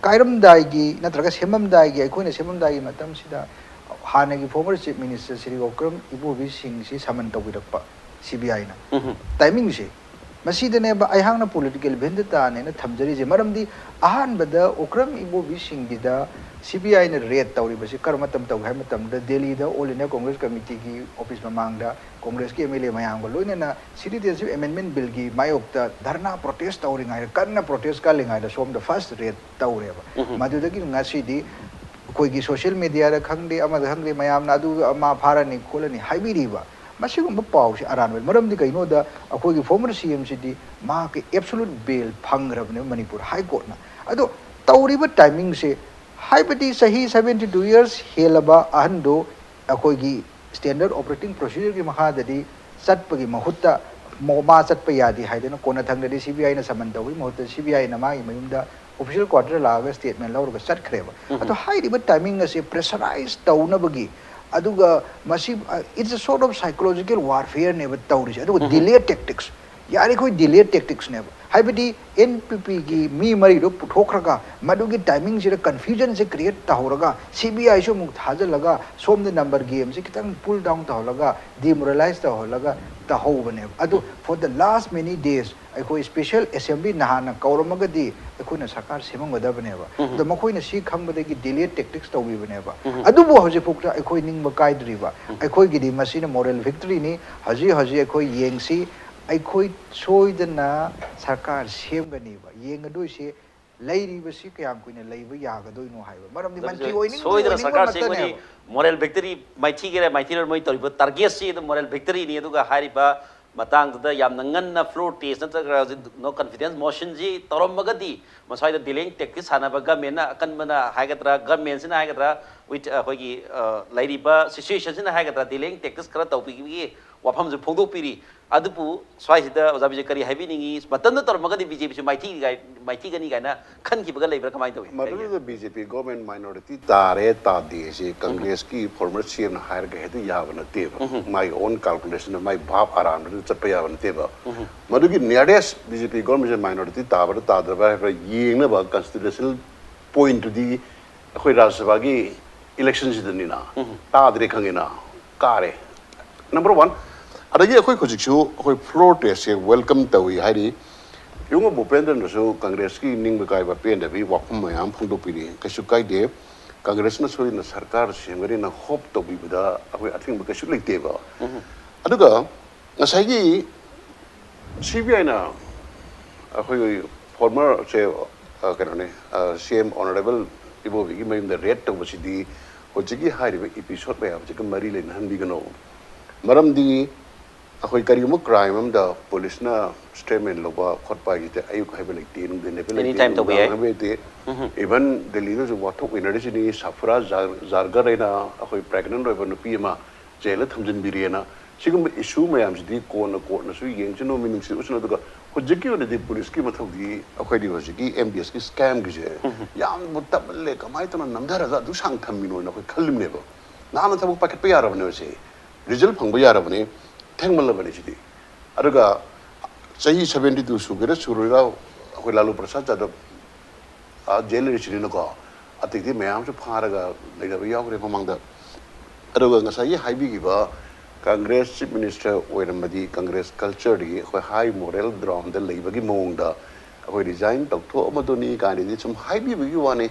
ꯀꯥꯏꯔꯝꯗꯥꯏꯒꯤ ꯅꯠꯇ꯭ꯔꯒ ꯁꯦꯝꯃꯝꯗꯥꯏꯒꯤ, ꯑꯩꯈꯣꯏꯅ ꯁꯦꯝꯃꯝꯗꯥꯏꯒꯤ ꯃꯇꯝꯁꯤꯗ ꯍꯥꯟꯅꯒꯤ former chief minister Shri Okram ꯏꯕꯣꯕꯤ ꯁꯤꯡꯁꯤ ꯁꯃꯟ ꯇꯧꯕꯤꯔꯛꯄ ꯁꯤ ꯕꯤ ꯑꯥꯏꯅ꯫ ꯇꯥꯏꯃꯤꯡꯁꯦ ꯃꯁꯤꯗꯅꯦꯕ ꯑꯩꯍꯥꯛꯅ ꯄꯣꯂꯤꯇꯤꯀꯦꯜ ꯚꯦꯟꯗꯇꯥꯅꯦꯅ ꯊꯝꯖꯔꯤꯁꯦ꯫ ꯃꯔꯝꯗꯤ ꯑꯍꯥꯟꯕꯗ ꯑꯣꯀ꯭ꯔꯝ ꯏꯕꯣꯕꯤ ꯁꯤꯡꯒꯤꯗ ꯁꯤ ꯕꯤ ꯑꯥꯏꯅ ꯔꯦꯗ ꯇꯧꯔꯤꯕꯁꯤ ꯀꯔꯝꯕ ꯃꯇꯝ ꯇꯧꯒꯦ ꯍꯥꯏꯕ ꯃꯇꯝꯗ ꯗꯦꯜꯂꯤꯗ ꯑꯣꯜ ꯏꯟꯗꯤꯌꯥ ꯀꯣꯡꯒ꯭ꯔꯦꯁ ꯀꯃꯤꯇꯤꯒꯤ ꯑꯣꯐꯤꯁ ꯃꯃꯥꯡꯗ ꯀꯣꯡꯒ꯭ꯔꯦꯁꯀꯤ ꯑꯦꯝ ꯑꯦꯜ ꯑꯦ ꯃꯌꯥꯝꯒ ꯂꯣꯏꯅꯅ Citizenship Amendment Billꯒꯤ ꯃꯥꯌꯣꯛꯇ ꯙꯔꯅꯥ ꯄ꯭ꯔꯣꯇꯦꯁ ꯇꯧꯔꯤꯉꯩꯗ, ꯀꯟꯅ ꯄ꯭ꯔꯣꯇꯦꯁ ꯀꯜꯂꯤꯉꯩꯗ ꯁꯣꯝꯗ ꯐꯥꯔꯁ ꯔꯦꯗ ꯇꯧꯔꯦꯕ꯫ ꯃꯗꯨꯗꯒꯤ ꯉꯁꯤꯗꯤ ꯑꯩꯈꯣꯏꯒꯤ ꯁꯣꯁꯤꯌꯦꯜ ꯃꯦꯗꯤꯌꯥꯗ ꯈꯪꯗꯦ, ꯑꯃꯗ ꯈꯪꯗꯦ, ꯃꯌꯥꯝꯅ ꯑꯗꯨ ꯑꯃ ꯐꯥꯔꯅꯤ ꯈꯣꯠꯂꯅꯤ ꯍꯥꯏꯕꯤꯔꯤꯕ꯫ ꯃꯁꯤꯒꯨꯝꯕ ꯄꯥꯎꯁꯤ ꯑꯔꯥꯟꯕꯅꯤ꯫ ꯃꯔꯝꯗꯤ ꯀꯩꯅꯣꯗ ꯑꯩꯈꯣꯏꯒꯤ former ꯁꯤ ꯑꯦꯝꯁꯤꯗꯤ ꯃꯍꯥꯛꯀꯤ absolute bail ꯐꯪꯈ꯭ꯔꯕꯅꯦꯕ ꯃꯅꯤꯄꯨꯔ ꯍꯥꯏ ꯀꯣꯔꯠꯅ꯫ ꯑꯗꯣ ꯇꯧꯔꯤꯕ ꯇꯥꯏꯃꯤꯡꯁꯦ, ꯍꯥꯏꯕꯗꯤ ꯆꯍꯤ seventy two years ꯍꯦꯜꯂꯕ ꯑꯍꯟꯗꯣ ꯑꯩꯈꯣꯏꯒꯤ standard operating procedureꯒꯤ ꯃꯈꯥꯗꯗꯤ ꯆꯠꯄꯒꯤ ꯃꯍꯨꯠꯇ ꯃꯣ-, ꯃꯥ ꯆꯠꯄ ꯌꯥꯗꯦ ꯍꯥꯏꯗꯅ ꯀꯣꯟꯅꯊꯪꯗꯗꯤ ꯁꯤ ꯕꯤ ꯑꯥꯏꯅ ꯁꯃꯟ ꯇꯧꯕꯒꯤ ꯃꯍꯨꯠꯇ ꯁꯤ ꯕꯤ ꯑꯥꯏꯅ ꯃꯥꯒꯤ ꯃꯌꯨꯝꯗ official quarter ꯂꯥꯛꯑꯒ statement ꯂꯧꯔꯒ ꯆꯠꯈ꯭ꯔꯦꯕ꯫ ꯑꯗꯣ ꯍꯥꯏꯔꯤꯕ ꯇꯥꯏꯃꯤꯡ ꯑꯁꯤ pressurize ꯇꯧꯅꯕꯒꯤ, ꯑꯗꯨꯒ ꯃꯁꯤ, uh, it's a sort of psychological warfareꯅꯦꯕ ꯇꯧꯔꯤꯁꯦ꯫ ꯑꯗꯨꯒ delay tactics, ꯌꯥꯔꯤꯈꯣꯏ delay tacticsꯅꯦꯕ꯫ ꯍꯥꯏꯕꯗꯤ ꯑꯦꯟ ꯄꯤ ꯄꯤꯒꯤ ꯃꯤ ꯃꯔꯤꯗꯣ ꯄꯨꯊꯣꯛꯈ꯭ꯔꯒ ꯃꯗꯨꯒꯤ ꯇꯥꯏꯃꯤꯡꯁꯤꯗ confusionꯁꯦ create ꯇꯧꯍꯧꯔꯒ ꯁꯤ ꯕꯤ ꯑꯥꯏꯁꯨ ꯑꯃꯨꯛ ꯊꯥꯖꯤꯜꯂꯒ ꯁꯣꯝꯗ number gameꯁꯦ ꯈꯤꯇꯪ pull down ꯇꯧꯍꯜꯂꯒ demoralize ꯇꯧꯍꯜꯂꯒ ꯇꯧꯍꯧꯕꯅꯦꯕ꯫ ꯑꯗꯨ for the last many days ꯑꯩꯈꯣꯏ special assembly ꯅꯍꯥꯟꯅ ꯀꯧꯔꯝꯃꯒꯗꯤ ꯑꯩꯈꯣꯏꯅ ꯁꯔꯀꯥꯔ ꯁꯦꯝꯃꯝꯒꯗꯕꯅꯦꯕ꯫ ꯑꯗꯣ ꯃꯈꯣꯏꯅ ꯁꯤ ꯈꯪꯕꯗꯒꯤ delay tactics ꯇꯧꯕꯤꯕꯅꯦꯕ꯫ ꯑꯗꯨꯕꯨ ꯍꯧꯖꯤꯛꯐꯥꯎꯗ ꯑꯩꯈꯣꯏ ꯅꯤꯡꯕ ꯀꯥꯏꯗ꯭ꯔꯤꯕ꯫ ꯑꯩꯈꯣꯏꯒꯤꯗꯤ ꯃꯁꯤꯅ moral victoryꯅꯤ꯫ ꯍꯧꯖꯤꯛ ꯍꯧꯖꯤꯛ ꯑꯩꯈꯣꯏ ꯌꯦꯡꯁꯤ, ꯑꯩꯈꯣꯏ ꯁꯣꯏꯗꯅ ꯁꯔꯀꯥꯔ ꯁꯦꯝꯒꯅꯤꯕ꯫ ꯌꯦꯡꯒꯗꯣꯏꯁꯤ ꯂꯩꯔꯤꯕꯁꯤ ꯀꯌꯥꯝ ꯀꯨꯏꯅ ꯂꯩꯕ ꯌꯥꯒꯗꯣꯏꯅꯣ ꯍꯥꯏꯕ꯫ ꯃꯔꯝꯗꯤ ꯃꯟꯇ꯭ꯔꯤ ꯑꯣꯏꯅꯤꯡꯕ ꯁꯣꯏꯗꯅ ꯑꯣꯏꯅꯤꯡꯕ ꯁꯔꯀꯥꯔ ꯁꯦꯝꯒꯅꯤ꯫ ꯉꯥꯛꯇꯅꯦꯕ꯫ Moral victory ꯃꯥꯏꯊꯤꯒꯦꯔꯥ ꯃꯥꯏꯊꯤꯔꯣꯏ, ꯃꯣꯏ ꯇꯧꯔꯤꯕ targetꯁꯤ ꯑꯗꯨꯝ moral victoryꯅꯤ꯫ ꯑꯗꯨꯒ ꯍꯥꯏꯔꯤꯕ ꯃꯇꯥꯡꯗꯨꯗ ꯌꯥꯝꯅ ꯉꯟꯅ floor test ꯅꯠꯇ꯭ꯔꯒ no confidence motionꯁꯤ ꯇꯧꯔꯝꯃꯒꯗꯤ ꯃꯁ꯭ꯋꯥꯏꯗ delaying tactics ꯁꯥꯟꯅꯕ governmentꯅ ꯑꯀꯟꯕꯅ ꯍꯥꯏꯒꯗ꯭ꯔꯥ, governmentꯁꯤꯅ ꯍꯥꯏꯒꯗ꯭ꯔꯥ, ꯋꯤꯠ ꯑꯩꯈꯣꯏꯒꯤ ꯑ, ꯂꯩꯔꯤꯕ ꯁꯤꯆꯨꯋꯦꯁꯟꯁꯤꯅ ꯍꯥꯏꯒꯗ꯭ꯔꯥ, ꯗꯤꯂꯦꯌꯤꯡ ꯇꯦꯛꯇꯤꯛꯁ ꯈꯔ ꯇꯧꯕꯤꯕꯒꯤ ꯋꯥꯐꯝꯁꯨ ꯐꯣꯡꯗꯣꯛꯄꯤꯔꯤ꯫ ꯑꯗꯨꯕꯨ ꯁ꯭ꯋꯥꯏꯁꯤꯗ ꯑꯣꯖꯥ ꯕꯤꯖꯦ ꯀꯔꯤ ꯍꯥꯏꯕꯤꯅꯤꯡꯉꯤ? ꯃꯇꯝꯗ ꯇꯧꯔꯝꯃꯒꯗꯤ ꯕꯤ ꯖꯦ ꯄꯤꯁꯨ ꯃꯥꯏꯊꯤꯒꯅꯤ ꯀꯥꯏꯅ ꯈꯟꯈꯤꯕꯒ ꯂꯩꯕ꯭ꯔꯥ, ꯀꯃꯥꯏꯅ ꯇꯧꯏ? ꯃꯗꯨꯗ ꯕꯤ ꯖꯦ ꯄꯤ ꯒꯣꯔꯃꯦꯟ ꯃꯥꯏꯅꯣꯔꯤꯇꯤ ꯇꯥꯔꯦ ꯇꯥꯗꯦ ꯍꯥꯏꯁꯦ ꯀꯪꯒ꯭ꯔꯦꯁꯀꯤ ꯐꯣꯔꯃꯔ ꯁꯤ ꯑꯦꯝꯅ ꯍꯥꯏꯔꯒ ꯍꯦꯛꯇ ꯌꯥꯕ ꯅꯠꯇꯦꯕ꯫ ꯃꯥꯒꯤ ꯑꯣꯟ ꯀꯥꯜꯀꯨꯂꯦꯁꯟꯗ ꯃꯥꯏ ꯚꯥꯞ ꯑꯔꯥꯟꯕꯗ ꯆꯠꯄ ꯌꯥꯕ ꯅꯠꯇꯦꯕ꯫ ꯃꯗꯨꯒꯤ ꯅꯤꯌꯔꯦꯁ ꯕꯤ ꯖꯦ ꯄꯤ ꯒꯣꯔꯃꯦꯟꯁꯦ ꯃꯥꯏꯅꯣꯔꯤꯇꯤ ꯇꯥꯕ꯭ꯔꯥ ꯇꯥꯗꯕ꯭ꯔꯥ ꯍꯥꯏꯕ ꯌꯦꯡꯅꯕ ꯀꯟꯁꯇꯤꯇ꯭ꯌꯨꯁꯅꯦꯜ ꯄꯣꯏꯟꯠꯇꯨꯗꯤ ꯑꯩꯈꯣꯏ ꯔꯥꯖ꯭ꯌ ꯁꯚꯥꯒꯤ ꯏꯂꯦꯛꯁꯟꯁꯤꯗꯅꯤꯅ꯫ ꯇꯥꯗ꯭ꯔꯦ ꯈꯪꯉꯦꯅ, ꯀꯥꯔꯦ꯫ Number one. ꯑꯗꯒꯤ ꯑꯩꯈꯣꯏ ꯍꯧꯖꯤꯛꯁꯨ ꯑꯩꯈꯣꯏ ꯐ꯭ꯂꯣꯔ ꯇꯦꯁꯁꯦ ꯋꯦꯜꯀꯝ ꯇꯧꯏ ꯍꯥꯏꯔꯤ꯫ ꯏꯕꯨꯡꯉꯣ ꯚꯨꯄꯦꯟꯗ꯭ꯔꯅꯁꯨ ꯀꯪꯒ꯭ꯔꯦꯁꯀꯤ ꯅꯤꯡꯕ ꯀꯥꯏꯕ ꯄꯦꯟꯗꯕꯤ ꯋꯥꯐꯝ ꯃꯌꯥꯝ ꯐꯣꯡꯗꯣꯛꯄꯤꯔꯤ꯫ ꯀꯩꯁꯨ ꯀꯥꯏꯗꯦ, ꯀꯪꯒ꯭ꯔꯦꯁꯅ ꯁꯣꯏꯗꯅ ꯁꯔꯀꯥꯔ ꯁꯦꯝꯒꯅꯤꯅ ꯍꯣꯞ ꯇꯧꯕꯤꯕꯗ ꯑꯩꯈꯣꯏ ꯑꯊꯤꯡꯕ ꯀꯩꯁꯨ ꯂꯩꯇꯦꯕ꯫ ꯑꯗꯨꯒ ꯉꯁꯥꯏꯒꯤ ꯁꯤ ꯕꯤ ꯑꯥꯏꯅ ꯑꯩꯈꯣꯏꯒꯤ ꯐꯣꯔꯃꯔꯁꯦ, ꯑ, ꯀꯩꯅꯣꯅꯦ, ꯁꯤ ꯑꯦꯝ ꯑꯣꯅꯔꯦꯕꯜ ꯏꯕꯣꯕꯤꯒꯤ ꯃꯌꯨꯝꯗ ꯔꯦꯠ ꯇꯧꯕꯁꯤꯗꯤ ꯍꯧꯖꯤꯛꯀꯤ ꯍꯥꯏꯔꯤꯕ ꯏꯄꯤꯁꯣꯠ ꯃꯌꯥꯝꯁꯤꯒ ꯃꯔꯤ ꯂꯩꯅꯍꯟꯕꯤꯒꯅꯣ꯫ ꯃꯔꯝꯗꯤ ꯑꯩꯈꯣꯏ ꯀꯔꯤꯒꯨꯝꯕ ꯀ꯭ꯔꯥꯏꯝ ꯑꯃꯗ ꯄꯨꯂꯤꯁꯅ ꯁ꯭ꯇꯦꯠꯃꯦꯟ ꯂꯧꯕ ꯈꯣꯠꯄ ꯍꯥꯏꯁꯤꯗꯤ ꯑꯌꯨꯛ ꯍꯥꯏꯕ ꯂꯩꯇꯦ, ꯅꯨꯡꯊꯤꯟ ꯍꯥꯏꯕ ꯂꯩꯇꯦ, Anytime ꯇꯧꯕ ꯌꯥꯏ꯫ ꯅꯨꯡꯗꯥꯡ ꯍꯥꯏꯕ ꯂꯩꯇꯦ꯫ ꯏꯚꯟ ꯗꯦꯜꯂꯤꯗꯁꯨ ꯋꯥꯊꯣꯛ ꯏꯟꯅꯔꯤꯁꯤꯅꯤ, ꯁꯥꯐꯨꯔꯥ ꯖꯥꯔ-, ꯖꯥꯔꯒꯔ ꯍꯥꯏꯅ ꯑꯩꯈꯣꯏ ꯄ꯭ꯔꯦꯒꯅꯦꯟ ꯑꯣꯏꯕ ꯅꯨꯄꯤ ꯑꯃ ꯖꯦꯜꯗ ꯊꯝꯖꯤꯟꯕꯤꯔꯦꯅ꯫ ꯁꯤꯒꯨꯝꯕ ꯏꯁꯨ ꯃꯌꯥꯝꯁꯤꯗꯤ ꯀꯣꯟꯅ ꯀꯣꯔꯠꯅꯁꯨ ꯌꯦꯡꯁꯅꯨ, ꯃꯤꯅꯨꯡꯁꯤ ꯎꯠꯁꯅꯨ꯫ ꯑꯗꯨꯒ ꯍꯧꯖꯤꯛꯀꯤ ꯑꯣꯏꯅꯗꯤ ꯄꯨꯂꯤꯁꯀꯤ ꯃꯊꯧꯗꯤ ꯑꯩꯈꯣꯏꯗꯤ ꯍꯧꯖꯤꯛꯀꯤ ꯑꯦꯝ ꯕꯤ ꯑꯦꯁꯀꯤ ꯁ꯭ꯀꯦꯝꯒꯤꯁꯦ ꯌꯥꯝꯅꯕꯨ ꯇꯞꯃꯜꯂꯦ, ꯀꯃꯥꯏꯅ ꯇꯧꯅ ꯅꯝꯊꯔꯒ ꯑꯗꯨ ꯁꯥꯡ ꯊꯝꯃꯤꯅꯣꯅ ꯑꯩꯈꯣꯏ ꯈꯜꯂꯤꯕꯅꯦꯕ꯫ ꯅꯍꯥꯟꯅ ꯊꯕꯛ ꯄꯥꯏꯈꯠꯄ ꯌꯥꯔꯕꯅꯦꯕ ꯁꯦ, ꯔꯤꯖꯜ ꯐꯪꯕ ꯌꯥꯔꯕꯅꯦ, ꯊꯦꯡꯃꯜꯂꯕꯅꯦ ꯁꯤꯗꯤ꯫ ꯑꯗꯨꯒ ꯆꯍꯤ ꯁꯕꯦꯟꯇꯤ ꯇꯨ ꯁꯨꯒꯦꯔꯥ ꯁꯨꯔꯣꯏꯔꯥ, ꯑꯩꯈꯣꯏ ꯂꯥꯂꯨ ꯄ꯭ꯔꯁꯥꯗ ꯌꯥꯗꯕ ꯑꯥ ꯖꯦꯜ ꯂꯩꯔꯤꯁꯤꯅꯤꯅꯀꯣ, ꯑꯇꯩꯗꯤ ꯃꯌꯥꯝꯁꯨ ꯐꯥꯔꯒ ꯂꯩꯅꯕ ꯌꯥꯎꯈ꯭ꯔꯦ ꯃꯃꯥꯡꯗ꯫ ꯑꯗꯨꯒ ꯉꯁꯥꯏꯒꯤ ꯍꯥꯏꯕꯤꯈꯤꯕ ꯀꯪꯒ꯭ꯔꯦꯁ ꯆꯤꯐ ꯃꯤꯅꯤꯁꯇꯔ ꯑꯣꯏꯔꯝꯕꯗꯤ ꯀꯪꯒ꯭ꯔꯦꯁ ꯀꯜꯆꯔꯗꯒꯤ ꯑꯩꯈꯣꯏ ꯍꯥꯏ ꯃꯣꯔꯦꯜ ꯒ꯭ꯔꯥꯎꯟꯗ ꯂꯩꯕꯒꯤ ꯃꯑꯣꯡꯗ ꯑꯩꯈꯣꯏ ꯔꯤꯖꯥꯏꯟ ꯇꯧꯊꯣꯛꯑꯝꯃꯗꯣꯏꯅꯤ ꯀꯥꯏꯅꯗꯤ ꯁꯨꯝ ꯍꯥꯏꯕꯤꯕꯒꯤ ꯋꯥꯅꯤ꯫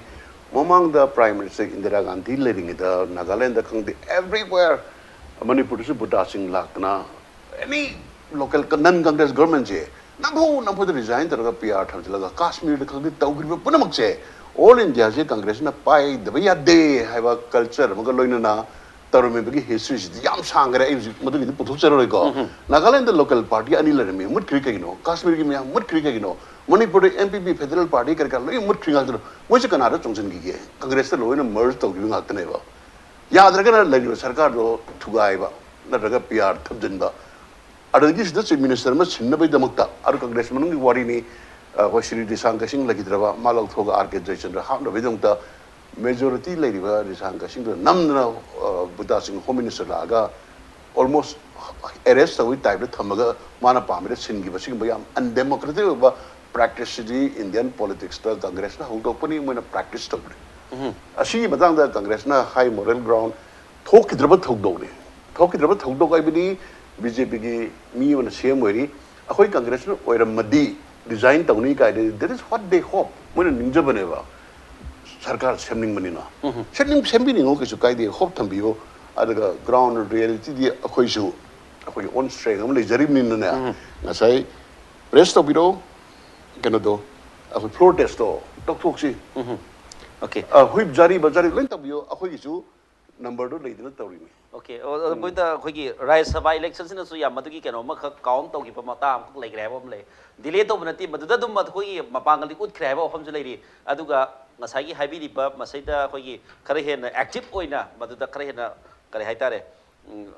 ꯃꯃꯥꯡꯗ ꯄ꯭ꯔꯥꯏꯝ ꯃꯤꯅꯤꯁꯇꯔ ꯏꯟꯗꯤꯔꯥ ꯒꯥꯟꯙꯤ ꯂꯩꯔꯤꯉꯩꯗ ꯅꯥꯒꯥꯂꯦꯟꯗ ꯈꯪꯗꯦ, ꯑꯦꯕ꯭ꯔꯤꯋꯦꯌꯔ, ꯃꯅꯤꯄꯨꯔꯗꯁꯨ ꯕꯨꯗꯥꯁꯤꯡ ꯂꯥꯛꯇꯅ ꯑꯦꯅꯤ ꯂꯣꯀꯦꯜ ꯅꯟ ꯀꯪꯒ꯭ꯔꯦꯁ ꯒꯚꯔꯟꯃꯦꯟꯁꯦ ꯅꯝꯐꯨ ꯅꯝꯐꯨꯗ ꯔꯤꯖꯥꯏꯟ ꯇꯧꯔꯒ ꯄꯤ ꯑꯥꯔ ꯊꯝꯖꯤꯜꯂꯒ ꯀꯥꯁꯃꯤꯔꯗ ꯈꯪꯗꯦ ꯇꯧꯈ꯭ꯔꯤꯕ ꯄꯨꯝꯅꯃꯛꯁꯦ ꯑꯣꯜ ꯏꯟꯗꯤꯌꯥꯁꯦ ꯀꯪꯒ꯭ꯔꯦꯁꯅ ꯄꯥꯏꯗꯕ ꯌꯥꯗꯦ ꯍꯥꯏꯕ ꯀꯜꯆꯔ ꯑꯃꯒ ꯂꯣꯏꯅꯅ ꯇꯧꯔꯝꯃꯤꯕꯒꯤ ꯍꯤꯁꯇ꯭ꯔꯤꯁꯤꯗꯤ ꯌꯥꯝ ꯁꯥꯡꯈ꯭ꯔꯦ꯫ ꯑꯩ ꯍꯧꯖꯤꯛ ꯃꯗꯨꯒꯤꯗꯤ ꯄꯨꯊꯣꯛꯆꯔꯔꯣꯏꯀꯣ꯫ ꯅꯥꯒꯥꯂꯦꯟꯗ ꯂꯣꯀꯦꯜ ꯄꯥꯔꯇꯤ ꯑꯅꯤ ꯂꯩꯔꯝꯃꯤ, ꯃꯨꯠꯈ꯭ꯔꯤ ꯀꯩꯒꯤꯅꯣ? ꯀꯥꯁꯃꯤꯔꯒꯤ ꯃꯌꯥꯝ ꯃꯨꯠꯈ꯭ꯔꯤ ꯀꯩꯒꯤꯅꯣ? ꯃꯅꯤꯄꯨꯔꯗ ꯑꯦꯟ ꯄꯤ ꯄꯤ, ꯐꯦꯗꯔꯦꯜ ꯄꯥꯔꯇꯤ ꯀꯔꯤ ꯀꯔꯥ ꯂꯣꯏ ꯃꯨꯠꯈ꯭ꯔꯤ ꯉꯥꯛꯇꯅꯣ? ꯃꯣꯏꯁꯦ ꯀꯅꯥꯗ ꯆꯣꯡꯁꯤꯟꯈꯤꯒꯦ? ꯀꯪꯒ꯭ꯔꯦꯁꯇ ꯂꯣꯏꯅ ꯃꯔꯖ ꯇꯧꯈꯤꯕ ꯉꯥꯛꯇꯅꯦꯕ꯫ ꯌꯥꯗ꯭ꯔꯒꯅ ꯂꯩꯔꯤꯕ ꯁꯔꯀꯥꯔꯗꯣ ꯊꯨꯒꯥꯏꯕ ꯅꯠꯇ꯭ꯔꯒ ꯄꯤ ꯑꯥꯔ ꯊꯝꯖꯤꯟꯕ꯫ ꯑꯗꯨꯗꯒꯤ ꯁꯤꯗ ꯆꯤꯐ ꯃꯤꯅꯤꯁꯇꯔ ꯑꯃ ꯁꯤꯟꯅꯕꯒꯤꯗꯃꯛꯇ, ꯑꯗꯨ ꯀꯪꯒ꯭ꯔꯦꯁ ꯃꯅꯨꯡꯒꯤ ꯋꯥꯔꯤꯅꯤ, ꯑꯩꯈꯣꯏ ꯁ꯭ꯔꯤ ꯔꯤꯁꯥꯡ ꯀꯩꯁꯤꯡ ꯂꯩꯈꯤꯗ꯭ꯔꯕ, ꯃꯥ ꯂꯧꯊꯣꯛꯑꯒ ꯑꯥꯔ ꯀꯦ ꯖꯌꯆꯟꯗ꯭ꯔ ꯍꯥꯞꯅꯕꯒꯤꯗꯃꯛꯇ ꯃꯦꯖꯣꯔꯤꯇꯤ ꯂꯩꯔꯤꯕ ꯔꯤꯁꯥꯡ ꯀꯩꯁꯤꯡꯗꯨꯅ ꯅꯝꯗꯅ ꯕꯨꯇꯥ ꯁꯤꯡ ꯍꯣꯝ ꯃꯤꯅꯤꯁꯇꯔ ꯂꯥꯛꯑꯒ ꯑꯣꯜꯃꯣꯁ ꯑꯦꯔꯦꯁ ꯇꯧꯕꯒꯤ ꯇꯥꯏꯞꯇ ꯊꯝꯃꯒ ꯃꯥꯅ ꯄꯥꯝꯃꯤꯗ ꯁꯤꯟꯈꯤꯕ꯫ ꯁꯤꯒꯨꯝꯕ ꯌꯥꯝ ꯑꯟꯗꯦꯃꯣꯀ꯭ꯔꯦꯇꯤꯛ ꯑꯣꯏꯕ ꯄ꯭ꯔꯦꯛꯇꯤꯁꯁꯤꯗꯤ ꯏꯟꯗꯤꯌꯥꯟ ꯄꯣꯂꯤꯇꯤꯛꯁꯇ ꯀꯪꯒ꯭ꯔꯦꯁꯅ ꯍꯧꯗꯣꯛꯄꯅꯤ, ꯃꯣꯏꯅ ꯄ꯭ꯔꯦꯛꯇꯤꯁ ꯇꯧꯕꯅꯤ꯫ ꯑꯁꯤꯒꯤ ꯃꯇꯥꯡꯗ ꯀꯪꯒ꯭ꯔꯦꯁꯅ ꯍꯥꯏ ꯃꯣꯔꯦꯜ ꯒ꯭ꯔꯥꯎꯟ ꯊꯣꯛꯈꯤꯗ꯭ꯔꯕ ꯊꯧꯗꯣꯛꯅꯤ꯫ ꯊꯣꯛꯈꯤꯗ꯭ꯔꯕ ꯊꯧꯗꯣꯛ ꯍꯥꯏꯕꯗꯤ ꯕꯤ ꯖꯦ ꯄꯤꯒꯤ ꯃꯤ ꯑꯃꯅ ꯁꯦꯝ ꯑꯣꯏꯔꯤ꯫ ꯑꯩꯈꯣꯏ ꯀꯪꯒ꯭ꯔꯦꯁꯅ ꯑꯣꯏꯔꯝꯃꯗꯤ ꯔꯤꯖꯥꯏꯟ ꯇꯧꯅꯤ ꯀꯥꯏꯗꯤ, that is what they hope꯫ ꯃꯣꯏꯅ ꯅꯤꯡꯖꯕꯅꯦꯕ, ꯁꯔꯀꯥꯔ ꯁꯦꯝꯅꯤꯡꯕꯅꯤꯅ꯫ ꯁꯦꯝꯅꯤꯡ-, ꯁꯦꯝꯕꯤꯅꯤꯡꯉꯣ, ꯀꯩꯁꯨ ꯀꯥꯏꯗꯦ, ꯍꯣꯞ ꯊꯝꯕꯤꯌꯣ꯫ ꯑꯗꯨꯒ ꯒ꯭ꯔꯥꯎꯟ ꯔꯤꯌꯦꯂꯤꯇꯤꯗꯤ ꯑꯩꯈꯣꯏꯁꯨ ꯑꯩꯈꯣꯏꯒꯤ ꯑꯣꯟ ꯁ꯭ꯇ꯭ꯔꯦꯡ ꯑꯃ ꯂꯩꯖꯔꯤꯕꯅꯤꯅꯅꯦ, ꯉꯁꯥꯏ ꯄ꯭ꯔꯦꯁ ꯇꯧꯕꯤꯔꯣ, ꯀꯩꯅꯣꯗꯣ, ꯑꯩꯈꯣꯏ ꯐ꯭ꯂꯣꯔ ꯇꯦꯁꯇꯣ ꯇꯧꯊꯣꯛꯁꯤ꯫ ꯑꯣꯀꯦ꯫ ꯑ, ꯍꯨꯏꯞ ꯖꯥꯔꯤꯕ ꯖꯥꯔꯤ ꯂꯣꯏ ꯇꯧꯕꯤꯌꯣ, ꯑꯩꯈꯣꯏꯒꯤꯁꯨ ꯅꯝꯕꯔꯗꯣ ꯂꯩꯗꯅ ꯇꯧꯔꯤꯅꯤ꯫ ꯑꯣꯀꯦ꯫ ꯑꯣ, ꯑꯗꯣ ꯃꯣꯏꯗ ꯑꯩꯈꯣꯏꯒꯤ ꯔꯥꯖ꯭ꯌ ꯁꯚꯥ ꯏꯂꯦꯛꯁꯟꯁꯤꯅꯁꯨ ꯌꯥꯝ ꯃꯗꯨꯒꯤ ꯀꯩꯅꯣ ꯑꯃꯈꯛ ꯀꯥꯎꯟ ꯇꯧꯈꯤꯕ ꯃꯇꯥꯡ ꯑꯃꯈꯛ ꯂꯩꯈ꯭ꯔꯦ ꯍꯥꯏꯕ ꯑꯃ ꯂꯩ꯫ ꯗꯤꯂꯦ ꯇꯧꯕ ꯅꯠꯇꯦ, ꯃꯗꯨꯗ ꯑꯗꯨꯝ ꯑꯩꯈꯣꯏꯒꯤ ꯃꯄꯥꯡꯒꯜꯗꯤ ꯎꯠꯈ꯭ꯔꯦ ꯍꯥꯏꯕ ꯋꯥꯐꯝꯁꯨ ꯂꯩꯔꯤ꯫ ꯑꯗꯨꯒ ꯉꯁꯥꯏꯒꯤ ꯍꯥꯏꯕꯤꯔꯤꯕ ꯃꯁꯤꯗ ꯑꯩꯈꯣꯏꯒꯤ ꯈꯔ ꯍꯦꯟꯅ ꯑꯦꯛꯇꯤꯚ ꯑꯣꯏꯅ ꯃꯗꯨꯗ ꯈꯔ ꯍꯦꯟꯅ ꯀꯔꯤ ꯍꯥꯏꯇꯥꯔꯦ, ꯎꯝ,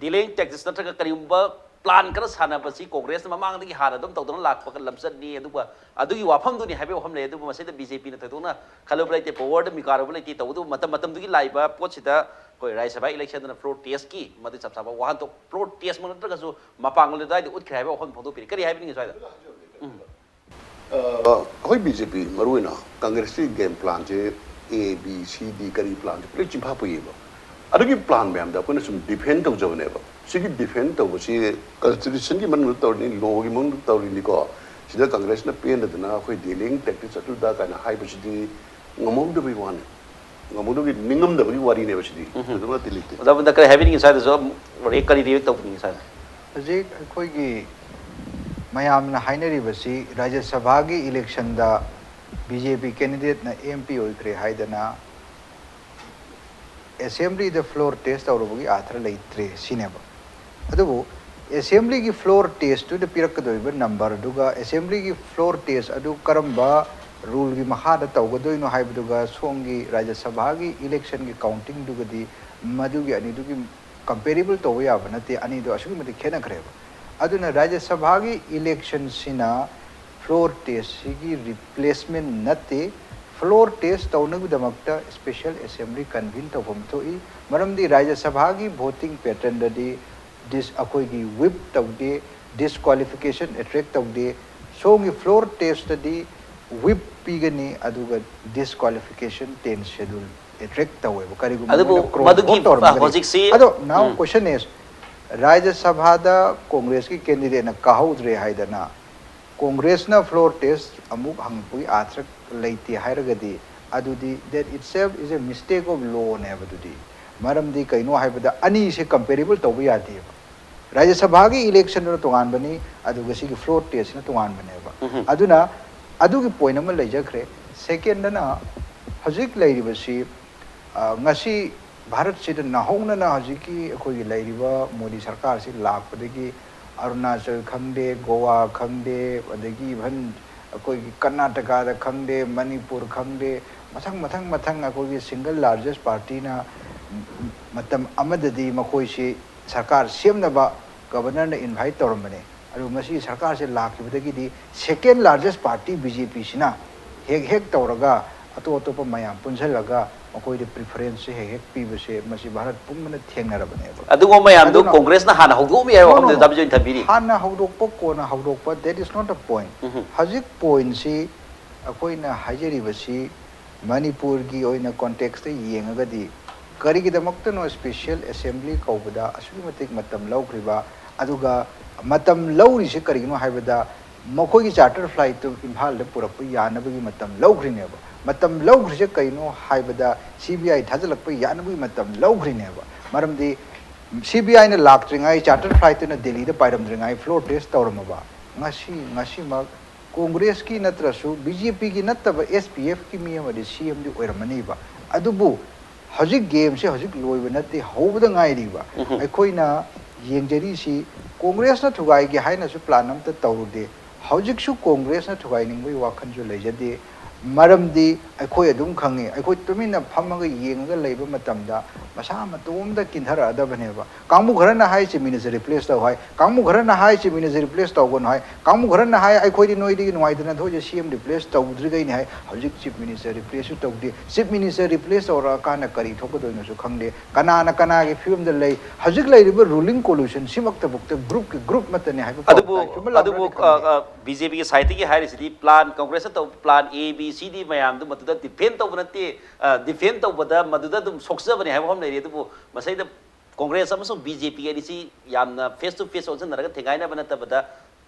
ꯗꯤꯂꯦꯌꯤꯡ ꯇꯦꯛꯇꯤꯛꯁ ꯅꯠꯇ꯭ꯔꯒ ꯀꯔꯤꯒꯨꯝꯕ ꯄ꯭ꯂꯥꯟ ꯈꯔ ꯁꯥꯟꯅꯕꯁꯤ ꯀꯣꯡꯒ꯭ꯔꯦꯁꯅ ꯃꯃꯥꯡꯗꯒꯤ ꯍꯥꯟꯅ ꯑꯗꯨꯝ ꯇꯧꯗꯨꯅ ꯂꯥꯛꯄ ꯂꯝꯆꯠꯅꯤ꯫ ꯑꯗꯨꯒ ꯑꯗꯨꯒꯤ ꯋꯥꯐꯝꯗꯨꯅꯤ ꯍꯥꯏꯕꯒꯤ ꯋꯥꯐꯝ ꯂꯩ꯫ ꯑꯗꯨꯕꯨ ꯃꯁꯤꯗ ꯕꯤ ꯖꯦ ꯄꯤꯅ ꯊꯣꯏꯗꯣꯛꯅ ꯈꯜꯂꯨꯕ ꯂꯩꯇꯦ, ꯄꯋꯥꯔꯗ ꯃꯤꯀꯥꯔꯨꯕ ꯂꯩꯇꯦ꯫ ꯇꯧꯕꯇꯕꯨ ꯃꯇꯝ ꯃꯇꯝꯗꯨꯒꯤ ꯂꯥꯛꯏꯕ ꯄꯣꯠꯁꯤꯗ ꯑꯩꯈꯣꯏ ꯔꯥꯖ꯭ꯌ ꯁꯚꯥ ꯏꯂꯦꯛꯁꯟꯗꯅ ꯐ꯭ꯂꯣꯔ ꯇꯦꯁꯀꯤ ꯃꯗꯨ ꯆꯞ ꯆꯥꯕ ꯋꯥꯍꯟꯊꯣꯛ, ꯐ꯭ꯂꯣꯔ ꯇꯦꯁꯃꯛ ꯅꯠꯇ꯭ꯔꯒꯁꯨ ꯃꯄꯥꯡꯒꯜ ꯑꯗꯨꯋꯥꯏꯗ ꯎꯠꯈ꯭ꯔꯦ ꯍꯥꯏꯕ ꯋꯥꯐꯝ ꯐꯣꯡꯗꯣꯛꯄꯤꯔꯤ꯫ ꯀꯔꯤ ꯍꯥꯏꯕꯤꯅꯤꯡꯉꯤ ꯁ꯭ꯋꯥꯏꯗ? ꯑ, ꯑꯩꯈꯣꯏ ꯕꯤ ꯖꯦ ꯄꯤ ꯃꯔꯨꯑꯣꯏꯅ ꯀꯪꯒ꯭ꯔꯦꯁꯀꯤ ꯒꯦꯝ ꯄ꯭ꯂꯥꯟꯁꯦ, ꯑꯦ ꯕꯤ ꯁꯤ ꯗꯤ ꯀꯔꯤ ꯄ꯭ꯂꯥꯟꯁꯦ ꯂꯣꯏ ꯆꯤꯟꯐꯥ ꯄꯨꯏꯌꯦꯕ꯫ ꯑꯗꯨꯒꯤ ꯄ꯭ꯂꯥꯟ ꯃꯌꯥꯝꯗ ꯑꯩꯈꯣꯏꯅ ꯁꯨꯝ ꯗꯤꯐꯦꯟ ꯇꯧꯖꯕꯅꯦꯕ꯫ ꯁꯤꯒꯤ ꯗꯤꯐꯦꯟ ꯇꯧꯕꯁꯤ ꯀꯟꯁꯇꯤꯇ꯭ꯌꯨꯁꯟꯒꯤ ꯃꯅꯨꯡꯗ ꯇꯧꯔꯤꯅꯤ, ꯂꯣꯒꯤ ꯃꯅꯨꯡꯗ ꯇꯧꯔꯤꯅꯤꯀꯣ꯫ ꯁꯤꯗ ꯀꯪꯒ꯭ꯔꯦꯁꯅ ꯄꯦꯟꯗꯗꯅ ꯑꯩꯈꯣꯏ ꯗꯤꯂꯦꯌꯤꯡ ꯇꯦꯛꯇꯤꯛꯁ ꯑꯗꯨꯗ ꯀꯥꯏꯅ ꯍꯥꯏꯕꯁꯤꯗꯤ ꯉꯝꯍꯧꯗꯕꯒꯤ ꯋꯥꯅꯤ꯫ ꯉꯝꯍꯧꯗꯕꯒꯤ, ꯅꯤꯡꯉꯝꯗꯕꯒꯤ ꯋꯥꯔꯤꯅꯦꯕ ꯁꯤꯗꯤ꯫ ꯑꯗꯨꯃꯛꯇꯤ ꯂꯩꯇꯦ꯫ ꯑꯣꯖꯥ ꯕꯨꯙ ꯀꯔꯤ ꯍꯥꯏꯕꯤꯅꯤꯡꯉꯤ ꯁ꯭ꯋꯥꯏꯗꯁꯨ? ꯀꯔꯤ ꯔꯤꯌꯦꯛ ꯇꯧꯕꯤꯅꯤꯡꯉꯤ ꯁ꯭ꯋꯥꯏꯗ? ꯍꯧꯖꯤꯛ ꯑꯩꯈꯣꯏꯒꯤ ꯃꯌꯥꯝꯅ ꯍꯥꯏꯅꯔꯤꯕꯁꯤ ꯔꯥꯖ꯭ꯌ ꯁꯚꯥꯒꯤ ꯏꯂꯦꯛꯁꯟꯗ ꯕꯤ ꯖꯦ ꯄꯤ ꯀꯦꯟꯗꯤꯗꯦꯠꯅ ꯑꯦꯝ ꯄꯤ ꯑꯣꯏꯈ꯭ꯔꯦ ꯍꯥꯏꯗꯅ ꯑꯦꯁꯦꯝꯕ꯭ꯂꯤꯗ ꯐ꯭ꯂꯣꯔ ꯇꯦꯁ ꯇꯧꯔꯨꯕꯒꯤ ꯑꯥꯔꯊ ꯂꯩꯇ꯭ꯔꯦ ꯁꯤꯅꯦꯕ꯫ ꯑꯗꯨꯕꯨ ꯑꯦꯁꯦꯝꯕ꯭ꯂꯤꯒꯤ ꯐ꯭ꯂꯣꯔ ꯇꯦꯁꯇꯨꯗ ꯄꯤꯔꯛꯀꯗꯧꯔꯤꯕ ꯅꯝꯕꯔꯗꯨꯒ ꯑꯦꯁꯦꯝꯕ꯭ꯂꯤꯒꯤ ꯐ꯭ꯂꯣꯔ ꯇꯦꯁ ꯑꯗꯨ ꯀꯔꯝꯕ ꯔꯨꯜꯒꯤ ꯃꯈꯥꯗ ꯇꯧꯒꯗꯣꯏꯅꯣ ꯍꯥꯏꯕꯗꯨꯒ ꯁꯣꯝꯒꯤ ꯔꯥꯖ꯭ꯌ ꯁꯚꯥꯒꯤ ꯏꯂꯦꯛꯁꯟꯒꯤ ꯀꯥꯎꯟꯇꯤꯡꯗꯨꯒꯗꯤ ꯃꯗꯨꯒꯤ ꯑꯅꯤꯗꯨꯒꯤ ꯀꯝꯄꯦꯔꯦꯕꯜ ꯇꯧꯕ ꯌꯥꯕ ꯅꯠꯇꯦ꯫ ꯑꯅꯤꯗꯣ ꯑꯁꯨꯛꯀꯤ ꯃꯇꯤꯛ ꯈꯦꯠꯅꯈ꯭ꯔꯦꯕ꯫ ꯑꯗꯨꯅ ꯔꯥꯖ꯭ꯌ ꯁꯚꯥꯒꯤ ꯏꯂꯦꯛꯁꯟꯁꯤꯅ ꯐ꯭ꯂꯣꯔ ꯇꯦꯁꯁꯤꯒꯤ ꯔꯤꯄ꯭ꯂꯦꯁꯃꯦꯟ ꯅꯠꯇꯦ꯫ ꯐ꯭ꯂꯣꯔ ꯇꯦꯁ ꯇꯧꯅꯕꯒꯤꯗꯃꯛꯇ ꯁ꯭ꯄꯦꯁꯦꯜ ꯑꯦꯁꯦꯝꯕ꯭ꯂꯤ ꯀꯟꯚꯤꯟ ꯇꯧꯐꯝ ꯊꯣꯛꯏ꯫ ꯃꯔꯝꯗꯤ ꯔꯥꯖ꯭ꯌ ꯁꯚꯥꯒꯤ ꯚꯣꯇꯤꯡ ꯄꯦꯇꯔꯟꯗꯗꯤ ꯗꯤꯁ ꯑꯩꯈꯣꯏꯒꯤ ꯋꯤꯞ ꯇꯧꯗꯦ, ꯗꯤꯁꯀ꯭ꯋꯥꯂꯤꯐꯤꯀꯦꯁꯟ ꯑꯦꯇ꯭ꯔꯦꯛ ꯇꯧꯗꯦ꯫ ꯁꯣꯝꯒꯤ ꯐ꯭ꯂꯣꯔ ꯇꯦꯁꯇꯗꯤ ꯋꯤꯞ ꯄꯤꯒꯅꯤ, ꯑꯗꯨꯒ ꯗꯤꯁꯀ꯭ꯋꯥꯂꯤꯐꯤꯀꯦꯁꯟ ꯇꯦꯟ ꯁꯦꯗꯨꯜ ꯑꯦꯇ꯭ꯔꯦꯛ ꯇꯧꯋꯦꯕ꯫ ꯀꯔꯤꯒꯨꯝꯕ ꯑꯗꯨꯕꯨ ꯃꯣꯏꯅ ꯀ꯭ꯔꯣꯁ ꯃꯗꯨꯒꯤ, ꯚꯣꯠ ꯇꯧꯔꯝꯃꯒꯗꯤ꯫ ꯍꯧꯖꯤꯛꯁꯤ ꯑꯗꯣ now ꯎꯝ꯫ Question is, ꯔꯥꯖ꯭ꯌ ꯁꯚꯥꯗ ꯀꯣꯡꯒ꯭ꯔꯦꯁꯀꯤ ꯀꯦꯟꯗꯤꯗꯦꯠꯅ ꯀꯥꯍꯧꯗ꯭ꯔꯦ ꯍꯥꯏꯗꯅ ꯀꯣꯡꯒ꯭ꯔꯦꯁꯅ ꯐ꯭ꯂꯣꯔ ꯇꯦꯁ ꯑꯃꯨꯛ ꯍꯪꯉꯛꯄꯒꯤ ꯑꯥꯔꯊ ꯂꯩꯇꯦ ꯍꯥꯏꯔꯒꯗꯤ ꯑꯗꯨꯗꯤ that itself is a mistake of law ꯅꯦꯕ꯫ ꯑꯗꯨꯗꯤ ꯃꯔꯝꯗꯤ ꯀꯩꯅꯣ ꯍꯥꯏꯕꯗ ꯑꯅꯤꯁꯦ ꯀꯝꯄꯦꯔꯦꯕꯜ ꯇꯧꯕ ꯌꯥꯗꯦꯕ꯫ ꯔꯥꯖ꯭ꯌ ꯁꯚꯥꯒꯤ ꯏꯂꯦꯛꯁꯟꯗꯨꯅ ꯇꯣꯉꯥꯟꯕꯅꯤ, ꯑꯗꯨꯒ ꯁꯤꯒꯤ ꯐ꯭ꯂꯣꯔ ꯇꯦꯁꯁꯤꯅ ꯇꯣꯉꯥꯟꯕꯅꯦꯕ꯫ ꯎꯝꯍꯨꯝ꯫ ꯑꯗꯨꯅ ꯑꯗꯨꯒꯤ ꯄꯣꯏꯟ ꯑꯃ ꯂꯩꯖꯈ꯭ꯔꯦ꯫ ꯁꯦꯀꯦꯟꯗꯅ ꯍꯧꯖꯤꯛ ꯂꯩꯔꯤꯕꯁꯤ, ꯑ, ꯉꯁꯤ ꯚꯥꯔꯠꯁꯤꯗ ꯅꯧꯍꯧꯅꯅ ꯍꯧꯖꯤꯛꯀꯤ ꯑꯩꯈꯣꯏꯒꯤ ꯂꯩꯔꯤꯕ ꯃꯣꯗꯤ ꯁꯔꯀꯥꯔꯁꯤ ꯂꯥꯛꯄꯗꯒꯤ ꯑꯔꯨꯅꯥꯆꯜ ꯈꯪꯗꯦ, ꯒꯣꯋꯥ ꯈꯪꯗꯦ, ꯑꯗꯒꯤ ꯏꯚꯟ ꯑꯩꯈꯣꯏꯒꯤ ꯀꯔꯅꯥꯇꯀꯥꯗ ꯈꯪꯗꯦ, ꯃꯅꯤꯄꯨꯔ ꯈꯪꯗꯦ, ꯃꯊꯪ ꯃꯊꯪ ꯃꯊꯪ ꯑꯩꯈꯣꯏꯒꯤ ꯁꯤꯡꯒꯜ ꯂꯥꯔꯖꯦꯁ ꯄꯥꯔꯇꯤꯅ ꯃꯇꯝ ꯑꯃꯗꯗꯤ ꯃꯈꯣꯏꯁꯤ ꯁꯔꯀꯥꯔ ꯁꯦꯝꯅꯕ ꯒꯕꯔꯅꯔꯅ ꯏꯟꯚꯥꯏꯠ ꯇꯧꯔꯝꯕꯅꯦ꯫ ꯑꯗꯨ ꯃꯁꯤ ꯁꯔꯀꯥꯔꯁꯦ ꯂꯥꯛꯈꯤꯕꯗꯒꯤꯗꯤ ꯁꯦꯀꯦꯟ ꯂꯥꯔꯖꯦꯁ ꯄꯥꯔꯇꯤ ꯕꯤ ꯖꯦ ꯄꯤꯁꯤꯅ ꯍꯦꯛ ꯍꯦꯛ ꯇꯧꯔꯒ ꯑꯇꯣꯞ ꯑꯇꯣꯞꯄ ꯃꯌꯥꯝ ꯄꯨꯟꯁꯤꯜꯂꯒ ꯃꯈꯣꯏꯗ ꯄ꯭ꯔꯤꯐꯔꯦꯟꯁꯁꯦ ꯍꯦꯛ ꯍꯦꯛ ꯄꯤꯕꯁꯦ ꯃꯁꯤ ꯚꯥꯔꯠ ꯄꯨꯝꯕꯅ ꯊꯦꯡꯅꯔꯕꯅꯦꯕ꯫ ꯑꯗꯨꯒꯨꯝꯕ ꯃꯌꯥꯝꯗꯨ ꯑꯗꯨꯅ ꯀꯣꯡꯒ꯭ꯔꯦꯁꯅ ꯍꯥꯟꯅ ꯍꯧꯗꯣꯛꯑꯝꯃꯤ ꯍꯥꯏꯕ No, no, ꯋꯥꯐꯝꯗꯨꯗ no. ꯗꯥ ꯕꯤꯖꯣꯏꯅ ꯊꯝꯕꯤꯔꯤ꯫ ꯍꯥꯟꯅ ꯍꯧꯗꯣꯛꯄ, ꯀꯣꯟꯅ ꯍꯧꯗꯣꯛꯄ, that is not a point. ꯎꯝꯍꯨꯝ꯫ ꯍꯧꯖꯤꯛ ꯄꯣꯏꯟꯁꯤ ꯑꯩꯈꯣꯏꯅ ꯍꯥꯏꯖꯔꯤꯕꯁꯤ ꯃꯅꯤꯄꯨꯔꯒꯤ ꯑꯣꯏꯅ ꯀꯣꯟꯇꯦꯛꯁꯇ ꯌꯦꯡꯉꯒꯗꯤ ꯀꯔꯤꯒꯤꯗꯃꯛꯇꯅꯣ ꯁ꯭ꯄꯦꯁꯦꯜ ꯑꯦꯁꯦꯝꯕ꯭ꯂꯤ ꯀꯧꯕꯗ ꯑꯁꯨꯛꯀꯤ ꯃꯇꯤꯛ ꯃꯇꯝ ꯂꯧꯈ꯭ꯔꯤꯕ? ꯑꯗꯨꯒ ꯃꯇꯝ ꯂꯧꯔꯤꯁꯦ ꯀꯔꯤꯒꯤꯅꯣ ꯍꯥꯏꯕꯗ ꯃꯈꯣꯏꯒꯤ ꯆꯥꯔꯇꯔ ꯐ꯭ꯂꯥꯏꯠꯇꯨ ꯏꯝꯐꯥꯜꯗ ꯄꯨꯔꯛꯄ ꯌꯥꯅꯕꯒꯤ ꯃꯇꯝ ꯂꯧꯈ꯭ꯔꯤꯅꯦꯕ꯫ ꯃꯇꯝ ꯂꯧꯈ꯭ꯔꯤꯁꯦ ꯀꯩꯅꯣ ꯍꯥꯏꯕꯗ ꯁꯤ ꯕꯤ ꯑꯥꯏ ꯊꯥꯖꯤꯜꯂꯛꯄ ꯌꯥꯅꯕꯒꯤ ꯃꯇꯝ ꯂꯧꯈ꯭ꯔꯤꯅꯦꯕ꯫ ꯃꯔꯝꯗꯤ ꯁꯤ ꯕꯤ ꯑꯥꯏꯅ ꯂꯥꯛꯇ꯭ꯔꯤꯉꯩ, ꯆꯥꯔꯇꯔ ꯐ꯭ꯂꯥꯏꯠꯇꯨꯅ ꯗꯦꯜꯂꯤꯗ ꯄꯥꯏꯔꯝꯗ꯭ꯔꯤꯉꯩ ꯐ꯭ꯂꯣꯔ ꯇꯦꯁ ꯇꯧꯔꯝꯃꯕ ꯉꯁꯤ, ꯉꯁꯤꯃꯛ ꯀꯣꯡꯒ꯭ꯔꯦꯁꯀꯤ ꯅꯠꯇ꯭ꯔꯁꯨ ꯕꯤ ꯖꯦ ꯄꯤꯒꯤ ꯅꯠꯇꯕ ꯑꯦꯁ ꯄꯤ ꯑꯦꯐꯀꯤ ꯃꯤ ꯑꯃꯗꯤ ꯁꯤ ꯑꯦꯝꯗꯤ ꯑꯣꯏꯔꯝꯃꯅꯤꯕ꯫ ꯑꯗꯨꯕꯨ ꯍꯧꯖꯤꯛ ꯒꯦꯝꯁꯦ ꯍꯧꯖꯤꯛ ꯂꯣꯏꯕ ꯅꯠꯇꯦ, ꯍꯧꯕꯗ ꯉꯥꯏꯔꯤꯕ꯫ ꯑꯩꯈꯣꯏꯅ ꯌꯦꯡꯖꯔꯤꯁꯤ ꯀꯣꯡꯒ꯭ꯔꯦꯁꯅ ꯊꯨꯒꯥꯏꯒꯦ ꯍꯥꯏꯅꯁꯨ ꯄ꯭ꯂꯥꯟ ꯑꯝꯇ ꯇꯧꯔꯨꯗꯦ꯫ ꯍꯧꯖꯤꯛꯁꯨ ꯀꯣꯡꯒ꯭ꯔꯦꯁꯅ ꯊꯨꯒꯥꯏꯅꯤꯡꯕꯒꯤ ꯋꯥꯈꯜꯁꯨ ꯂꯩꯖꯗꯦ꯫ ꯃꯔꯝꯗꯤ ꯑꯩꯈꯣꯏ ꯑꯗꯨꯝ ꯈꯪꯉꯤ, ꯑꯩꯈꯣꯏ ꯇꯨꯃꯤꯟꯅ ꯐꯝꯃꯒ ꯌꯦꯡꯉꯒ ꯂꯩꯕ ꯃꯇꯝꯗ ꯃꯁꯥ ꯃꯇꯣꯝꯇ ꯀꯤꯟꯊꯔꯛꯑꯗꯕꯅꯦꯕ꯫ ꯀꯥꯡꯕꯨ ꯈꯔꯅ ꯍꯥꯏ Chief Minister replace ꯇꯧ ꯍꯥꯏ, ꯀꯥꯡꯕꯨ ꯈꯔꯅ ꯍꯥꯏ Chief Minister replace ꯇꯧꯒꯅꯨ ꯍꯥꯏ, ꯀꯥꯡꯕꯨ ꯈꯔꯅ ꯍꯥꯏ ꯑꯩꯈꯣꯏꯗꯤ ꯅꯣꯏꯗꯒꯤ ꯅꯨꯡꯉꯥꯏꯇꯅ ꯊꯣꯛꯏꯁꯦ C M replace ꯇꯧꯗ꯭ꯔꯤꯈꯩꯅꯤ ꯍꯥꯏ꯫ ꯍꯧꯖꯤꯛ Chief Minister replace ꯁꯨ ꯇꯧꯗꯦ꯫ Chief Minister replace ꯇꯧꯔꯛꯑꯀꯥꯟꯗ ꯀꯔꯤ ꯊꯣꯛꯀꯗꯣꯏꯅꯣꯁꯨ ꯈꯪꯗꯦ꯫ ꯀꯅꯥꯅ ꯀꯅꯥꯒꯤ ꯐꯤꯕꯝꯗ ꯂꯩ? ꯍꯧꯖꯤꯛ ꯂꯩꯔꯤꯕ ruling coalition ꯁꯤꯃꯛꯇꯕꯨꯛꯇ group ꯀꯤ group ꯃꯠꯇꯅꯤ ꯍꯥꯏꯕ ꯄꯥꯎ ꯑꯗꯨꯕꯨ ꯇꯥꯏ꯫ ꯆꯨꯝꯕ ꯂꯥꯟꯕ꯭ꯔꯗꯤ ꯑꯗꯨꯕꯨ ꯈꯪꯗꯦ꯫ B J P ꯒꯤ side ꯇꯒꯤ ꯍꯥꯏꯔꯤꯁꯤꯗꯤ plan, ꯀꯣꯡꯒ꯭ꯔꯦꯁꯅ ꯇꯧꯕ plan A, B, C, D ꯃꯌꯥꯝꯗꯨ ꯃꯗꯨꯗ defend ꯇꯧꯕ ꯅꯠꯇꯦ, defend ꯇꯧꯕꯗ ꯃꯗꯨꯗ ꯑꯗꯨꯝ ꯁꯣꯛꯆꯕꯅꯤ ꯍꯥꯏꯕ ꯑꯃ ꯂꯩꯔꯤ꯫ ꯑꯗꯨꯕꯨ ꯃꯁꯤꯗ ꯀꯣꯡꯒ꯭ꯔꯦꯁ ꯑꯃꯁꯨꯡ B J P ꯑꯅꯤꯁꯤ ꯌꯥꯝꯅ face to face ꯑꯣꯟꯁꯤꯟꯅꯔꯒ ꯊꯦꯡꯒꯥꯏꯅꯕ ꯅꯠꯇꯕꯗ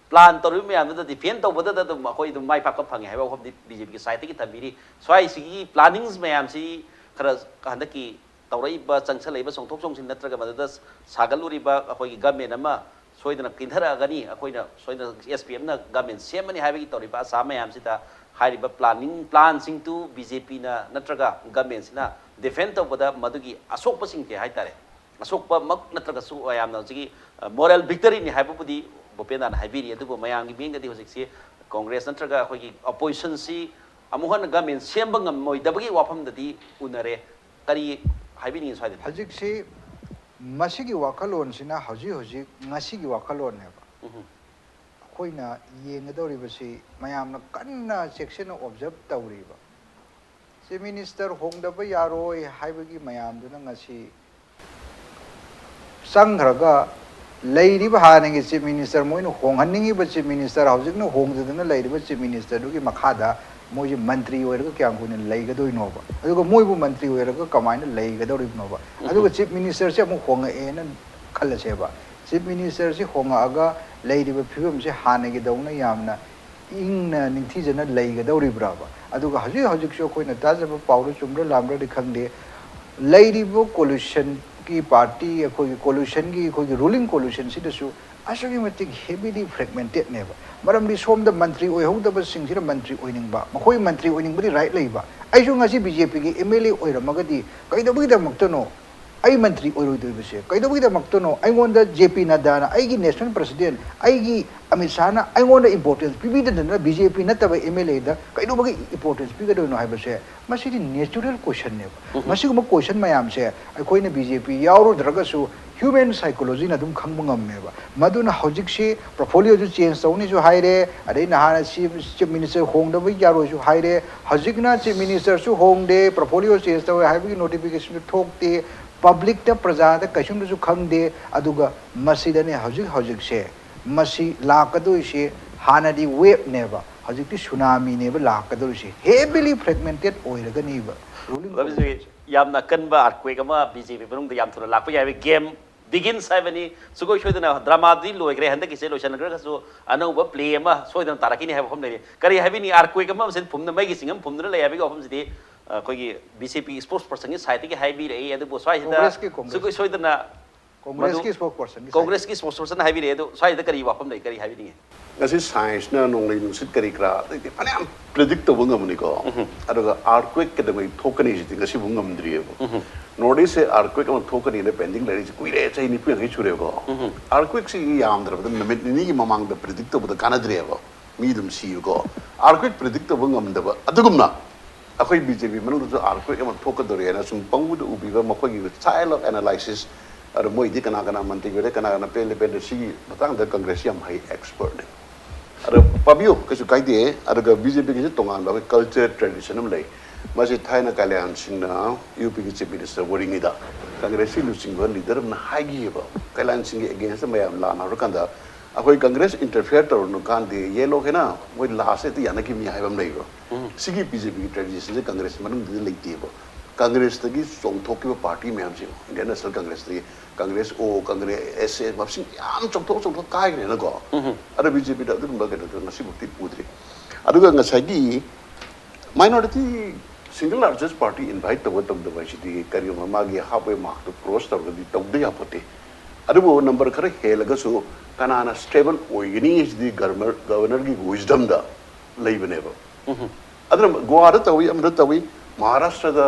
plan ꯇꯧꯔꯤꯕ ꯃꯌꯥꯝꯗꯨꯗ defend ꯇꯧꯕꯗꯗ ꯑꯗꯨꯝ ꯑꯩꯈꯣꯏ ꯑꯗꯨꯝ ꯃꯥꯏ ꯄꯥꯛꯄ ꯐꯪꯉꯦ ꯍꯥꯏꯕ ꯋꯥꯐꯝꯗꯤ B J P ꯒꯤ side ꯇꯒꯤ ꯊꯝꯕꯤꯔꯤ꯫ ꯁ꯭ꯋꯥꯏꯁꯤꯒꯤ plannings ꯃꯌꯥꯝꯁꯤ ꯈꯔ ꯍꯟꯗꯛꯀꯤ ꯇꯧꯔꯛꯏꯕ, ꯆꯪꯁꯜꯂꯛꯏꯕ ꯆꯣꯡꯊꯣꯛ ꯆꯣꯡꯁꯤꯟ ꯅꯠꯇ꯭ꯔꯒ ꯃꯗꯨꯗ ꯁꯥꯒꯠꯂꯨꯔꯤꯕ ꯑꯩꯈꯣꯏꯒꯤ government ꯑꯃ ꯁꯣꯏꯗꯅ ꯀꯤꯟꯊꯔꯛꯑꯒꯅꯤ, ꯑꯩꯈꯣꯏꯅ ꯁꯣꯏꯗꯅ S P F ꯅ government ꯁꯦꯝꯃꯅꯤ ꯍꯥꯏꯕꯒꯤ ꯇꯧꯔꯤꯕ ꯑꯁꯥ ꯃꯌꯥꯝꯁꯤꯗ ꯍꯥꯏꯔꯤꯕ planning, plan ꯁꯤꯡꯗꯨ B J P ꯅ ꯅꯠꯇ꯭ꯔꯒ government ꯁꯤꯅ defend ꯇꯧꯕꯗ ꯃꯗꯨꯒꯤ ꯑꯁꯣꯛꯄꯁꯤꯡꯁꯦ ꯍꯥꯏꯇꯥꯔꯦ, ꯑꯁꯣꯛꯄꯃꯛ ꯅꯠꯇ꯭ꯔꯒꯁꯨ ꯃꯌꯥꯝꯅ ꯍꯧꯖꯤꯛꯀꯤ moral victory ꯅꯤ ꯍꯥꯏꯕꯕꯨꯗꯤ ꯚꯨꯄꯦꯟꯗꯥꯅ ꯍꯥꯏꯕꯤꯔꯤ꯫ ꯑꯗꯨꯕꯨ ꯃꯌꯥꯝꯒꯤ ꯃꯤꯠꯌꯦꯡꯗꯗꯤ ꯍꯧꯖꯤꯛꯁꯤ ꯀꯣꯡꯒ꯭ꯔꯦꯁ ꯅꯠꯇ꯭ꯔꯒ ꯑꯩꯈꯣꯏꯒꯤ opposition ꯁꯤ ꯑꯃꯨꯛ ꯍꯟꯅ government ꯁꯦꯝꯕ ꯉꯝꯃꯣꯏꯗꯕꯒꯤ ꯋꯥꯐꯝꯗꯗꯤ ꯎꯅꯔꯦ꯫ ꯀꯔꯤ ꯍꯥꯏꯕꯤꯅꯤꯡꯉꯤ ꯁ꯭ꯋꯥꯏꯗꯗꯤ? ꯍꯧꯖꯤꯛꯁꯤ ꯃꯁꯤꯒꯤ ꯋꯥꯈꯜꯂꯣꯟꯁꯤꯅ ꯍꯧꯖꯤꯛ ꯍꯧꯖꯤꯛ ꯉꯁꯤꯒꯤ ꯋꯥꯈꯜꯂꯣꯟꯅꯦꯕ꯫ ꯑꯩꯈꯣꯏꯅ ꯌꯦꯡꯒꯗꯧꯔꯤꯕꯁꯤ ꯃꯌꯥꯝꯅ ꯀꯟꯅ ꯆꯦꯛꯁꯤꯟꯅ observe ꯇꯧꯔꯤꯕ꯫ Chief Minister ꯍꯣꯡꯗꯕ ꯌꯥꯔꯣꯏ ꯍꯥꯏꯕꯒꯤ ꯃꯌꯥꯝꯗꯨꯅ ꯉꯁꯤ ꯆꯪꯈ꯭ꯔꯒ ꯂꯩꯔꯤꯕ ꯍꯥꯟꯅꯒꯤ Chief Minister, ꯃꯣꯏꯅ ꯍꯣꯡꯍꯟꯅꯤꯡꯉꯤꯕ Chief Minister, ꯍꯧꯖꯤꯛꯅ ꯍꯣꯡꯗꯗꯅ ꯂꯩꯔꯤꯕ Chief Minister ꯗꯨꯒꯤ ꯃꯈꯥꯗ ꯃꯣꯏꯁꯦ ꯃꯟꯇ꯭ꯔꯤ ꯑꯣꯏꯔꯒ ꯀꯌꯥꯝ ꯀꯨꯏꯅ ꯂꯩꯒꯗꯣꯏꯅꯣꯕ? ꯑꯗꯨꯒ ꯃꯣꯏꯕꯨ ꯃꯟꯇ꯭ꯔꯤ ꯑꯣꯏꯔꯒ ꯀꯃꯥꯏꯅ ꯂꯩꯒꯗꯧꯔꯤꯕꯅꯣꯕ? ꯑꯗꯨꯒ Chief Minister ꯁꯦ ꯑꯃꯨꯛ ꯍꯣꯡꯉꯛꯑꯦꯅ ꯈꯜꯂꯁꯦꯕ꯫ Chief Minister ꯁꯦ ꯍꯣꯡꯉꯛꯑꯒ ꯂꯩꯔꯤꯕ ꯐꯤꯕꯝꯁꯦ ꯍꯥꯟꯅꯒꯤꯗꯧꯅ ꯌꯥꯝꯅ ꯏꯪꯅ ꯅꯤꯡꯊꯤꯖꯅ ꯂꯩꯒꯗꯧꯔꯤꯕ꯭ꯔꯥꯕ? ꯑꯗꯨꯒ ꯍꯧꯖꯤꯛ ꯍꯧꯖꯤꯛꯁꯨ ꯑꯩꯈꯣꯏꯅ ꯇꯥꯖꯕ ꯄꯥꯎꯗ ꯆꯨꯝꯕ꯭ꯔꯥ ꯂꯥꯟꯕ꯭ꯔꯥꯗꯤ ꯈꯪꯗꯦ, ꯂꯩꯔꯤꯕ coalition ꯒꯤ ꯄꯥꯔꯇꯤ, ꯑꯩꯈꯣꯏꯒꯤ ꯀꯣꯂꯨꯁꯟꯒꯤ, ꯑꯩꯈꯣꯏꯒꯤ ꯔꯨꯂꯤꯡ ꯀꯣꯂꯨꯁꯟꯁꯤꯗꯁꯨ ꯑꯁꯨꯛꯀꯤ ꯃꯇꯤꯛ ꯍꯦꯕꯤꯂꯤ ꯐ꯭ꯔꯦꯒꯃꯦꯟꯇꯦꯠꯅꯦꯕ꯫ ꯃꯔꯝꯗꯤ ꯁꯣꯝꯗ ꯃꯟꯇ꯭ꯔꯤ ꯑꯣꯏꯍꯧꯗꯕꯁꯤꯡꯁꯤꯅ ꯃꯟꯇ꯭ꯔꯤ ꯑꯣꯏꯅꯤꯡꯕ, ꯃꯈꯣꯏ ꯃꯟꯇ꯭ꯔꯤ ꯑꯣꯏꯅꯤꯡꯕꯗꯤ ꯔꯥꯏꯠ ꯂꯩꯕ꯫ ꯑꯩꯁꯨ ꯉꯁꯤ ꯕꯤ ꯖꯦ ꯄꯤꯒꯤ ꯑꯦꯝ ꯑꯦꯜ ꯑꯦ ꯑꯣꯏꯔꯝꯃꯒꯗꯤ ꯀꯩꯗꯧꯕꯒꯤꯗꯃꯛꯇꯅꯣ ꯑꯩ ꯃꯟꯇ꯭ꯔꯤ ꯑꯣꯏꯔꯣꯏꯗꯣꯏꯕꯁꯦ? ꯀꯩꯗꯧꯕꯒꯤꯗꯃꯛꯇꯅꯣ ꯑꯩꯉꯣꯟꯗ ꯖꯦ ꯄꯤ ꯅꯗꯥꯅ, ꯑꯩꯒꯤ ꯅꯦꯁꯅꯦꯜ ꯄ꯭ꯔꯁꯤꯗꯦꯟ, ꯑꯩꯒꯤ ꯑꯃꯤꯠ ꯁꯥꯍꯅ ꯑꯩꯉꯣꯟꯗ ꯏꯝꯄꯣꯔꯇꯦꯟꯁ ꯄꯤꯕꯤꯗꯗꯅ ꯕꯤ ꯖꯦ ꯄꯤ ꯅꯠꯇꯕ ꯑꯦꯝ ꯑꯦꯜ ꯑꯦꯗ ꯀꯩꯗꯧꯕꯒꯤ ꯏꯝꯄꯣꯔꯇꯦꯟꯁ ꯄꯤꯒꯗꯣꯏꯅꯣ ꯍꯥꯏꯕꯁꯦ, ꯃꯁꯤꯗꯤ ꯅꯦꯆꯔꯦꯜ ꯀꯣꯏꯁꯟꯅꯦꯕ꯫ ꯃꯁꯤꯒꯨꯝꯕ ꯀꯣꯏꯁꯟ ꯃꯌꯥꯝꯁꯦ ꯑꯩꯈꯣꯏꯅ ꯕꯤ ꯖꯦ ꯄꯤ ꯌꯥꯎꯔꯨꯗ꯭ꯔꯒꯁꯨ ꯍ꯭ꯌꯨꯃꯦꯟ ꯁꯥꯏꯀꯣꯂꯣꯖꯤꯅ ꯑꯗꯨꯝ ꯈꯪꯕ ꯉꯝꯃꯦꯕ꯫ ꯃꯗꯨꯅ ꯍꯧꯖꯤꯛꯁꯤ ꯄꯣꯔꯠꯐꯣꯂꯤꯑꯣꯁꯨ ꯆꯦꯟꯖ ꯇꯧꯅꯤꯁꯨ ꯍꯥꯏꯔꯦ, ꯑꯗꯩ ꯅꯍꯥꯟ ꯆꯤꯐ ꯃꯤꯅꯤꯁꯇꯔ ꯍꯣꯡꯗꯕ ꯌꯥꯔꯣꯏꯁꯨ ꯍꯥꯏꯔꯦ꯫ ꯍꯧꯖꯤꯛꯅ ꯆꯤꯐ ꯃꯤꯅꯤꯁꯇꯔꯁꯨ ꯍꯣꯡꯗꯦ, ꯄꯣꯔꯠꯐꯣꯂꯤꯑꯣ ꯆꯦꯟꯖ ꯇꯧꯋꯦ ꯍꯥꯏꯕꯒꯤ ꯅꯣꯇꯤꯐꯤꯀꯦꯁꯟꯁꯨ ꯊꯣꯛꯇꯦ꯫ ꯄꯕ꯭ꯂꯤꯛꯇ, ꯄ꯭ꯔꯖꯥꯗ ꯀꯩꯁꯨꯝꯗꯁꯨ ꯈꯪꯗꯦ꯫ ꯑꯗꯨꯒ ꯃꯁꯤꯗꯅꯦ ꯍꯧꯖꯤꯛ ꯍꯧꯖꯤꯛꯁꯦ ꯃꯁꯤ ꯂꯥꯛꯀꯗꯣꯏꯁꯦ, ꯍꯥꯟꯅꯗꯤ ꯋꯦꯞꯅꯦꯕ, ꯍꯧꯖꯤꯛꯇꯤ ꯁꯨꯅꯥꯃꯤꯅꯦꯕ ꯂꯥꯛꯀꯗꯣꯏꯁꯦ꯫ ꯍꯦꯕꯤꯂꯤ ꯐ꯭ꯔꯦꯒꯃꯦꯟꯇꯦꯠ ꯑꯣꯏꯔꯒꯅꯤꯕ ꯔꯨꯂꯤꯡ꯫ ꯌꯥꯝꯅ ꯑꯀꯟꯕ ꯑꯥꯔꯠꯀ꯭ꯋꯦꯛ ꯑꯃ ꯕꯤ ꯖꯦ ꯄꯤ ꯃꯅꯨꯡꯗ ꯌꯥꯝ ꯊꯨꯅ ꯂꯥꯛꯄ ꯌꯥꯏ꯫ ꯒꯦꯝ ꯕꯤꯒꯤꯟꯁ ꯍꯥꯏꯕꯅꯤ꯫ ꯁꯨꯡꯁꯣꯏ ꯁꯣꯏꯗꯅ ꯗ꯭ꯔꯃꯥꯗꯤ ꯂꯣꯏꯈ꯭ꯔꯦ, ꯍꯟꯗꯛꯀꯤꯁꯦ ꯂꯣꯏꯁꯤꯟꯈ꯭ꯔꯒꯁꯨ ꯑꯅꯧꯕ ꯄ꯭ꯂꯦ ꯑꯃ ꯁꯣꯏꯗꯅ ꯇꯥꯔꯛꯈꯤꯅꯤ ꯍꯥꯏꯕ ꯋꯥꯐꯝ ꯂꯩꯔꯤ꯫ ꯀꯔꯤ ꯍꯥꯏꯕꯤꯅꯤ? ꯑꯥꯔꯠꯀ꯭ꯋꯦꯛ ꯑꯃ ꯃꯁꯤꯅ ꯐꯨꯝꯗꯨꯅ, ꯃꯩꯒꯤ ꯆꯤꯡ ꯑꯃ ꯐꯨꯝꯗꯨꯅ ꯂꯩ ꯍꯥꯏꯕꯒꯤ ꯋꯥꯐꯝꯁꯤꯗꯤ ꯑꯩꯈꯣꯏꯒꯤ ꯕꯤ ꯖꯦ ꯄꯤ ꯁ꯭ꯄꯣꯛꯁ ꯄꯔꯁꯟꯒꯤ ꯁꯥꯏꯠꯇꯒꯤ ꯍꯥꯏꯕꯤꯔꯛꯏ꯫ ꯑꯗꯨꯕꯨ ꯁ꯭ꯋꯥꯏꯁꯤꯗ ꯀꯣꯡꯒ꯭ꯔꯦꯁꯀꯤ, ꯀꯣꯡꯒ꯭ꯔꯦꯁ꯫ ꯁꯨꯡꯁꯣꯏ ꯁꯣꯏꯗꯅ ꯀꯣꯡꯒ꯭ꯔꯦꯁꯀꯤ ꯃꯗꯨ ꯁ꯭ꯄꯣꯛꯁ ꯄꯔꯁꯟꯒꯤ ꯀꯣꯡꯒ꯭ꯔꯦꯁꯀꯤ ꯁ꯭ꯄꯣꯛꯁ ꯄꯔꯁꯟ ꯍꯥꯏꯕꯤꯔꯛꯑꯦ꯫ ꯑꯗꯨ ꯁ꯭ꯋꯥꯏꯗ ꯀꯔꯤ ꯋꯥꯐꯝ ꯂꯩ, ꯀꯔꯤ ꯍꯥꯏꯕꯤꯅꯤꯡꯉꯤ? ꯉꯁꯤ ꯁꯥꯏꯟꯁꯅ ꯅꯣꯡꯂꯩ ꯅꯨꯡꯁꯤꯠ ꯀꯔꯤ ꯀꯔꯥ ꯑꯗꯩꯗꯤ ꯐꯅꯌꯥꯝ ꯄ꯭ꯔꯤꯗꯤꯛ ꯇꯧꯕ ꯉꯝꯕꯅꯤꯀꯣ꯫ ꯑꯗꯨꯒ ꯑꯥꯔꯠꯀ꯭ꯋꯦꯛ ꯀꯩꯗꯧꯉꯩ ꯊꯣꯛꯀꯅꯤ ꯁꯤꯗꯤ ꯉꯁꯤꯐꯥꯎ ꯉꯝꯗ꯭ꯔꯤꯑꯕ꯫ ꯅꯣꯔꯠ ꯏꯁꯁꯦ ꯑꯥꯔꯠꯀ꯭ꯋꯦꯛ ꯑꯃ ꯊꯣꯛꯀꯅꯤꯅ ꯄꯦꯟꯗꯤꯡ ꯂꯩꯔꯤꯁꯦ ꯀꯨꯏꯔꯦ, ꯆꯍꯤ ꯅꯤꯐꯨ ꯌꯥꯡꯈꯩ ꯁꯨꯔꯦꯕꯀꯣ꯫ ꯑꯥꯔꯠꯀ꯭ꯋꯦꯛꯁꯤ ꯌꯥꯝꯗ꯭ꯔꯕꯗ ꯅꯨꯃꯤꯠ ꯅꯤꯅꯤꯒꯤ ꯃꯃꯥꯡꯗ ꯄ꯭ꯔꯤꯗꯤꯛ ꯇꯧꯕꯗ ꯀꯥꯟꯅꯗ꯭ꯔꯦꯕ, ꯃꯤ ꯑꯗꯨꯝ ꯁꯤꯕꯀꯣ꯫ ꯑꯥꯔꯠꯀ꯭ꯋꯦꯛ ꯄ꯭ꯔꯤꯗꯤꯛ ꯇꯧꯕ ꯉꯝꯗꯕ ꯑꯗꯨꯒꯨꯝꯅ ꯑꯩꯈꯣꯏ ꯕꯤ ꯖꯦ ꯄꯤ ꯃꯅꯨꯡꯗꯁꯨ ꯑꯥꯔꯠꯀ꯭ꯋꯦꯛ ꯑꯃ ꯊꯣꯛꯀꯗꯧꯔꯦꯅ ꯁꯨꯝ ꯄꯪꯎꯗ ꯎꯕꯤꯕ ꯃꯈꯣꯏꯒꯤ ꯁ꯭ꯇꯥꯏꯜ ꯑꯣꯐ ꯑꯦꯅꯥꯂꯥꯏꯁꯤꯁ꯫ ꯑꯗꯣ ꯃꯣꯏꯗꯤ ꯀꯅꯥ ꯀꯅꯥ ꯃꯟꯇ꯭ꯔꯤ ꯑꯣꯏꯔꯦ, ꯀꯅꯥ ꯀꯅꯥ ꯄꯦꯜꯂꯦ ꯄꯦꯜꯂꯦ, ꯁꯤꯒꯤ ꯃꯇꯥꯡꯗ ꯀꯪꯒ꯭ꯔꯦꯁꯁꯤ ꯌꯥꯝ ꯍꯩ, ꯑꯦꯛꯁꯄꯔꯠꯅꯦ꯫ ꯑꯗꯣ ꯄꯥꯕꯤꯌꯨ, ꯀꯩꯁꯨ ꯀꯥꯏꯗꯦ꯫ ꯑꯗꯨꯒ ꯕꯤ ꯖꯦ ꯄꯤꯒꯤꯁꯨ ꯇꯣꯉꯥꯟꯕ ꯑꯩꯈꯣꯏ ꯀꯜꯆꯔ ꯇ꯭ꯔꯦꯗꯤꯁꯟ ꯑꯃ ꯂꯩ꯫ ꯃꯁꯤ ꯊꯥꯏꯅ ꯀꯜꯌꯥꯟ ꯁꯤꯡꯅ ꯌꯨ ꯄꯤꯒꯤ ꯆꯤꯐ ꯃꯤꯅꯤꯁꯇꯔ ꯑꯣꯏꯔꯤꯉꯩꯗ ꯀꯪꯒ꯭ꯔꯦꯁꯀꯤ ꯂꯨꯆꯤꯡꯕ ꯂꯤꯗꯔ ꯑꯃꯅ ꯍꯥꯏꯈꯤꯑꯕ, ꯀꯜꯌꯥꯟ ꯁꯤꯡꯒꯤ ꯑꯦꯒꯦꯟꯁꯇ ꯃꯌꯥꯝ ꯂꯥꯟꯅ ꯍꯧꯔꯀꯥꯟꯗ ꯑꯩꯈꯣꯏ ꯀꯪꯒ꯭ꯔꯦꯁ ꯏꯟꯇꯔꯐꯤꯌꯔ ꯇꯧꯔꯨꯅꯨ ꯀꯥꯟꯗꯦ, ꯌꯦꯜꯂꯣ ꯍꯦꯅ ꯃꯣꯏ ꯂꯥꯁꯇ ꯍꯦꯛꯇ ꯌꯥꯅꯈꯤꯕꯅꯤ ꯍꯥꯏꯕ ꯑꯃ ꯂꯩꯕ꯫ ꯁꯤꯒꯤ ꯕꯤ ꯖꯦ ꯄꯤꯒꯤ ꯇ꯭ꯔꯦꯗꯤꯁꯟꯁꯦ ꯀꯪꯒ꯭ꯔꯦꯁ ꯃꯅꯨꯡꯗꯗꯤ ꯂꯩꯇꯦꯕ꯫ ꯀꯪꯒ꯭ꯔꯦꯁꯇꯒꯤ ꯆꯣꯡꯊꯣꯛꯈꯤꯕ ꯄꯥꯔꯇꯤ ꯃꯌꯥꯝꯁꯦ ꯌꯦꯡꯉꯣ, ꯏꯟꯗꯤꯌꯥꯟ ꯅꯦꯁꯅꯦꯜ ꯀꯪꯒ꯭ꯔꯦꯁꯇꯒꯤ, ꯀꯪꯒ꯭ꯔꯦꯁ ꯑꯣ, ꯀꯪꯒ꯭ꯔꯦꯁ ꯑꯦꯁ ꯑꯦ, ꯃꯁꯤꯡ ꯌꯥꯝ ꯆꯣꯡꯊꯣꯛ ꯆꯣꯡꯊꯣꯛ ꯀꯥꯏꯈ꯭ꯔꯦꯅꯀꯣ꯫ ꯑꯗꯣ ꯕꯤ ꯖꯦ ꯄꯤꯗ ꯑꯗꯨꯒꯨꯝꯕ ꯀꯩꯅꯣꯗꯣ ꯉꯁꯤꯐꯥꯎꯗꯤ ꯎꯗ꯭ꯔꯤ꯫ ꯑꯗꯨꯒ ꯉꯁꯥꯏꯒꯤ minority Single largest party invite ꯇꯧꯕ ꯇꯧꯗꯕ ꯍꯥꯏꯁꯤꯗꯤ ꯀꯔꯤꯒꯨꯝꯕ ꯃꯥꯒꯤ halfway mark ꯇꯨ cross ꯇꯧꯔꯒꯗꯤ ꯇꯧꯗ ꯌꯥꯄꯣꯠꯇꯦ꯫ ꯑꯗꯨꯕꯨ number ꯈꯔ ꯍꯦꯜꯂꯒꯁꯨ ꯀꯅꯥꯅ stable ꯑꯣꯏꯒꯅꯤ ꯍꯥꯏꯁꯤꯗꯤ governor, governorꯒꯤ wisdomꯗ ꯂꯩꯕꯅꯦꯕ꯫ ꯑꯗꯨꯅ ꯒꯣꯋꯥꯗ ꯇꯧꯏ, ꯑꯃꯗ ꯇꯧꯏ, ꯃꯍꯥꯔꯥꯁꯇ꯭ꯔꯗ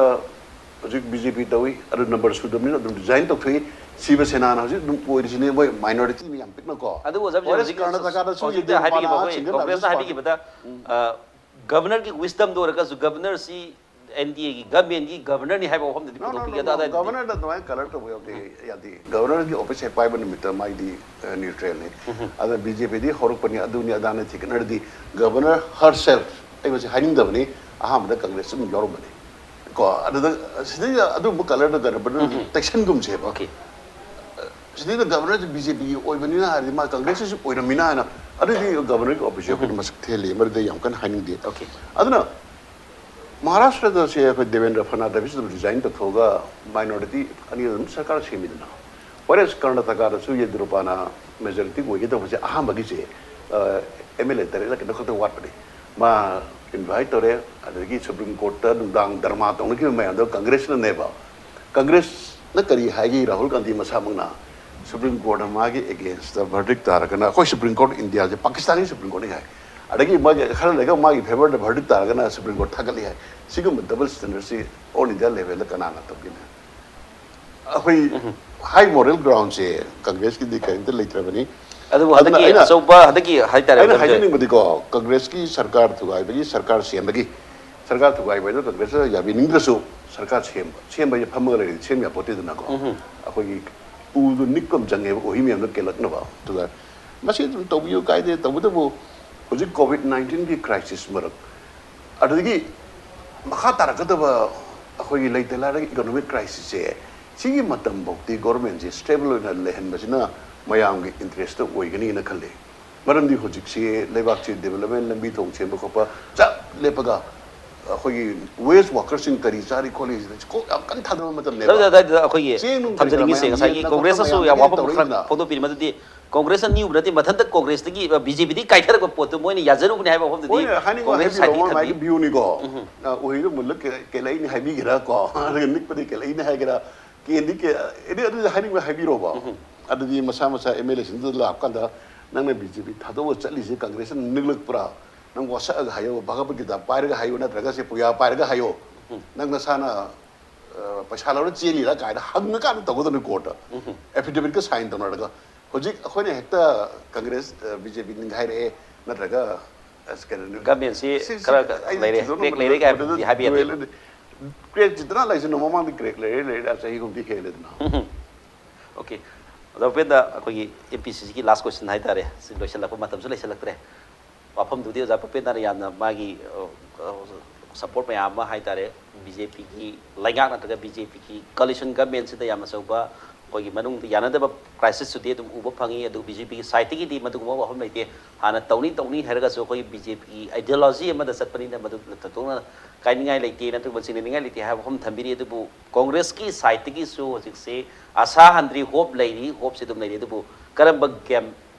ꯍꯧꯖꯤꯛ BJP ꯇꯧꯏ, ꯑꯗꯨ number ꯁꯨꯗꯕꯅꯤꯅ ꯑꯗꯨꯝ resign ꯇꯧꯊꯣꯛꯏ꯫ ꯁꯤꯕ ꯁꯦꯅꯥꯅ ꯍꯧꯖꯤꯛ ꯑꯗꯨꯝ ꯑꯣꯏꯔꯤꯁꯤꯅ ꯃꯣꯏ minority ꯃꯤ ꯌꯥꯝ ꯄꯤꯛꯅꯀꯣ꯫ ꯑꯗꯨꯕꯨ ꯑꯣꯖꯥ ꯍꯧꯖꯤꯛ ꯍꯧꯖꯤꯛ ꯀꯔꯅꯥꯇꯀꯥꯗꯁꯨ ꯍꯧꯖꯤꯛꯇ ꯌꯦꯗꯤꯌꯨꯔꯞꯄꯥꯅ ꯍꯥꯏꯕꯤꯈꯤꯕ ꯑꯩꯈꯣꯏ ꯁꯤꯡꯒꯜ ꯀꯣꯡꯒ꯭ꯔꯦꯁꯅ ꯂꯥꯔꯖꯦꯁ ꯍꯥꯏꯕꯤꯈꯤꯕꯗ, ꯄꯥꯔꯇꯤ ꯑ, governorꯒꯤ wisdomꯗ ꯑꯣꯏꯔꯒꯁꯨ governorꯁꯤ NDAꯒꯤ governmentꯀꯤ governorꯅꯤ ꯍꯥꯏꯕ ꯋꯥꯐꯝꯗꯗꯤ ꯄꯨꯊꯣꯛꯄꯤꯒꯦ꯫ ꯑꯗꯨ ꯑꯗꯥꯏꯗꯤ governorꯗ ꯑꯗꯨꯃꯥꯏꯅ colour ꯇꯧꯕ ꯌꯥꯎꯗꯦ, ꯌꯥꯗꯦ꯫ Governorꯒꯤ office ꯍꯦꯛ ꯄꯥꯏꯕ ꯅꯨꯃꯤꯠꯇ ꯃꯥꯏꯗꯤ neutralꯅꯤ꯫ ꯑꯗ BJPꯗꯤ ꯍꯧꯔꯛꯄꯅꯤ, ꯑꯗꯨꯅꯤ ꯑꯗꯥꯅꯤ ꯊꯤꯒꯠꯅꯔꯗꯤ governor herself, ꯑꯩ ꯃꯁꯤ ꯍꯥꯏꯅꯤꯡꯗꯕꯅꯤ, ꯑꯍꯥꯟꯕꯗ ꯀꯪꯒ꯭ꯔꯦꯁ ꯑꯗꯨꯝ ꯌꯥꯎꯔꯝꯕꯅꯤ꯫ ꯀꯣ, ꯑꯗꯨꯗ ꯁꯤꯗꯩꯗ ꯑꯗꯨꯒꯨꯝꯕ colourꯗ governor ꯎꯝ, ꯎꯝ꯫ ꯇꯩꯁꯟꯒꯨꯝꯁꯦꯕ꯫ Okay꯫ ꯁꯤꯗꯩꯗ governorꯁꯦ BJPꯒꯤ ꯑꯣꯏꯕꯅꯤꯅ ꯍꯥꯏꯔꯗꯤ ꯃꯥ ꯀꯪꯒ꯭ꯔꯦꯁꯀꯤꯁꯨ ꯑꯣꯏꯔꯝꯃꯤꯅ ꯍꯥꯏꯅ, ꯑꯗꯨꯗꯤ governorꯒꯤ officeꯁꯦ ꯑꯩꯈꯣꯏꯅ ꯎꯝ꯫ ꯃꯁꯛ ꯊꯤꯍꯜꯂꯤ, ꯃꯔꯝꯗꯤ ꯌꯥꯝ ꯀꯟꯅ ꯍꯥꯏꯅꯤꯡꯗꯦ꯫ Okay꯫ ꯑꯗꯨꯅ ꯃꯍꯥꯔꯥꯁꯇ꯭ꯔꯗꯁꯦ ꯑꯩꯈꯣꯏ ꯗꯦꯕꯦꯟꯗ꯭ꯔ ꯐꯗꯅꯥꯗꯕꯤꯁ ꯑꯗꯨꯝ resign ꯇꯧꯊꯣꯛꯑꯒ minority ꯑꯅꯤ ꯑꯗꯨꯝ ꯁꯔꯀꯥꯔ ꯁꯦꯝꯃꯤꯗꯅ꯫ Whereas ꯀꯔꯅꯥꯇꯀꯥꯗꯁꯨ ꯌꯦꯗꯤꯌꯨꯔꯞꯄꯥꯅ majority ꯑꯣꯏꯒꯦ ꯇꯧꯕꯁꯦ ꯑꯍꯥꯟꯕꯒꯤꯁꯦ, ꯑ, MLA ꯇꯔꯦꯠꯂ ꯀꯩꯅꯣ ꯈꯛꯇ ꯋꯥꯠꯄꯅꯤ꯫ ꯃꯥ invite ꯇꯧꯔꯦ, ꯑꯗꯒꯤ Supreme Courtꯇ ꯅꯨꯡꯗꯥꯡ ꯙꯔꯃꯥ ꯇꯧꯅꯈꯤꯕ ꯃꯌꯥꯝꯗꯣ ꯀꯪꯒ꯭ꯔꯦꯁꯅꯅꯦꯕ꯫ ꯀꯪꯒ꯭ꯔꯦꯁꯅ ꯀꯔꯤ ꯍꯥꯏꯒꯦ ꯔꯥꯍꯨꯜ ꯒꯥꯟꯙꯤ ꯃꯁꯥꯃꯛꯅ? Supreme Courtꯅ ꯃꯥꯒꯤ againstꯇ verdict ꯇꯥꯔꯒꯅ, ꯑꯩꯈꯣꯏ Supreme Court Indiaꯁꯦ ꯄꯥꯀꯤꯁꯇꯥꯟꯒꯤ Supreme Courtꯅꯤ ꯍꯥꯏ, ꯑꯗꯒꯤ ꯃꯥꯒꯤ ꯈꯔ ꯂꯩꯔꯒ ꯃꯥꯒꯤ favourꯗ verdict ꯇꯥꯔꯒꯅ Supreme Court ꯊꯥꯒꯠꯂꯤ ꯍꯥꯏ꯫ ꯁꯤꯒꯨꯝꯕ double standardꯁꯤ all India levelꯗ ꯀꯅꯥꯅ ꯇꯧꯒꯅꯤ? ꯑꯩꯈꯣꯏ ꯎꯝ꯫ High moral groundꯁꯦ ꯀꯪꯒ꯭ꯔꯦꯁꯀꯤꯗꯤ ꯀꯔꯤꯝꯇ ꯂꯩꯇ꯭ꯔꯕꯅꯤ꯫ ꯑꯗꯨꯕꯨ ꯑꯗꯨꯅ ꯍꯟꯗꯛꯀꯤ ꯑꯩꯅ, ꯑꯆꯧꯕ ꯍꯟꯗꯛꯀꯤ ꯍꯥꯏꯇꯥꯔꯦ ꯑꯩꯅ ꯃꯇꯝꯁꯦ ꯍꯥꯏꯖꯅꯤꯡꯕꯗꯤꯀꯣ, ꯀꯪꯒ꯭ꯔꯦꯁꯀꯤ ꯁꯔꯀꯥꯔ ꯊꯨꯒꯥꯏꯕꯒꯤ, ꯁꯔꯀꯥꯔ ꯁꯦꯝꯕꯒꯤ, ꯁꯔꯀꯥꯔ ꯊꯨꯒꯥꯏꯕ ꯍꯥꯏꯗꯣ ꯀꯪꯒ꯭ꯔꯦꯁꯅ ꯌꯥꯕꯤꯅꯤꯡꯗ꯭ꯔꯁꯨ ꯁꯔꯀꯥꯔ ꯁꯦꯝꯕ, ꯁꯦꯝꯕ ꯍꯥꯏꯁꯦ ꯐꯝꯃꯒ ꯂꯩꯔꯗꯤ ꯁꯦꯝ ꯌꯥꯄꯣꯠꯇꯦꯗꯅꯀꯣ꯫ ꯎꯝ꯫ ꯑꯩꯈꯣꯏꯒꯤ ꯎꯗꯣ ꯅꯤꯛꯄ ꯑꯃ ꯆꯪꯉꯦꯕ, ꯎꯍꯩ ꯃꯌꯥꯝꯗꯣ ꯀꯦꯜꯂꯛꯅꯕ꯫ ꯑꯗꯨꯒ ꯃꯁꯤ ꯑꯗꯨꯝ ꯇꯧꯕꯤꯌꯨ ꯀꯥꯏꯗꯦ, ꯇꯧꯕꯇꯕꯨ ꯍꯧꯖꯤꯛ COVID nineteenꯒꯤ crisis ꯃꯔꯛ, ꯑꯗꯨꯗꯒꯤ ꯃꯈꯥ ꯇꯥꯔꯛꯀꯗꯕ ꯑꯩꯈꯣꯏꯒꯤ ꯂꯩꯇ ꯂꯥꯏꯔꯒꯤ economic crisisꯁꯦ, ꯁꯤꯒꯤ ꯃꯇꯝꯐꯥꯎꯗꯤ governmentꯁꯦ stable ꯑꯣꯏꯅ ꯂꯩꯍꯟꯕꯁꯤꯅ ꯃꯌꯥꯝꯒꯤ interestꯇ ꯑꯣꯏꯒꯅꯤꯅ ꯈꯜꯂꯤ꯫ ꯃꯔꯝꯗꯤ ꯍꯧꯖꯤꯛꯁꯤ ꯂꯩꯕꯥꯛꯁꯤ development, ꯂꯝꯕꯤ ꯊꯣꯡ ꯁꯦꯝꯕ ꯈꯣꯠꯄ ꯆꯞ ꯂꯦꯞꯄꯒ ꯑꯩꯈꯣꯏꯒꯤ wage workerꯁꯤꯡ ꯀꯔꯤ ꯆꯥꯔꯤ ꯈꯣꯠꯂꯤ ꯁꯤꯗ ꯀꯣꯛ ꯌꯥꯝ ꯀꯟꯅ ꯊꯥꯗꯕ ꯃꯇꯝꯅꯦꯕ꯫ ꯑꯗꯨꯗ ꯑꯗꯨꯗ ꯑꯩꯈꯣꯏꯒꯤ ꯆꯦꯡ ꯅꯨꯡ ꯀꯔꯤ ꯀꯔꯥ ꯊꯝꯖꯅꯤꯡꯉꯤꯁꯦ ꯃꯌꯥꯝ ꯉꯁꯥꯏꯒꯤ ꯌꯦꯟꯕ ꯈꯣꯠꯄ ꯀꯣꯡꯒ꯭ꯔꯦꯁꯅꯁꯨ ꯃꯌꯥꯝ ꯌꯥꯝ ꯋꯥꯐꯝ ꯈꯔ ꯇꯧꯔꯛꯏꯗꯅ꯫ ꯐꯣꯡꯗꯣꯛꯄꯤꯔꯤ, ꯃꯗꯨꯗꯤ ꯀꯣꯡꯒ꯭ꯔꯦꯁꯅ ꯅꯤꯌꯨꯕ ꯅꯠꯇꯦ, ꯃꯊꯟꯇ ꯀꯣꯡꯒ꯭ꯔꯦꯁꯇꯒꯤ, ꯕꯤ ꯖꯦ ꯄꯤꯗꯒꯤ ꯀꯥꯏꯊꯔꯛꯄ ꯄꯣꯠꯇꯨ ꯃꯣꯏꯅ ꯌꯥꯖꯔꯨꯕꯅꯤ ꯍꯥꯏꯕ ꯋꯥꯐꯝꯗꯨꯗꯤ ꯃꯣꯏꯅ ꯍꯥꯏꯅꯤꯡꯕ ꯀꯣꯡꯒ꯭ꯔꯦꯁ ꯍꯥꯏꯕꯤꯔꯣ, ꯁꯥꯏꯠꯇꯒꯤ ꯃꯥꯒꯤ ꯊꯝꯕꯤ꯫ ꯚ꯭ꯌꯨꯅꯤꯀꯣ꯫ ꯑ, ꯎꯍꯩꯗꯣ ꯃꯨꯜꯂ ꯀꯦ-, ꯀꯦꯜꯂꯛꯏꯅꯤ ꯍꯥꯏꯕꯤꯒꯦꯔꯥ ꯀꯣ, ꯑꯗꯨꯒ ꯅꯤꯛꯄꯗꯤ ꯀꯦꯜꯂꯛꯏꯅꯤ ꯍꯥꯏꯒꯦꯔꯥ, ꯀꯦꯟꯗꯤ ꯀꯦ-, ꯑꯦꯅꯤ ꯑꯗꯨꯗꯤ ꯍꯥꯏꯅꯤꯡꯕ ꯍꯥꯏꯕꯤꯔꯣꯕ꯫ ꯑꯗꯨꯗꯤ ꯃꯁꯥ ꯃꯁꯥ ꯑꯦꯝ ꯑꯦꯜ ꯑꯦꯁꯤꯡꯗꯨꯗ ꯂꯥꯛꯄ ꯀꯥꯟꯗ ꯅꯪꯅ ꯕꯤ ꯖꯦ ꯄꯤ ꯊꯥꯗꯣꯛꯑꯒ ꯆꯠꯂꯤꯁꯦ ꯀꯪꯒ꯭ꯔꯦꯁꯅ ꯅꯤꯛꯂꯛꯄ꯭ꯔꯥ? ꯅꯪ ꯋꯥꯁꯛꯑꯒ ꯍꯥꯏꯌꯣ, ꯚꯒꯕꯠ ꯒꯤꯇꯥ ꯄꯥꯏꯔꯒ ꯍꯥꯏꯌꯣ, ꯅꯠꯇ꯭ꯔꯒ ꯁꯦ ꯄꯨꯌꯥ ꯄꯥꯏꯔꯒ ꯍꯥꯏꯌꯣ꯫ ꯅꯪ ꯅꯁꯥꯅ ꯑ, ꯄꯩꯁꯥ ꯂꯧꯔ ꯆꯦꯜꯂꯤꯔꯥ ꯀꯥꯏꯅ ꯍꯪꯉꯀꯥꯟꯗ ꯇꯧꯒꯗꯕꯅꯤ ꯀꯣꯔꯠꯇ꯫ ꯑꯦꯐꯤꯗꯦꯕꯤꯠꯀ ꯁꯥꯏꯟ ꯇꯧꯅꯔꯒ꯫ ꯍꯧꯖꯤꯛ ꯑꯩꯈꯣꯏꯅ ꯍꯦꯛꯇ ꯀꯪꯒ꯭ꯔꯦꯁ, ꯑ, ꯕꯤ ꯖꯦ ꯄꯤ ꯅꯤꯡꯈꯥꯏꯔꯛꯑꯦ, ꯅꯠꯇ꯭ꯔꯒ, ꯑ, ꯀꯩꯅꯣꯅꯤ꯫ ꯒꯃꯦꯟꯁꯤ ꯁꯤ, ꯁꯤ ꯈꯔ ꯑꯩ ꯂꯩꯔꯦ, ꯊꯤꯗꯣꯛꯅꯕ ꯀ꯭ꯔꯦꯛ ꯂꯩꯔꯦ ꯀꯥꯏ ꯍꯥꯏꯕꯗꯨꯗꯤ ꯍꯥꯏꯕ ꯌꯥꯗꯦ꯫ ꯀ꯭ꯔꯦꯛ ꯖꯤꯇꯅ ꯂꯩꯁꯅꯨ, ꯃꯃꯥꯡꯗ ꯀ꯭ꯔꯦꯛ ꯂꯩꯔꯦ, ꯂꯩꯔꯦ, ꯆꯍꯤ ꯑꯍꯨꯝꯗꯤ ꯍꯦꯜꯂꯦꯗꯅ꯫ ꯑꯣꯀꯦ꯫ ꯑꯣꯖꯥ ꯚꯨꯄꯦꯟꯗ, ꯑꯩꯈꯣꯏꯒꯤ ꯑꯦꯝ ꯄꯤ ꯁꯤ ꯁꯤꯒꯤ ꯂꯥꯁ ꯀꯣꯏꯁꯟ ꯍꯥꯏꯇꯥꯔꯦ, ꯁꯤ ꯂꯣꯏꯁꯤꯜꯂꯛꯄ ꯃꯇꯝꯁꯨ ꯂꯩꯁꯤꯜꯂꯛꯇ꯭ꯔꯦ꯫ ꯋꯥꯐꯝꯗꯨꯗꯤ ꯑꯣꯖꯥ ꯚꯨꯄꯦꯟꯗꯅ ꯌꯥꯝꯅ ꯃꯥꯒꯤ, ꯑ, ꯑ, ꯁꯄꯣꯔꯠ ꯃꯌꯥꯝ ꯑꯃ ꯍꯥꯏꯇꯥꯔꯦ, ꯕꯤ ꯖꯦ ꯄꯤꯒꯤ ꯂꯩꯉꯥꯛ ꯅꯠꯇ꯭ꯔꯒ ꯕꯤ ꯖꯦ ꯄꯤꯒꯤ ꯀꯣꯂꯤꯁꯟ ꯒꯃꯦꯟꯁꯤꯗ ꯌꯥꯝ ꯑꯆꯧꯕ ꯑꯩꯈꯣꯏꯒꯤ ꯃꯅꯨꯡꯗ ꯌꯥꯅꯗꯕ ꯀ꯭ꯔꯥꯏꯁꯤꯁꯇꯨꯗꯤ ꯑꯗꯨꯝ ꯎꯕ ꯐꯪꯉꯤ꯫ ꯑꯗꯨ ꯕꯤ ꯖꯦ ꯄꯤꯒꯤ ꯁꯥꯏꯠꯇꯒꯤꯗꯤ ꯃꯗꯨꯒꯨꯝꯕ ꯋꯥꯐꯝ ꯂꯩꯇꯦ꯫ ꯍꯥꯟꯅ ꯇꯧꯅꯤ ꯇꯧꯅꯤ ꯍꯥꯏꯔꯒꯁꯨ ꯑꯩꯈꯣꯏꯒꯤ ꯕꯤ ꯖꯦ ꯄꯤꯒꯤ ꯑꯥꯏꯗꯤꯌꯣꯂꯣꯖꯤ ꯑꯃꯗ ꯆꯠꯄꯅꯤꯅ ꯃꯗꯨ ꯊꯣꯏꯗꯣꯛꯅ ꯀꯥꯏꯅꯤꯡꯉꯥꯏ ꯂꯩꯇꯦ ꯅꯠꯇ꯭ꯔꯒ ꯆꯤꯡꯅꯅꯤꯡꯉꯥꯏ ꯂꯩꯇꯦ ꯍꯥꯏꯕ ꯋꯥꯐꯝ ꯊꯝꯕꯤꯔꯤ꯫ ꯑꯗꯨꯕꯨ ꯀꯣꯡꯒ꯭ꯔꯦꯁꯀꯤ ꯁꯥꯏꯠꯇꯒꯤꯁꯨ ꯍꯧꯖꯤꯛꯁꯤ ꯑꯁꯥ ꯍꯟꯗ꯭ꯔꯤ, ꯍꯣꯞ ꯂꯩꯔꯤ, ꯍꯣꯞꯁꯤ ꯑꯗꯨꯝ ꯂꯩꯔꯤ꯫ ꯑꯗꯨꯕꯨ ꯀꯔꯝꯕ ꯒꯦꯝ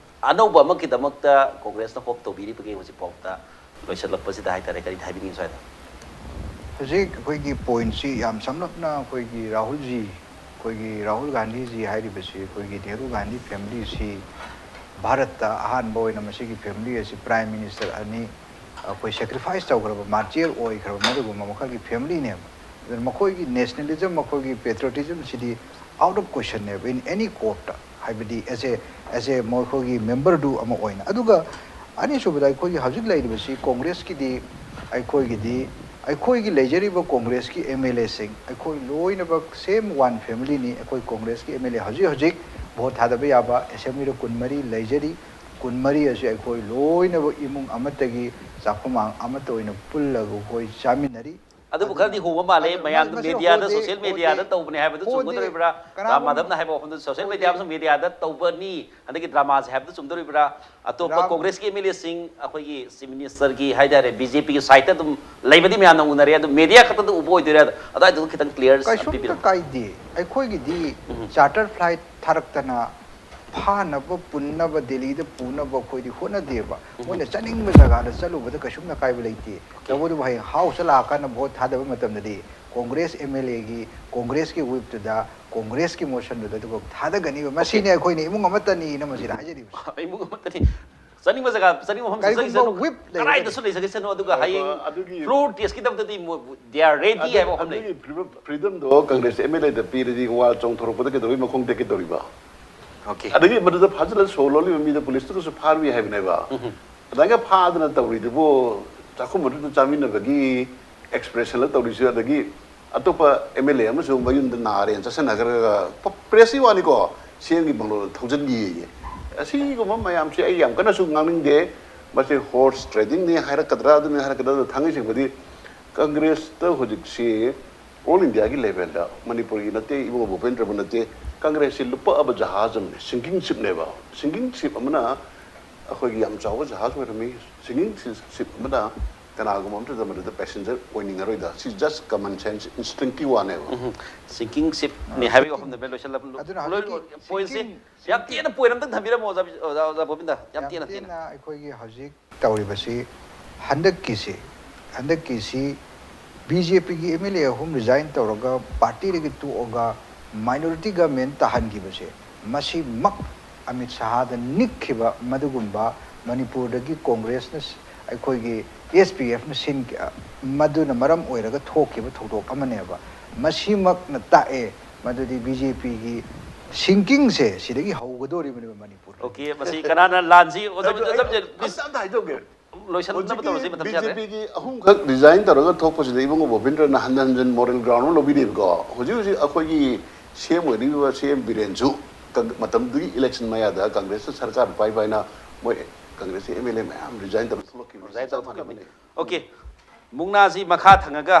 ꯑꯅꯧꯕ ꯑꯃꯒꯤꯗꯃꯛꯇ ꯀꯣꯡꯒ꯭ꯔꯦꯁꯅ ꯍꯣꯞ ꯇꯧꯕꯤꯔꯤꯕꯒꯦ ꯍꯧꯖꯤꯛꯐꯥꯎꯗ? ꯂꯣꯏꯁꯤꯜꯂꯛꯄꯁꯤꯗ ꯍꯥꯏꯇꯥꯔꯦ, ꯀꯔꯤ ꯍꯥꯏꯕꯤꯅꯤꯡꯉꯤ ꯁ꯭ꯋꯥꯏꯗ? ꯍꯧꯖꯤꯛ ꯑꯩꯈꯣꯏꯒꯤ ꯄꯣꯏꯟꯁꯤ ꯌꯥꯝ ꯁꯝꯂꯞꯅ ꯑꯩꯈꯣꯏꯒꯤ ꯔꯥꯍꯨꯜꯖꯤ, ꯑꯩꯈꯣꯏꯒꯤ ꯔꯥꯍꯨꯜ ꯒꯥꯟꯙꯤꯖꯤ ꯍꯥꯏꯔꯤꯕꯁꯤ ꯑꯩꯈꯣꯏꯒꯤ ꯅꯦꯍꯔꯨ ꯒꯥꯟꯙꯤ ꯐꯦꯃꯤꯂꯤꯁꯤ ꯚꯥꯔꯠꯇ ꯑꯍꯥꯟꯕ ꯑꯣꯏꯅ ꯃꯁꯤꯒꯤ ꯐꯦꯃꯤꯂꯤ ꯑꯁꯤ ꯄ꯭ꯔꯥꯏꯝ ꯃꯤꯅꯤꯁꯇꯔ ꯑꯅꯤ ꯑꯩꯈꯣꯏ ꯁꯦꯀ꯭ꯔꯤꯐꯥꯏꯁ ꯇꯧꯈ꯭ꯔꯕ, ꯃꯥꯔꯇꯤꯌꯔ ꯑꯣꯏꯈ꯭ꯔꯕ ꯃꯗꯨꯒꯨꯝꯕ ꯃꯈꯜꯒꯤ ꯐꯦꯃꯤꯂꯤꯅꯦꯕ꯫ ꯑꯗꯨꯅ ꯃꯈꯣꯏꯒꯤ ꯅꯦꯁꯅꯦꯂꯤꯖꯝ, ꯃꯈꯣꯏꯒꯤ ꯄꯦꯇ꯭ꯔꯣꯇꯤꯖꯝꯁꯤꯗꯤ ꯑꯥꯎꯠ ꯑꯣꯐ ꯀꯣꯏꯁꯟꯅꯦꯕ, ꯏꯟ ꯑꯦꯅꯤ ꯀꯣꯔꯠꯇ, ꯍꯥꯏꯕꯗꯤ ꯑꯦꯁ ꯑꯦ ꯑꯦꯁ ꯑꯦ ꯃꯈꯣꯏꯒꯤ ꯃꯦꯝꯕꯔꯗꯨ ꯑꯃ ꯑꯣꯏꯅ꯫ ꯑꯗꯨꯒ ꯑꯅꯤꯁꯨꯕꯗ ꯑꯩꯈꯣꯏꯒꯤ ꯍꯧꯖꯤꯛ ꯂꯩꯔꯤꯕꯁꯤ ꯀꯣꯡꯒ꯭ꯔꯦꯁꯀꯤꯗꯤ, ꯑꯩꯈꯣꯏꯒꯤꯗꯤ ꯑꯩꯈꯣꯏꯒꯤ ꯂꯩꯖꯔꯤꯕ ꯀꯣꯡꯒ꯭ꯔꯦꯁꯀꯤ ꯑꯦꯝ ꯑꯦꯜ ꯑꯦꯁꯤꯡ ꯑꯩꯈꯣꯏ ꯂꯣꯏꯅꯃꯛ ꯁꯦꯝ ꯋꯥꯟ ꯐꯦꯃꯤꯂꯤꯅꯤ꯫ ꯑꯩꯈꯣꯏ ꯀꯣꯡꯒ꯭ꯔꯦꯁꯀꯤ ꯑꯦꯝ ꯑꯦꯜ ꯑꯦ ꯍꯧꯖꯤꯛ ꯍꯧꯖꯤꯛ ꯚꯣꯠ ꯊꯥꯗꯕ ꯌꯥꯕ ꯑꯦꯁꯦꯝꯕ꯭ꯂꯤꯗ ꯀꯨꯟꯃꯔꯤ ꯂꯩꯖꯔꯤ꯫ ꯀꯨꯟꯃꯔꯤ ꯑꯁꯤ ꯑꯩꯈꯣꯏ ꯂꯣꯏꯅꯃꯛ ꯏꯃꯨꯡ ꯑꯃꯠꯇꯒꯤ ꯆꯥꯛꯈꯨꯃꯥꯡ ꯑꯃꯠꯇ ꯑꯣꯏꯅ ꯄꯨꯜꯂꯒ ꯑꯩꯈꯣꯏ ꯆꯥꯃꯤꯟꯅꯔꯤ꯫ ꯑꯗꯨꯕꯨ ꯈꯔꯗꯤ ꯍꯣꯡꯕ ꯃꯥꯜꯂꯦ꯫ ꯃꯌꯥꯝꯗ ꯃꯦꯗꯤꯌꯥꯗ, ꯁꯣꯁꯤꯌꯦꯜ ꯃꯦꯗꯤꯌꯥꯗ ꯇꯧꯕꯅꯦ ꯍꯥꯏꯕꯗꯨ ꯆꯨꯝꯒꯗꯧꯔꯤꯕ꯭ꯔꯥ? ꯔꯥꯝ ꯃꯥꯙꯕꯅ ꯍꯥꯏꯕ ꯋꯥꯐꯝꯗꯨ ꯁꯣꯁꯤꯌꯦꯜ ꯃꯦꯗꯤꯌꯥ ꯑꯃꯁꯨꯡ ꯃꯦꯗꯤꯌꯥꯗ ꯇꯧꯕꯅꯤ ꯍꯟꯗꯛꯀꯤ ꯗ꯭ꯔꯃꯥꯁꯦ ꯍꯥꯏꯕꯗꯨ ꯆꯨꯝꯗꯧꯔꯤꯕ꯭ꯔꯥ? ꯑꯇꯣꯞꯄ ꯀꯣꯡꯒ꯭ꯔꯦꯁꯀꯤ ꯑꯦꯝ ꯑꯦꯜ ꯑꯦꯁꯤꯡ, ꯑꯩꯈꯣꯏꯒꯤ ꯆꯤꯐ ꯃꯤꯅꯤꯁꯇꯔꯒꯤ ꯍꯥꯏꯇꯥꯔꯦ, ꯕꯤ ꯖꯦ ꯄꯤꯒꯤ ꯁꯥꯏꯠꯇ ꯑꯗꯨꯝ ꯂꯩꯕꯗꯤ ꯃꯌꯥꯝꯅ ꯎꯅꯔꯦ, ꯑꯗꯨ ꯃꯦꯗꯤꯌꯥ ꯈꯛꯇꯗ ꯎꯕ ꯑꯣꯏꯗꯣꯏꯔꯥ? ꯑꯗꯨꯋꯥꯏꯗꯨ ꯈꯤꯇꯪ ꯀ꯭ꯂꯤꯌꯥꯔ ꯀꯩꯁꯨꯝꯇ ꯄꯤꯕꯤꯔꯝꯃꯨ꯫ ꯀꯥꯏꯗꯦ꯫ ꯑꯩꯈꯣꯏꯒꯤꯗꯤ ꯆꯥꯔꯇꯔ ꯐ꯭ꯂꯥꯏꯠ ꯊꯥꯔꯛꯇꯅ ꯐꯥꯅꯕ, ꯄꯨꯟꯅꯕ, ꯗꯦꯜꯂꯤꯗ ꯄꯨꯅꯕ ꯑꯩꯈꯣꯏꯗꯤ ꯍꯣꯠꯅꯗꯦꯕ꯫ ꯃꯣꯏꯅ ꯆꯠꯅꯤꯡꯕ ꯖꯒꯥꯗ ꯆꯠꯂꯨꯕꯗ ꯀꯩꯁꯨꯝꯅ ꯀꯥꯏꯕ ꯂꯩꯇꯦ꯫ ꯇꯧꯕꯇꯕꯨ ꯍꯌꯦꯡ ꯍꯥꯎꯁꯇ ꯂꯥꯛꯑꯀꯥꯟꯗ ꯚꯣꯠ ꯊꯥꯗꯕ ꯃꯇꯝꯗꯗꯤ ꯀꯣꯡꯒ꯭ꯔꯦꯁ ꯑꯦꯝ ꯑꯦꯜ ꯑꯦꯒꯤ, ꯀꯣꯡꯒ꯭ꯔꯦꯁꯀꯤ ꯋꯤꯞꯇꯨꯗ, ꯀꯣꯡꯒ꯭ꯔꯦꯁꯀꯤ ꯃꯣꯁꯟꯗꯨꯗ ꯑꯗꯨꯒ ꯊꯥꯗꯒꯅꯤꯕ꯫ ꯃꯁꯤꯅꯤ ꯑꯩꯈꯣꯏꯅ ꯏꯃꯨꯡ ꯑꯃꯠꯇꯅꯤꯅ ꯃꯁꯤꯗ ꯍꯥꯏꯖꯔꯤꯕꯁꯤ꯫ ꯏꯃꯨꯡ ꯑꯃꯠꯇꯅꯤ꯫ ꯆꯠꯅꯤꯡꯕ ꯖꯒꯥ, ꯆꯠꯅꯤꯡꯕ ꯃꯐꯝꯗ ꯀꯔꯤꯒꯨꯝꯕ ꯆꯠꯁꯅꯨ꯫ ꯋꯤꯞ ꯂꯩꯔꯒꯗꯤ ꯀꯗꯥꯏꯗꯁꯨ ꯂꯩꯖꯒꯁꯅꯨ, ꯑꯗꯨꯒ ꯍꯌꯦꯡ ꯑꯗꯨꯒꯤ floor test ꯀꯤꯗꯃꯛꯇꯗꯤ they are ready ꯍꯥꯏꯕ ꯋꯥꯐꯝ ꯂꯩ꯫ ꯑꯗꯨꯒꯤ freedom ꯗꯣ ꯀꯪꯒ꯭ꯔꯦꯁ ꯑꯦꯝ ꯑꯦꯜ ꯑꯦꯗ ꯄꯤꯔꯗꯤ ꯋꯥ ꯆꯣꯡꯊꯣꯔꯛꯄꯗ ꯀꯩꯗꯧꯔꯤ, ꯃꯈꯣꯡ ꯇꯦꯛꯀꯦ ꯇꯧꯔꯤꯕ? Okay. ꯑꯗꯒꯤ ꯃꯗꯨꯗ ꯐꯥꯖꯤꯜꯂ ꯁꯣ ꯂꯣꯜꯂꯤꯕ ꯃꯤꯗ ꯄꯨꯂꯤꯁꯇꯨꯒꯁꯨ ꯐꯥꯔꯨꯏ ꯍꯥꯏꯕꯅꯦꯕ꯫ ꯑꯗꯨꯃꯥꯏꯅ ꯐꯥꯗꯅ ꯇꯧꯔꯤꯗꯨꯕꯨ ꯆꯥꯛꯈꯨꯝ ꯑꯗꯨꯗ ꯆꯥꯃꯤꯟꯅꯕꯒꯤ expression ꯂ ꯇꯧꯔꯤꯁꯨ, ꯑꯗꯒꯤ ꯑꯇꯣꯞꯄ ꯑꯦꯝ ꯑꯦꯜ ꯑꯦ ꯑꯃꯁꯨ ꯃꯌꯨꯝꯗ ꯅꯥꯔꯦꯅ ꯆꯠꯁꯟꯅꯈ꯭ꯔꯒ ꯄ꯭ꯔꯦꯁꯀꯤ ꯋꯥꯅꯤꯀꯣ, ꯁꯤ ꯑꯦꯝꯒꯤ ꯕꯪꯒꯂꯣꯗ ꯊꯧꯖꯤꯟꯈꯤꯌꯦ꯫ ꯑꯁꯤꯒꯨꯝꯕ ꯃꯌꯥꯝꯁꯦ ꯑꯩ ꯌꯥꯝ ꯀꯟꯅꯁꯨ ꯉꯥꯡꯅꯤꯡꯗꯦ꯫ ꯃꯁꯤ horse trading ꯅꯤ ꯍꯥꯏꯔꯛꯀꯗ꯭ꯔꯥ, ꯑꯗꯨꯅꯤ ꯍꯥꯏꯔꯛꯀꯗ꯭ꯔꯥ, ꯑꯗꯨ ꯊꯥꯡꯉꯩ ꯁꯦꯡꯕꯗꯤ ꯀꯪꯒ꯭ꯔꯦꯁꯇ ꯍꯧꯖꯤꯛꯁꯤ all India ꯒꯤ level ꯗ, ꯃꯅꯤꯄꯨꯔꯒꯤ ꯅꯠꯇꯦ, ꯏꯕꯨꯡꯉꯣ ꯚꯨꯄꯦꯟꯗ꯭ꯔꯕꯨ ꯅꯠꯇꯦ, ꯀꯪꯒ꯭ꯔꯦꯁꯁꯤ ꯂꯨꯞꯄꯛꯑꯕ ꯖꯍꯥꯖ ꯑꯃꯅꯤ, sinking ship ꯅꯦꯕ꯫ Sinking ship ꯑꯃꯅ ꯑꯩꯈꯣꯏꯒꯤ ꯌꯥꯝ ꯆꯥꯎꯕ ꯖꯍꯥꯖ ꯑꯣꯏꯔꯝꯃꯤ꯫ Sinking ship ꯑꯃꯅ ꯀꯅꯥꯒꯨꯝꯕ ꯑꯃꯠꯇꯗ ꯃꯗꯨꯗ passenger ꯑꯣꯏꯅꯤꯡꯉꯔꯣꯏꯗ꯫ ꯁꯤ just common sense instinct ꯀꯤ ꯋꯥꯅꯦꯕ꯫ Sinking ship ꯅꯤ ꯍꯥꯏꯕꯒꯤ ꯋꯥꯐꯝꯗ ꯚꯥꯏ ꯂꯣꯏꯁꯤꯜꯂ-, ꯑꯗꯨꯅ ꯂꯣꯏ-, ꯍꯧꯖꯤꯛꯀꯤ point ꯁꯤ sinking, ꯌꯥꯝ ꯇꯦꯟꯅ point ꯑꯝꯇꯪ ꯊꯝꯕꯤꯔꯝꯃꯣ ꯑꯣꯖꯥ, ꯑꯣꯖꯥ, ꯑꯣꯖꯥ ꯒꯣꯕꯤꯟꯗ, ꯌꯥꯝ ꯌꯥꯝ ꯇꯦꯟꯅ, ꯇꯦꯟꯅ꯫ ꯇꯦꯟꯅ ꯑꯩꯈꯣꯏꯒꯤ ꯍꯧꯖꯤꯛ ꯇꯧꯔꯤꯕꯁꯤ, ꯍꯟꯗꯛꯀꯤꯁꯤ, ꯍꯟꯗꯛꯀꯤꯁꯤ ꯕꯤ ꯖꯦ ꯄꯤꯒꯤ ꯑꯦꯝ ꯑꯦꯜ ꯑꯦ ꯑꯍꯨꯝ resign ꯇꯧꯔꯒ party ꯗꯒꯤ ꯇꯣꯛꯑꯒ minority government ꯇꯥꯍꯟꯈꯤꯕꯁꯦ, ꯃꯁꯤꯃꯛ ꯑꯃꯤꯠ ꯁꯍꯥꯗ ꯅꯤꯛꯈꯤꯕ ꯃꯗꯨꯒꯨꯝꯕ ꯃꯅꯤꯄꯨꯔꯗꯒꯤ ꯀꯣꯡꯒ꯭ꯔꯦꯁꯅ ꯁ-, ꯑꯩꯈꯣꯏꯒꯤ ꯑꯦꯁ ꯄꯤ ꯑꯦꯐꯅ ꯁꯤꯟ-, ꯃꯗꯨꯅ ꯃꯔꯝ ꯑꯣꯏꯔꯒ ꯊꯣꯛꯈꯤꯕ ꯊꯧꯗꯣꯛ ꯑꯃꯅꯦꯕ꯫ ꯃꯁꯤꯃꯛꯅ ꯇꯥꯛꯑꯦ ꯃꯗꯨꯗꯤ ꯕꯤ ꯖꯦ ꯄꯤꯒꯤ sinking ꯁꯦ ꯁꯤꯗꯒꯤ ꯍꯧꯒꯗꯣꯔꯤꯕꯅꯦꯕ ꯃꯅꯤꯄꯨꯔꯗ꯫ Okay, ꯃꯁꯤ ꯀꯅꯥꯅ ꯂꯥꯟꯁꯤ? ꯑꯣꯖꯥ, ꯑꯗꯨ ꯑꯣꯖꯥ, ꯑꯩ please. ꯑꯝꯇ ꯍꯥꯏꯖꯧꯒꯦ꯫ ꯂꯣꯏꯁꯤꯟꯅꯕ ꯇꯧꯔꯁꯤ, ꯃꯇꯝ ꯌꯥꯗ꯭ꯔꯦ꯫ ꯕꯤ ꯖꯦ ꯄꯤꯒꯤ ꯑꯍꯨꯝꯈꯛ resign ꯇꯧꯔꯒ ꯊꯣꯛꯄꯁꯤꯗ ꯏꯕꯨꯡꯉꯣ ꯚꯨꯄꯦꯟꯗ꯭ꯔꯅ ꯍꯟꯖꯟ ꯍꯟꯖꯟ moral ground ꯑꯃ ꯂꯧꯕꯤꯔꯦꯕꯀꯣ꯫ ꯍꯧꯖꯤꯛ ꯍꯧꯖꯤꯛ ꯑꯩꯈꯣꯏꯒꯤ ꯁꯤ ꯑꯦꯝ ꯑꯣꯏꯔꯤꯕ ꯁꯤ ꯑꯦꯝ ꯕꯤꯔꯦꯟꯁꯨ ꯀꯪ-, ꯃꯇꯝꯗꯨꯒꯤ election ꯃꯌꯥꯗ ꯀꯪꯒ꯭ꯔꯦꯁꯅ ꯁꯔꯀꯥꯔ ꯄꯥꯏꯕ ꯍꯥꯏꯅ ꯃꯣꯏ ꯀꯪꯒ꯭ꯔꯦꯁꯀꯤ ꯑꯦꯝ ꯑꯦꯜ ꯑꯦ ꯃꯌꯥꯝ resign ꯇꯧꯔꯒ ꯊꯣꯛꯂꯛꯈꯤꯕ꯫ Resign ꯇꯧꯔꯒ ꯊꯣꯛꯈꯤꯕꯅꯤ꯫ Okay, ꯃꯨꯛꯅꯥꯁꯤ ꯃꯈꯥ ꯊꯪꯉꯒ,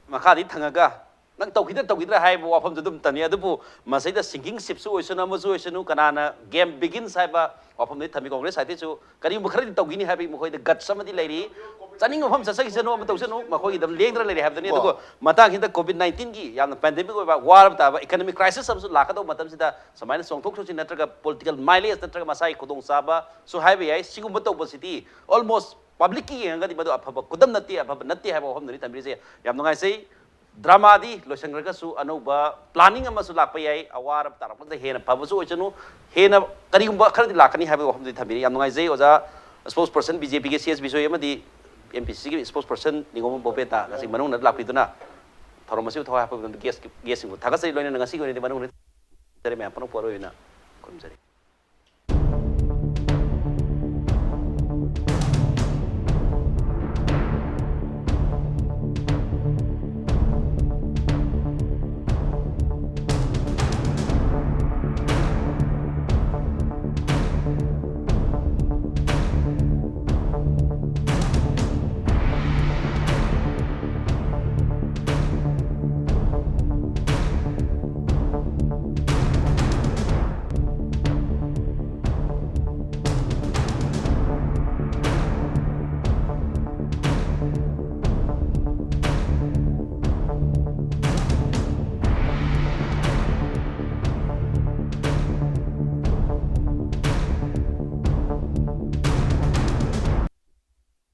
ꯃꯈꯥꯗꯤ ꯊꯪꯉꯒ, ꯅꯪ ꯇꯧꯈꯤꯗ꯭ꯔꯥ ꯇꯧꯈꯤꯗ꯭ꯔꯥ ꯍꯥꯏꯕ ꯋꯥꯐꯝꯗꯨ ꯑꯗꯨꯝ ꯇꯝꯃꯤ꯫ ꯑꯗꯨꯕꯨ ꯃꯁꯤꯗ sinking ship ꯁꯨ ꯑꯣꯏꯁꯅꯨ, ꯑꯃꯁꯨ ꯑꯣꯏꯁꯅꯨ, ꯀꯅꯥꯅ game begins ꯍꯥꯏꯕ ꯋꯥꯐꯝꯗꯤ ꯊꯝꯃꯤ꯫ ꯀꯣꯡꯒ꯭ꯔꯦꯁ side ꯇꯩꯁꯨ ꯀꯔꯤꯒꯨꯝꯕ ꯈꯔꯗꯤ ꯇꯧꯈꯤꯅꯤ ꯍꯥꯏꯕꯒꯤ ꯃꯈꯣꯏꯗ guts ꯑꯃꯗꯤ ꯂꯩꯔꯤ꯫ ꯆꯠꯅꯤꯡꯕ ꯃꯐꯝ ꯆꯠꯆꯈꯤꯁꯅꯨ, ꯑꯃ ꯇꯧꯁꯅꯨ, ꯃꯈꯣꯏꯒꯤ ꯑꯗꯨꯝ ꯂꯦꯡꯗꯅ ꯂꯩꯔꯦ ꯍꯥꯏꯕꯗꯨꯅꯤ꯫ ꯑꯗꯨꯒ ꯃꯇꯥꯡꯁꯤꯗ ꯀꯣꯚꯤꯗ ꯅꯥꯏꯟꯇꯤꯟꯒꯤ ꯌꯥꯝꯅ ꯄꯦꯟꯗꯦꯃꯤꯛ ꯑꯣꯏꯕ ꯋꯥꯔꯕ ꯇꯥꯕ ꯏꯀꯅꯣꯃꯤꯛ ꯀ꯭ꯔꯥꯏꯁꯤꯁ ꯑꯃꯁꯨ ꯂꯥꯛꯀꯗꯧꯕ ꯃꯇꯝꯁꯤꯗ ꯁꯨꯃꯥꯏꯅ ꯆꯣꯡꯊꯣꯛ ꯆꯣꯡꯁꯤꯟ ꯅꯠꯇ꯭ꯔꯒ ꯄꯣꯂꯤꯇꯤꯀꯦꯜ ꯃꯥꯏꯂꯦꯖ ꯅꯠꯇ꯭ꯔꯒ ꯃꯁꯥꯒꯤ ꯈꯨꯗꯣꯡꯆꯥꯕꯁꯨ ꯍꯥꯏꯕ ꯌꯥꯏ꯫ ꯁꯤꯒꯨꯝꯕ ꯇꯧꯕꯁꯤꯗꯤ ꯑꯣꯜꯃꯣꯁ ꯄꯕ꯭ꯂꯤꯛꯀꯤ ꯌꯦꯡꯉꯒꯗꯤ ꯃꯗꯨ ꯑꯐꯕ ꯈꯨꯗꯝ ꯅꯠꯇꯦ, ꯑꯐꯕ ꯅꯠꯇꯦ ꯍꯥꯏꯕ ꯋꯥꯐꯝꯗꯨꯅꯤ ꯊꯝꯕꯤꯔꯤꯁꯦ꯫ ꯌꯥꯝ ꯅꯨꯡꯉꯥꯏꯖꯩ꯫ ꯗ꯭ꯔꯃꯥꯗꯤ ꯂꯣꯏꯁꯤꯟꯈ꯭ꯔꯒꯁꯨ ꯑꯅꯧꯕ ꯄ꯭ꯂꯥꯅꯤꯡ ꯑꯃꯁꯨ ꯂꯥꯛꯄ ꯌꯥꯏ꯫ ꯑꯋꯥꯔꯕ ꯇꯥꯔꯛꯄꯗ ꯍꯦꯟꯅ ꯐꯕꯁꯨ ꯑꯣꯏꯁꯅꯨ, ꯍꯦꯟꯅ ꯀꯔꯤꯒꯨꯝꯕ ꯈꯔꯗꯤ ꯂꯥꯛꯀꯅꯤ ꯍꯥꯏꯕꯒꯤ ꯋꯥꯐꯝꯗꯨꯗꯤ ꯊꯝꯕꯤꯔꯤ꯫ ꯌꯥꯝ ꯅꯨꯡꯉꯥꯏꯖꯩ ꯑꯣꯖꯥ, ꯁ꯭ꯄꯣꯛꯁ ꯄꯔꯁꯟ ꯕꯤ ꯖꯦ ꯄꯤꯒꯤ ꯁꯤ ꯑꯦꯁ ꯕꯤꯁꯣꯏ ꯑꯃꯗꯤ ꯑꯦꯝ ꯄꯤ ꯁꯤꯒꯤ ꯁ꯭ꯄꯣꯛꯁ ꯄꯔꯁꯟ ꯅꯤꯉꯣꯝꯕꯝ ꯕꯣꯄꯦꯇꯥ ꯉꯁꯤ ꯃꯅꯨꯡꯗ ꯂꯥꯛꯄꯤꯗꯨꯅ ꯊꯧꯔꯝ ꯑꯁꯤꯕꯨ ꯊꯋꯥꯏ ꯍꯥꯞꯄꯤꯕ ꯒꯦꯁ ꯒꯦꯁꯁꯤꯡꯕꯨ ꯊꯥꯒꯠꯆꯔꯤ꯫ ꯂꯣꯏꯅꯅ ꯉꯁꯤꯒꯤ ꯑꯣꯏꯅꯗꯤ ꯃꯅꯨꯡꯗ ꯃꯌꯥꯝ ꯄꯨꯝꯅꯃꯛꯄꯨ ꯑꯔꯣꯏꯕ ꯑꯣꯏꯅ ꯈꯨꯔꯨꯝꯖꯔꯤ꯫